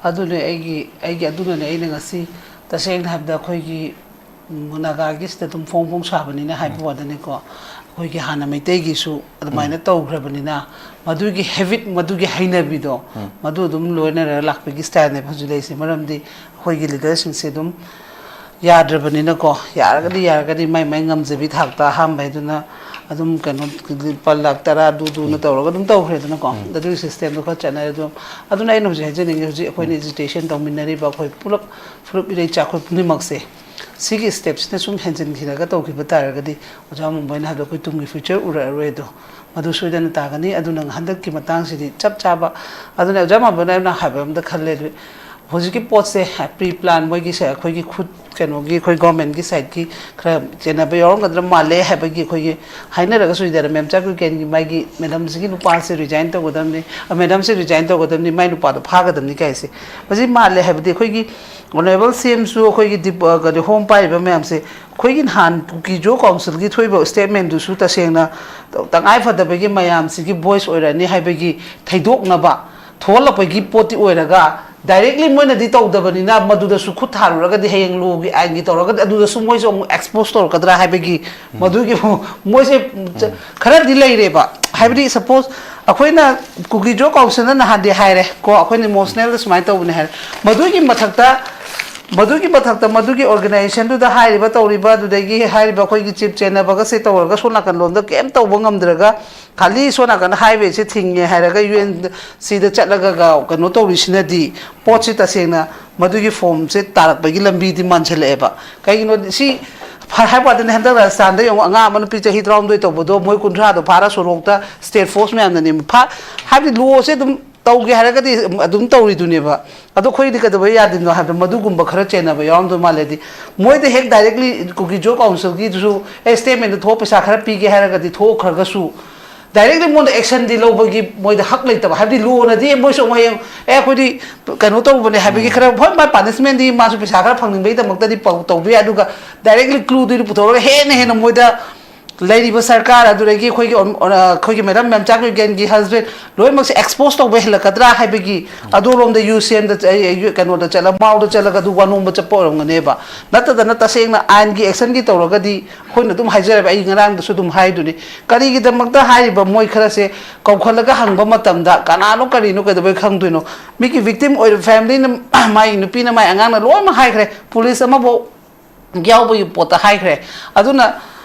ꯑꯗꯨꯅꯦ ꯑꯩꯒꯤ, ꯑꯩꯒꯤ ꯑꯗꯨꯅꯅꯦ ꯑꯩꯅ ꯉꯁꯤ ꯇꯁꯦꯡꯅ ꯍꯥꯏꯕꯗ ꯑꯩꯈꯣꯏꯒꯤ, ꯎꯝ, ꯅꯥꯒꯥꯒꯤꯁꯤꯗ ꯑꯗꯨꯝ ꯐꯣꯡ ꯐꯣꯡ ꯁꯥꯕꯅꯤꯅ ꯍꯥꯏꯕ ꯋꯥꯗꯅꯤꯀꯣ꯫ ꯑꯩꯈꯣꯏꯒꯤ ꯍꯥꯟꯅ ꯃꯩꯇꯩꯒꯤꯁꯨ ꯑꯗꯨꯃꯥꯏꯅ ꯇꯧꯈ꯭ꯔꯕꯅꯤꯅ ꯃꯗꯨꯒꯤ ꯍꯦꯕꯤꯠ, ꯃꯗꯨꯒꯤ ꯍꯩꯅꯕꯤꯗꯣ, ꯃꯗꯨ ꯑꯗꯨꯝ ꯂꯣꯏꯅꯔꯒ ꯂꯥꯛꯄꯒꯤ ꯁ꯭ꯇꯥꯏꯜꯅꯦꯕ ꯍꯧꯖꯤꯛ ꯂꯩꯔꯤꯁꯦ꯫ ꯃꯔꯝꯗꯤ ꯑꯩꯈꯣꯏꯒꯤ ꯂꯤꯗꯔꯁꯤꯡꯁꯦ ꯑꯗꯨꯝ ꯌꯥꯗ꯭ꯔꯕꯅꯤꯅꯀꯣ, ꯌꯥꯔꯒꯗꯤ, ꯌꯥꯔꯒꯗꯤ ꯃꯥꯏ ꯃꯥꯏ ꯉꯝꯖꯕꯤ ꯊꯥꯛꯇ ꯑꯍꯥꯟꯕ ꯍꯥꯏꯗꯨꯅ ꯑꯗꯨꯝ ꯀꯩꯅꯣ, ꯂꯨꯄꯥ ꯂꯥꯛ ꯇꯔꯥ ꯑꯗꯨ ꯗꯨꯅ ꯇꯧꯔꯒ ꯑꯗꯨꯝ ꯇꯧꯈ꯭ꯔꯦꯗꯅꯀꯣ꯫ ꯑꯗꯨꯒꯤ ꯁꯤꯁꯇꯦꯝꯗꯣ ꯈꯔ ꯆꯠꯅꯔꯦ꯫ ꯑꯗꯨꯝ, ꯑꯗꯨꯅ ꯑꯩꯅ ꯍꯧꯖꯤꯛ ꯍꯥꯏꯖꯅꯤꯡꯉꯤ, ꯍꯧꯖꯤꯛ ꯑꯩꯈꯣꯏꯅ ꯑꯦꯖꯤꯇꯦꯁꯟ ꯇꯧꯃꯤꯟꯅꯔꯤꯕ ꯑꯩꯈꯣꯏ ꯄꯨꯂꯞ ꯐꯨꯔꯨꯞ ꯏꯔꯩꯆꯥ ꯑꯩꯈꯣꯏ ꯄꯨꯝꯅꯃꯛꯁꯦ ꯁꯤꯒꯤ ꯁ꯭ꯇꯦꯞꯁꯤꯅ ꯁꯨꯝ ꯍꯦꯟꯖꯤꯟꯈꯤꯔꯒ ꯇꯧꯈꯤꯕ ꯇꯥꯔꯒꯗꯤ ꯑꯣꯖꯥ ꯃꯨꯝꯕꯩꯅ ꯍꯥꯏꯕꯗꯣ ꯑꯩꯈꯣꯏ ꯇꯨꯡꯒꯤ ꯐ꯭ꯌꯨꯆꯔ ꯎꯔꯛꯑꯔꯣꯏ꯫ ꯑꯗꯣ ꯃꯗꯨ ꯁꯣꯏꯗꯅ ꯇꯥꯒꯅꯤ꯫ ꯑꯗꯨꯅ ꯍꯟꯗꯛꯀꯤ ꯃꯇꯥꯡꯁꯤꯗꯤ ꯆꯞ ꯆꯥꯕ꯫ ꯑꯗꯨꯅ ꯑꯣꯖꯥ ꯃꯨꯝꯕꯩꯅ ꯍꯥꯏꯕ ꯑꯝꯗ ꯈꯜꯂꯦ, ꯍꯧꯖꯤꯛꯀꯤ ꯄꯣꯠꯁꯦ ꯄ꯭ꯔꯤ ꯄ꯭ꯂꯥꯟ ꯃꯣꯏꯒꯤꯁꯦ ꯑꯩꯈꯣꯏꯒꯤ ꯈꯨꯠ ꯀꯩꯅꯣꯒꯤ ꯑꯩꯈꯣꯏ ꯒꯣꯔꯃꯦꯟꯒꯤ ꯁꯥꯏꯠꯀꯤ ꯈꯔ ꯆꯦꯟꯅꯕ ꯌꯥꯎꯔꯝꯒꯗ꯭ꯔꯥ ꯃꯥꯜꯂꯦ ꯍꯥꯏꯕꯒꯤ ꯑꯩꯈꯣꯏꯒꯤ ꯍꯥꯏꯅꯔꯒꯁꯨ ꯏꯗꯔ ꯃꯦꯝ ꯆꯥꯛꯀꯨꯀꯦꯟꯒꯤ ꯃꯥꯒꯤ ꯃꯦꯗꯝꯁꯤꯒꯤ ꯅꯨꯄꯥꯁꯦ ꯔꯤꯖꯥꯏꯟ ꯇꯧꯒꯗꯕꯅꯤ, ꯃꯦꯗꯝꯁꯦ ꯔꯤꯖꯥꯏꯟ ꯇꯧꯒꯗꯕꯅꯤ, ꯃꯥꯏ ꯅꯨꯄꯥꯗꯣ ꯐꯥꯒꯗꯕꯅꯤ ꯀꯥꯏꯁꯦ ꯃꯁꯤ ꯃꯥꯜꯂꯦ꯫ ꯍꯥꯏꯕꯗꯤ ꯑꯩꯈꯣꯏꯒꯤ ꯑꯣꯅꯔꯦꯕꯜ ꯁꯤ ꯑꯦꯝꯁꯨ ꯑꯩꯈꯣꯏꯒꯤ ꯗꯤꯞ ꯀꯩꯅꯣ ꯍꯣꯝ ꯄꯥꯏꯔꯤꯕ ꯃꯌꯥꯝꯁꯦ ꯑꯩꯈꯣꯏꯒꯤ ꯅꯍꯥꯟ ꯀꯨꯀꯤꯖꯣ ꯀꯥꯎꯟꯁꯤꯜꯒꯤ ꯊꯣꯛꯏꯕ ꯁ꯭ꯇꯦꯠꯃꯦꯟꯗꯨꯁꯨ ꯇꯁꯦꯡꯅ ꯇꯉꯥꯏ ꯐꯗꯕꯒꯤ ꯃꯌꯥꯝꯁꯤꯒꯤ ꯚꯣꯏꯁ ꯑꯣꯏꯔꯅꯤ ꯍꯥꯏꯕꯒꯤ ꯊꯩꯗꯣꯛꯅꯕ ꯊꯣꯛꯍꯜꯂꯛꯄꯒꯤ ꯄꯣꯠꯇꯤ ꯑꯣꯏꯔꯒ ꯗꯥꯏꯔꯦꯛꯂꯤ ꯃꯣꯏꯅꯗꯤ ꯇꯧꯗꯕꯅꯤꯅ ꯃꯗꯨꯗꯁꯨ ꯈꯨꯠ ꯊꯥꯔꯨꯔꯒꯗꯤ ꯍꯌꯦꯡ ꯂꯣꯒꯤ ꯑꯥꯏꯟꯒꯤ ꯇꯧꯔꯒꯗꯤ ꯑꯗꯨꯗꯁꯨ ꯃꯣꯏꯁꯨ ꯑꯃꯨꯛ ꯑꯦꯛꯁꯄꯣꯖ ꯇꯧꯔꯛꯀꯗ꯭ꯔꯥ ꯍꯥꯏꯕꯒꯤ ꯃꯗꯨꯒꯤ ꯃꯣꯏꯁꯦ ꯈꯔꯗꯤ ꯂꯩꯔꯦꯕ꯫ ꯍꯥꯏꯕꯗꯤ ꯁꯄꯣꯁ ꯑꯩꯈꯣꯏꯅ ꯀꯨꯀꯤꯖꯣ ꯀꯥꯎꯟꯁꯤꯜꯅ ꯅꯍꯥꯟꯗꯤ ꯍꯥꯏꯔꯦ ꯀꯣ, ꯑꯩꯈꯣꯏꯅ ꯏꯃꯣꯁꯅꯦꯜꯗ ꯁꯨꯃꯥꯏꯅ ꯇꯧꯕꯅꯦ ꯍꯥꯏꯔꯦ꯫ ꯃꯗꯨꯒꯤ ꯃꯊꯛꯇ ꯃꯗꯨꯒꯤ ꯑꯣꯔꯒꯅꯥꯏꯖꯦꯁꯟꯗꯨꯗ ꯍꯥꯏꯔꯤꯕ ꯇꯧꯔꯤꯕ ꯑꯗꯨꯗꯒꯤ ꯍꯥꯏꯔꯤꯕ ꯑꯩꯈꯣꯏꯒꯤ ꯆꯤꯞ ꯆꯦꯟꯅꯕꯒꯁꯦ ꯇꯧꯔꯒ ꯁꯣꯝ ꯅꯥꯀꯟ ꯂꯣꯝꯗ ꯀꯩꯝ ꯇꯧꯕ ꯉꯝꯗ꯭ꯔꯒ ꯈꯥꯂꯤ ꯁꯣꯝ ꯅꯥꯀꯟꯗ ꯍꯥꯏꯋꯦꯁꯦ ꯊꯤꯡꯉꯦ ꯍꯥꯏꯔꯒ ꯌꯨ ꯑꯦꯟ ꯁꯤꯗ ꯆꯠꯂꯒ ꯀꯩꯅꯣ ꯇꯧꯔꯤꯁꯤꯅꯗꯤ ꯄꯣꯠꯁꯤ ꯇꯁꯦꯡꯅ ꯃꯗꯨꯒꯤ ꯐꯣꯝꯁꯦ ꯇꯥꯔꯛꯄꯒꯤ ꯂꯝꯕꯤꯗꯤ ꯃꯥꯟꯁꯤꯜꯂꯛꯑꯦꯕ꯫ ꯀꯩꯒꯤꯅꯣꯗꯤ ꯁꯤ ꯍꯥꯏꯕ ꯋꯥꯗꯅꯤ, ꯍꯟꯗꯛ ꯔꯥꯖꯁꯊꯥꯟꯗ ꯌꯦꯡꯉꯨ, ꯑꯉꯥꯡ ꯑꯃ ꯅꯨꯄꯤ ꯆꯍꯤ ꯇꯔꯥꯍꯨꯝꯗꯣꯏ ꯇꯧꯕꯗꯣ ꯃꯣꯏ ꯀꯨꯟꯊ꯭ꯔꯥꯗꯣ ꯐꯥꯔ ꯁꯣꯔꯣꯛꯇ ꯁ꯭ꯇꯦꯠ ꯐꯣꯔꯁ ꯃꯌꯥꯝꯅꯅꯦ ꯐꯥ ꯍꯥꯏꯕꯗꯤ ꯂꯣꯁꯦ ꯑꯗꯨꯝ ꯇꯧꯒꯦ ꯍꯥꯏꯔꯒꯗꯤ ꯑꯗꯨꯝ ꯇꯧꯔꯤꯗꯨꯅꯦꯕ꯫ ꯑꯗꯣ ꯑꯩꯈꯣꯏꯗꯤ ꯀꯩꯗꯧꯕꯩ ꯌꯥꯗꯣꯏꯅꯣ ꯍꯥꯏꯕꯗ ꯃꯗꯨꯒꯨꯝꯕ ꯈꯔ ꯆꯦꯟꯅꯕ ꯌꯥꯎꯔꯝꯗꯧ ꯃꯥꯜꯂꯦ꯫ ꯍꯥꯏꯗꯤ ꯃꯣꯏꯗ ꯍꯦꯛ ꯗꯥꯏꯔꯦꯛꯂꯤ ꯀꯨꯀꯤꯖꯣ ꯀꯥꯎꯟꯁꯤꯜꯒꯤꯗꯨꯁꯨ ꯑꯦ ꯁ꯭ꯇꯦꯠꯃꯦꯟꯗ ꯊꯣꯛꯑ ꯄꯩꯁꯥ ꯈꯔ ꯄꯤꯒꯦ ꯍꯥꯏꯔꯒꯗꯤ ꯊꯣꯛꯈ꯭ꯔꯒꯁꯨ ꯗꯥꯏꯔꯦꯛꯂꯤ ꯃꯉꯣꯟꯗ ꯑꯦꯛꯁꯟꯗꯤ ꯂꯧꯕꯒꯤ ꯃꯣꯏꯗ ꯍꯛ ꯂꯩꯇꯕ꯫ ꯍꯥꯏꯕꯗꯤ ꯂꯣꯅꯗꯤ ꯃꯣꯏꯁꯨ ꯑꯃꯨꯛ ꯍꯌꯦꯡ ꯑꯦ ꯑꯩꯈꯣꯏꯗꯤ ꯀꯩꯅꯣ ꯇꯧꯕꯅꯦ ꯍꯥꯏꯕꯒꯤ ꯈꯔ ꯍꯣꯏ ꯃꯥ ꯄꯥꯅꯤꯁꯃꯦꯟꯗꯤ ꯃꯥꯁꯨ ꯄꯩꯁꯥ ꯈꯔ ꯐꯪꯅꯤꯡꯕꯒꯤꯗꯃꯛꯇꯗꯤ ꯄꯧ- ꯇꯧꯕ ꯌꯥꯏ꯫ ꯑꯗꯨꯒ ꯗꯥꯏꯔꯦꯛꯂꯤ ꯀ꯭ꯂꯨꯗꯨꯗꯤ ꯄꯨꯊꯣꯛꯑꯒ ꯍꯦꯟꯅ ꯍꯦꯟꯅ ꯃꯣꯏꯗ ꯂꯩꯔꯤꯕ ꯁꯔꯀꯥꯔ ꯑꯗꯨꯗꯒꯤ ꯑꯩꯈꯣꯏꯒꯤ ꯑꯣꯟ- ꯑꯣꯟ- ꯑꯩꯈꯣꯏꯒꯤ ꯃꯦꯗꯥꯝ ꯃꯦꯝꯆꯥꯛ ꯌꯨꯒꯦꯟꯒꯤ ꯍꯁꯕꯦꯟ ꯂꯣꯏꯅꯃꯛꯁꯦ ꯑꯦꯛꯁꯄꯣꯖ ꯇꯧꯕ ꯍꯦꯜꯂꯛꯀꯗ꯭ꯔꯥ ꯍꯥꯏꯕꯒꯤ ꯑꯗꯣꯝꯂꯣꯝꯗ ꯌꯨ ꯁꯤ ꯑꯦꯝꯗ ꯆ- ꯑꯩ- ꯑꯩ- ꯀꯩꯅꯣꯗ ꯆꯠꯂ ꯃꯥꯎꯗ ꯆꯠꯂꯒ ꯑꯗꯨ ꯋꯥꯅꯣꯝꯕ ꯆꯠꯄ ꯑꯣꯏꯔꯝꯒꯅꯦꯕ꯫ ꯅꯠꯇꯗꯅ ꯇꯁꯦꯡꯅ ꯑꯥꯏꯟꯒꯤ ꯑꯦꯛꯁꯟꯒꯤ ꯇꯧꯔꯒꯗꯤ ꯑꯩꯈꯣꯏꯅ ꯑꯗꯨꯝ ꯍꯥꯏꯖꯔꯦꯕ, ꯑꯩ ꯉꯔꯥꯡꯗꯁꯨ ꯑꯗꯨꯝ ꯍꯥꯏꯗꯨꯅꯤ꯫ ꯀꯔꯤꯒꯤꯗꯃꯛꯇ ꯍꯥꯏꯔꯤꯕ ꯃꯣꯏ ꯈꯔꯁꯦ ꯀꯧꯈꯠꯂꯒ ꯍꯪꯕ ꯃꯇꯝꯗ ꯀꯅꯥꯅꯣ ꯀꯔꯤꯅꯣ ꯀꯩꯗꯧꯕꯩ ꯈꯪꯗꯣꯏꯅꯣ? ꯃꯤꯒꯤ ꯚꯤꯛꯇꯤꯝ ꯑꯣꯏꯔꯤꯕ ꯐꯦꯃꯤꯂꯤꯅ ꯃꯥꯒꯤ ꯅꯨꯄꯤꯅ ꯃꯥꯒꯤ ꯑꯉꯥꯡꯅ ꯂꯣꯏꯅꯃꯛ ꯍꯥꯏꯈ꯭ꯔꯦ, ꯄꯨꯂꯤꯁ ꯑꯃꯐꯥꯎ ꯌꯥꯎꯕꯒꯤ ꯄꯣꯠꯇ ꯍꯥꯏꯈ꯭ꯔꯦ꯫ ꯑꯗꯨꯅ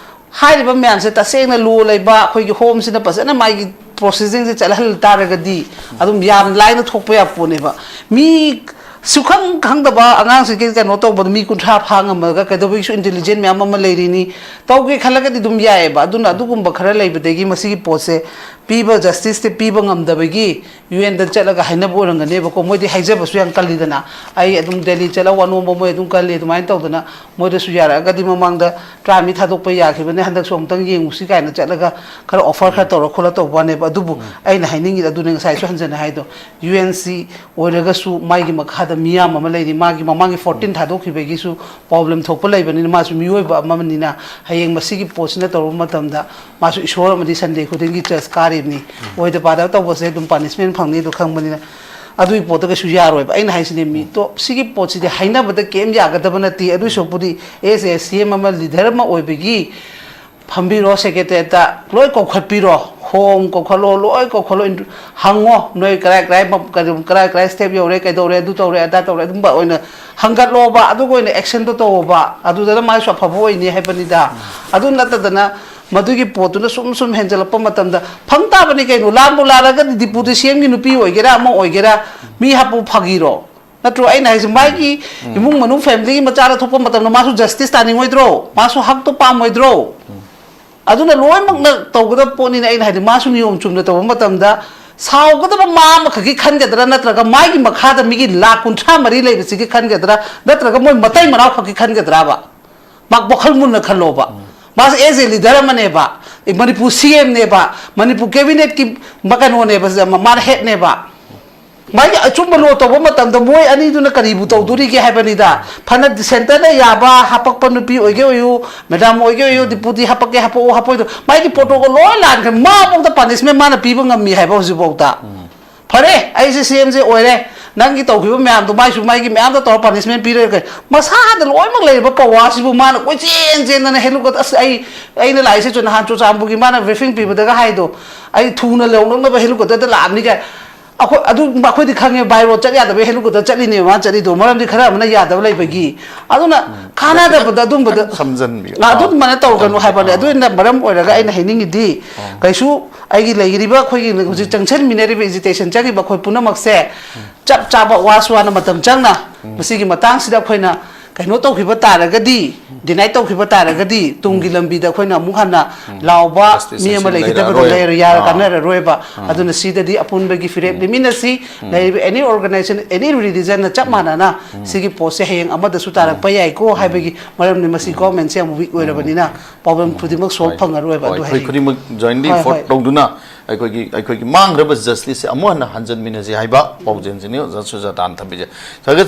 ꯍꯥꯏꯔꯤꯕ ꯃꯌꯥꯝꯁꯦ ꯇꯁꯦꯡꯅ ꯂꯣ ꯂꯩꯕ ꯑꯩꯈꯣꯏꯒꯤ ꯍꯣꯝꯁꯤꯅ ꯐꯖꯅ ꯃꯥꯒꯤ ꯄ꯭ꯔꯣꯁꯦꯁꯤꯡꯁꯦ ꯆꯠꯍꯜ ꯇꯥꯔꯒꯗꯤ ꯑꯗꯨꯝ ꯌꯥꯝ ꯂꯥꯏꯅ ꯊꯣꯛꯄ ꯌꯥꯕ ꯄꯣꯠꯅꯦꯕ꯫ ꯃꯤ ꯁꯨꯈꯪ ꯈꯪꯗꯕ ꯑꯉꯥꯡꯁꯤꯡꯒꯤ ꯀꯩꯅꯣ ꯇꯧꯕꯗ ꯃꯤ ꯀꯨꯟꯊ꯭ꯔꯥ ꯐꯥ ꯉꯝꯃꯒ ꯀꯩꯗꯧꯕꯒꯤꯁꯨ intelligent ꯃꯌꯥꯝ ꯑꯃ ꯂꯩꯔꯤꯅꯤ꯫ ꯇꯧꯒꯦ ꯈꯜꯂꯒꯗꯤ ꯑꯗꯨꯝ ꯌꯥꯏꯑꯕ꯫ ꯑꯗꯨꯅ ꯑꯗꯨꯒꯨꯝꯕ ꯈꯔ ꯂꯩꯕꯗꯒꯤ ꯃꯁꯤꯒꯤ ꯄꯣꯠꯁꯦ ꯄꯤꯕ, justice ꯁꯦ ꯄꯤꯕ ꯉꯝꯗꯕꯒꯤ UN ꯗ ꯆꯠꯂꯒ ꯍꯥꯏꯅꯕ ꯑꯣꯏꯔꯝꯒꯅꯦꯕꯀꯣ꯫ ꯃꯣꯏꯗꯤ ꯍꯥꯏꯖꯕꯁꯨ ꯌꯥꯝ ꯀꯜꯂꯤꯗꯅ꯫ ꯑꯩ ꯑꯗꯨꯝ ꯗꯦꯜꯂꯤ ꯆꯠꯂꯒ ꯋꯥꯅꯣꯝꯕ ꯃꯣꯏ ꯑꯗꯨꯝ ꯀꯜꯂꯤ꯫ ꯑꯗꯨꯃꯥꯏꯅ ꯇꯧꯗꯅ ꯃꯣꯏꯗꯁꯨ ꯌꯥꯔꯛꯑꯒꯗꯤ ꯃꯃꯥꯡꯗ ꯇꯔꯥ ꯃꯤ ꯊꯥꯗꯣꯛꯄ ꯌꯥꯈꯤꯕꯅꯦ, ꯍꯟꯗꯛꯁꯨ ꯑꯃꯨꯛꯇꯪ ꯌꯦꯡꯉꯨꯁꯤ ꯀꯥꯏꯅ ꯆꯠꯂꯒ ꯈꯔ offer ꯈꯔ ꯇꯧꯔ ꯈꯣꯠꯂ ꯇꯧꯕ ꯋꯥꯅꯦꯕ꯫ ꯑꯗꯨꯕꯨ ꯑꯩꯅ ꯍꯥꯏꯅꯤꯡꯉꯤꯗꯤ ꯑꯗꯨꯅꯦ ꯉꯁꯥꯏꯁꯨ ꯍꯟꯖꯟꯅ ꯍꯥꯏꯗꯣ, UN ꯁꯤ ꯑꯣꯏꯔꯒꯁꯨ ꯃꯥꯒꯤ ꯃꯈꯥꯗ ꯃꯤꯌꯥꯝ ꯑꯃ ꯂꯩꯔꯤ꯫ ꯃꯥꯒꯤ ꯃꯃꯥꯡꯒꯤ fourteen ꯊꯥꯗꯣꯛꯈꯤꯕꯒꯤꯁꯨ problem ꯊꯣꯛꯄ ꯂꯩꯕꯅꯤꯅ ꯃꯥꯁꯨ ꯃꯤꯑꯣꯏꯕ ꯑꯃꯅꯤꯅ ꯍꯌꯦꯡ ꯃꯁꯤꯒꯤ ꯄꯣꯠꯁꯤꯅ ꯇꯧꯔꯨꯕ ꯃꯇꯝꯗ ꯃꯥꯁꯨ ꯏꯁꯣꯔ ꯑꯃꯗꯤ Sunday ꯈꯨꯗꯤꯡꯒꯤ church ꯀꯥꯔꯤꯕꯅꯤ꯫ ꯑꯣꯏꯗ ꯄꯥꯗꯕ ꯇꯧꯕꯁꯦ ꯑꯗꯨꯝ punishment ꯐꯪꯅꯤ ꯑꯗꯨ ꯈꯪꯕꯅꯤꯅ ꯑꯗꯨꯒꯤ ꯄꯣꯠꯇꯣ ꯀꯩꯁꯨ ꯌꯥꯔꯣꯏꯕ꯫ ꯑꯩꯅ ꯍꯥꯏꯁꯤꯅꯦ, ꯃꯤ ꯇꯣꯞ ꯁꯤꯒꯤ ꯄꯣꯠꯁꯤꯗꯤ ꯍꯥꯏꯅꯕꯗ ꯀꯩꯝ ꯌꯥꯒꯗꯕ ꯅꯠꯇꯦ꯫ ꯑꯗꯨꯏ ꯁꯔꯨꯛꯄꯨꯗꯤ as a CM ꯑꯃ, leader ꯑꯃ ꯑꯣꯏꯕꯒꯤ ꯐꯝꯕꯤꯔꯣ, secretariat ꯇ ꯂꯣꯏ ꯀꯧꯈꯠꯄꯤꯔꯣ, ꯍꯣꯝ ꯀꯧꯈꯠꯂꯣ, ꯂꯣꯏ ꯀꯧꯈꯠꯂꯣ, ꯏꯟꯇ꯭ꯔꯨ-, ꯍꯪꯉꯣ ꯅꯣꯏ ꯀꯔꯥꯏ ꯀꯔꯥꯏ ꯃ-, ꯀꯔꯤ, ꯀꯔꯥꯏ ꯀꯔꯥꯏ step ꯌꯧꯔꯦ, ꯀꯩꯗꯧꯔꯦ, ꯑꯗꯨ ꯇꯧꯔꯦ, ꯑꯗꯥ ꯇꯧꯔꯦ, ꯑꯗꯨꯝꯕ ꯑꯣꯏꯅ ꯍꯪꯒꯠꯂꯣꯕ, ꯑꯗꯨꯒ ꯑꯣꯏꯅ action ꯗꯣ ꯇꯧꯋꯣꯕ꯫ ꯑꯗꯨꯗꯅ ꯃꯥꯁꯨ ꯑꯐꯕ ꯑꯣꯏꯅꯤ ꯍꯥꯏꯕꯅꯤꯗ꯫ ꯑꯗꯨ ꯅꯠꯇꯗꯅ ꯃꯗꯨꯒꯤ ꯄꯣꯠꯇꯨꯅ ꯁꯨꯝ ꯁꯨꯝ ꯍꯦꯟꯖꯜꯂꯛꯄ ꯃꯇꯝꯗ ꯐꯪ ꯇꯥꯕꯅꯤ ꯀꯩꯅꯣ꯫ ꯂꯥꯟꯕꯨ ꯂꯥꯜꯂꯒꯗꯤ ꯗꯤꯄꯨꯇꯤ CM ꯒꯤ ꯅꯨꯄꯤ ꯑꯣꯏꯒꯦꯔꯥ ꯑꯃ ꯑꯣꯏꯒꯦꯔꯥ ꯃꯤ ꯍꯥꯞꯄꯨ ꯐꯥꯒꯤꯔꯣ? ꯅꯠꯇ꯭ꯔꯣ? ꯑꯩꯅ ꯍꯥꯏꯁꯦ, ꯃꯥꯒꯤ ꯏꯃꯨꯡ ꯃꯅꯨꯡ family ꯒꯤ ꯃꯆꯥꯗ ꯊꯣꯛꯄ ꯃꯇꯝꯗ ꯃꯥꯁꯨ justice ꯇꯥꯅꯤꯡꯉꯣꯏꯗ꯭ꯔꯣ? ꯃꯥꯁꯨ ꯍꯛꯇꯣ ꯄꯥꯝꯃꯣꯏꯗ꯭ꯔꯣ? ꯑꯗꯨꯅ ꯂꯣꯏꯅꯃꯛꯅ ꯇꯧꯒꯗꯕ ꯄꯣꯠꯅꯤꯅ ꯑꯩꯅ ꯍꯥꯏꯗꯤ, ꯃꯥꯁꯨ ꯅꯤꯌꯣꯝ ꯆꯨꯝꯅ ꯇꯧꯕ ꯃꯇꯝꯗ ꯁꯥꯎꯒꯗꯕ ꯃꯥ ꯑꯃꯈꯛꯀꯤ ꯈꯟꯒꯗ꯭ꯔꯥ, ꯅꯠꯇ꯭ꯔꯒ ꯃꯥꯒꯤ ꯃꯈꯥꯗ ꯃꯤꯒꯤ ꯂꯥꯈ ꯀꯨꯟꯊ꯭ꯔꯥ ꯃꯔꯤ ꯂꯩꯕꯁꯤꯒꯤ ꯈꯟꯒꯗ꯭ꯔꯥ, ꯅꯠꯇ꯭ꯔꯒ ꯃꯣꯏ ꯃꯇꯩ ꯃꯅꯥꯎ ꯈꯛꯀꯤ ꯈꯟꯒꯗ꯭ꯔꯥꯕ? ꯃꯥ ꯋꯥꯈꯜ ꯃꯨꯟꯅ ꯈꯜꯂꯣꯕ꯫ ꯃꯥꯁꯦ as a leader ꯑꯃꯅꯦꯕ, ꯃꯅꯤꯄꯨꯔ CM ꯅꯦꯕ, ꯃꯅꯤꯄꯨꯔ cabinet ꯀꯤ ꯃ-, ꯀꯩꯅꯣꯅꯦꯕ, ꯃꯥꯅ head ꯅꯦꯕ꯫ ꯃꯥꯒꯤ ꯑꯆꯨꯝꯕ ꯂꯣ ꯇꯧꯕ ꯃꯇꯝꯗ ꯃꯣꯏ ꯑꯅꯤꯗꯨꯅ ꯀꯔꯤꯕꯨ ꯇꯧꯗꯣꯔꯤꯒꯦ ꯍꯥꯏꯕꯅꯤꯗ꯫ ꯐꯅ centre ꯅ ꯌꯥꯕ ꯍꯥꯄꯛꯄ ꯅꯨꯄꯤ ꯑꯣꯏꯒꯦ ꯑꯣꯏꯌꯨ, madam ꯑꯣꯏꯒꯦ ꯑꯣꯏꯌꯨ, deputy ꯍꯥꯄꯛꯀꯦ ꯍꯥꯄꯛꯑꯣ, ꯍꯥꯄꯛꯑꯣꯏꯗꯣ, ꯃꯥꯒꯤ protocol ꯂꯣꯏ ꯂꯥꯟꯈ꯭ꯔꯦ꯫ ꯃꯥꯐꯧꯗ punishment ꯃꯥꯅ ꯄꯤꯕ ꯉꯝꯃꯤ ꯍꯥꯏꯕ ꯍꯧꯖꯤꯛꯐꯥꯎꯗ꯫ ꯐꯔꯦ, ꯑꯩꯁꯦ CM ꯁꯦ ꯑꯣꯏꯔꯦ, ꯅꯪꯒꯤ ꯇꯧꯈꯤꯕ ꯃꯌꯥꯝꯗꯣ ꯃꯥꯏꯁꯨ ꯃꯥꯒꯤ ꯃꯌꯥꯝꯗ ꯇꯧꯔ punishment ꯄꯤꯔꯒ ꯃꯁꯥꯗ ꯂꯣꯏꯅꯃꯛ ꯂꯩꯔꯤꯕ power ꯁꯤꯕꯨ ꯃꯥꯅ ꯀꯣꯏꯆꯦꯟ ꯆꯦꯟꯗꯅ helicopter, ꯑꯁ, ꯑꯩ, ꯑꯩꯅ ꯂꯥꯛꯏꯁꯦ ꯆꯨ-, ꯅꯍꯥꯟ ꯆꯨꯔꯆꯥꯟꯄꯨꯔꯒꯤ ꯃꯥꯅ briefing ꯄꯤꯕꯗꯒ ꯍꯥꯏꯗꯣ, "ꯑꯩ ꯊꯨꯅ ꯌꯧꯅꯅꯕ helicopter ꯗ ꯂꯥꯛꯑꯕꯅꯤ" ꯀꯥꯏ꯫ ꯑꯩꯈꯣꯏ ꯑꯗꯨ ꯑꯩꯈꯣꯏꯗꯤ ꯈꯪꯉꯦ, by road ꯆꯠ ꯌꯥꯗꯕꯒꯤ ꯍꯦꯂꯤꯀꯣꯞꯇꯔ ꯆꯠꯂꯤꯅꯦꯕ ꯃꯥꯅ ꯆꯠꯂꯤꯗꯣ, ꯃꯔꯝꯗꯤ ꯈꯔ ꯑꯃꯅ ꯌꯥꯗꯕ ꯂꯩꯕꯒꯤ꯫ ꯑꯗꯨꯅ ꯀꯥꯟꯅꯗꯕꯗ ꯑꯗꯨꯝꯕꯗ ꯈꯤꯇꯪ ꯁꯝꯖꯟꯕꯤꯌꯨ꯫ ꯑ, ꯑꯗꯨꯃꯥꯏꯅ ꯇꯧꯒꯅꯨ ꯑꯥ, ꯍꯥꯏꯕꯅꯦ꯫ ꯑꯥ, ꯑꯗꯨꯅ ꯃꯔꯝ ꯑꯣꯏꯔꯒ ꯑꯩꯅ ꯍꯥꯏꯅꯤꯡꯉꯤꯗꯤ, ꯀꯩꯁꯨ ꯑꯩꯒꯤ ꯂꯩꯔꯤꯕ ꯑꯩꯈꯣꯏꯒꯤ ꯍꯧꯖꯤꯛ ꯆꯪꯁꯤꯟꯃꯤꯟꯅꯔꯤꯕ agitation ꯆꯪꯉꯤꯕ ꯑꯩꯈꯣꯏ ꯄꯨꯝꯅꯃꯛꯁꯦ ꯆꯞ ꯆꯥꯕ ꯋꯥꯁꯨ ꯋꯥꯅ ꯃꯇꯝ ꯆꯪꯅ ꯃꯁꯤꯒꯤ ꯃꯇꯥꯡꯁꯤꯗ ꯑꯩꯈꯣꯏꯅ ꯀꯩꯅꯣ ꯇꯧꯈꯤꯕ ꯇꯥꯔꯒꯗꯤ, deny ꯇꯧꯈꯤꯕ ꯇꯥꯔꯒꯗꯤ, ꯇꯨꯡꯒꯤ ꯂꯝꯕꯤꯗ ꯑꯩꯈꯣꯏꯅ ꯑꯃꯨꯛ ꯍꯟꯅ ꯂꯥꯎꯕ Justice ꯃꯤ ꯑꯃ system ꯂꯩꯒꯗꯕꯗꯣ ꯂꯩꯔꯔꯣꯏ꯫ ꯂꯩꯔ ꯌꯥꯔ ꯑꯥ꯫ ꯀꯥꯟꯅꯔꯔꯣꯏꯕ꯫ ꯑꯗꯨꯅ ꯁꯤꯗꯗꯤ ꯑꯄꯨꯟꯕꯒꯤ ꯐꯤꯔꯦꯞ ꯂꯦꯞꯃꯤꯟꯅꯁꯤ꯫ ꯂꯩꯔꯤꯕ any organization, any religion ꯅ ꯆꯞ ꯃꯥꯟꯅꯅ ꯁꯤꯒꯤ ꯄꯣꯠꯁꯦ ꯍꯌꯦꯡ ꯑꯃꯗꯁꯨ ꯇꯥꯔꯛꯄ ꯌꯥꯏꯀꯣ ꯍꯥꯏꯕꯒꯤ ꯃꯔꯝꯗꯤ ꯃꯁꯤ government ꯁꯦ ꯑꯃꯨꯛ weak ꯑꯣꯏꯔꯕꯅꯤꯅ problem ꯈꯨꯗꯤꯡꯃꯛ solve ꯍꯣꯏ꯫ ꯐꯪꯉꯔꯣꯏꯕ꯫ ꯍꯣꯏ, ꯑꯗꯨ ꯑꯩꯈꯣꯏ ꯍꯌꯦꯡ ꯈꯨꯗꯤꯡꯃꯛ jointly ꯍꯣꯏ, effort ꯍꯣꯏ꯫ ꯇꯧꯗꯨꯅ ꯑꯩꯈꯣꯏꯒꯤ ꯑꯩꯈꯣꯏꯒꯤ ꯃꯥꯡꯈ꯭ꯔꯕ justice ꯁꯦ ꯑꯃꯨꯛ ꯍꯟꯅ ꯍꯟꯖꯟꯃꯤꯟꯅꯁꯤ ꯍꯥꯏꯕ ꯄꯥꯎꯖꯦꯜꯁꯤꯅꯤ ꯑꯣꯖꯥ ꯁꯨꯖꯥꯇꯥꯅ ꯊꯝꯕꯤꯁꯦ꯫ ꯊꯥꯒꯠꯆꯔꯤ꯫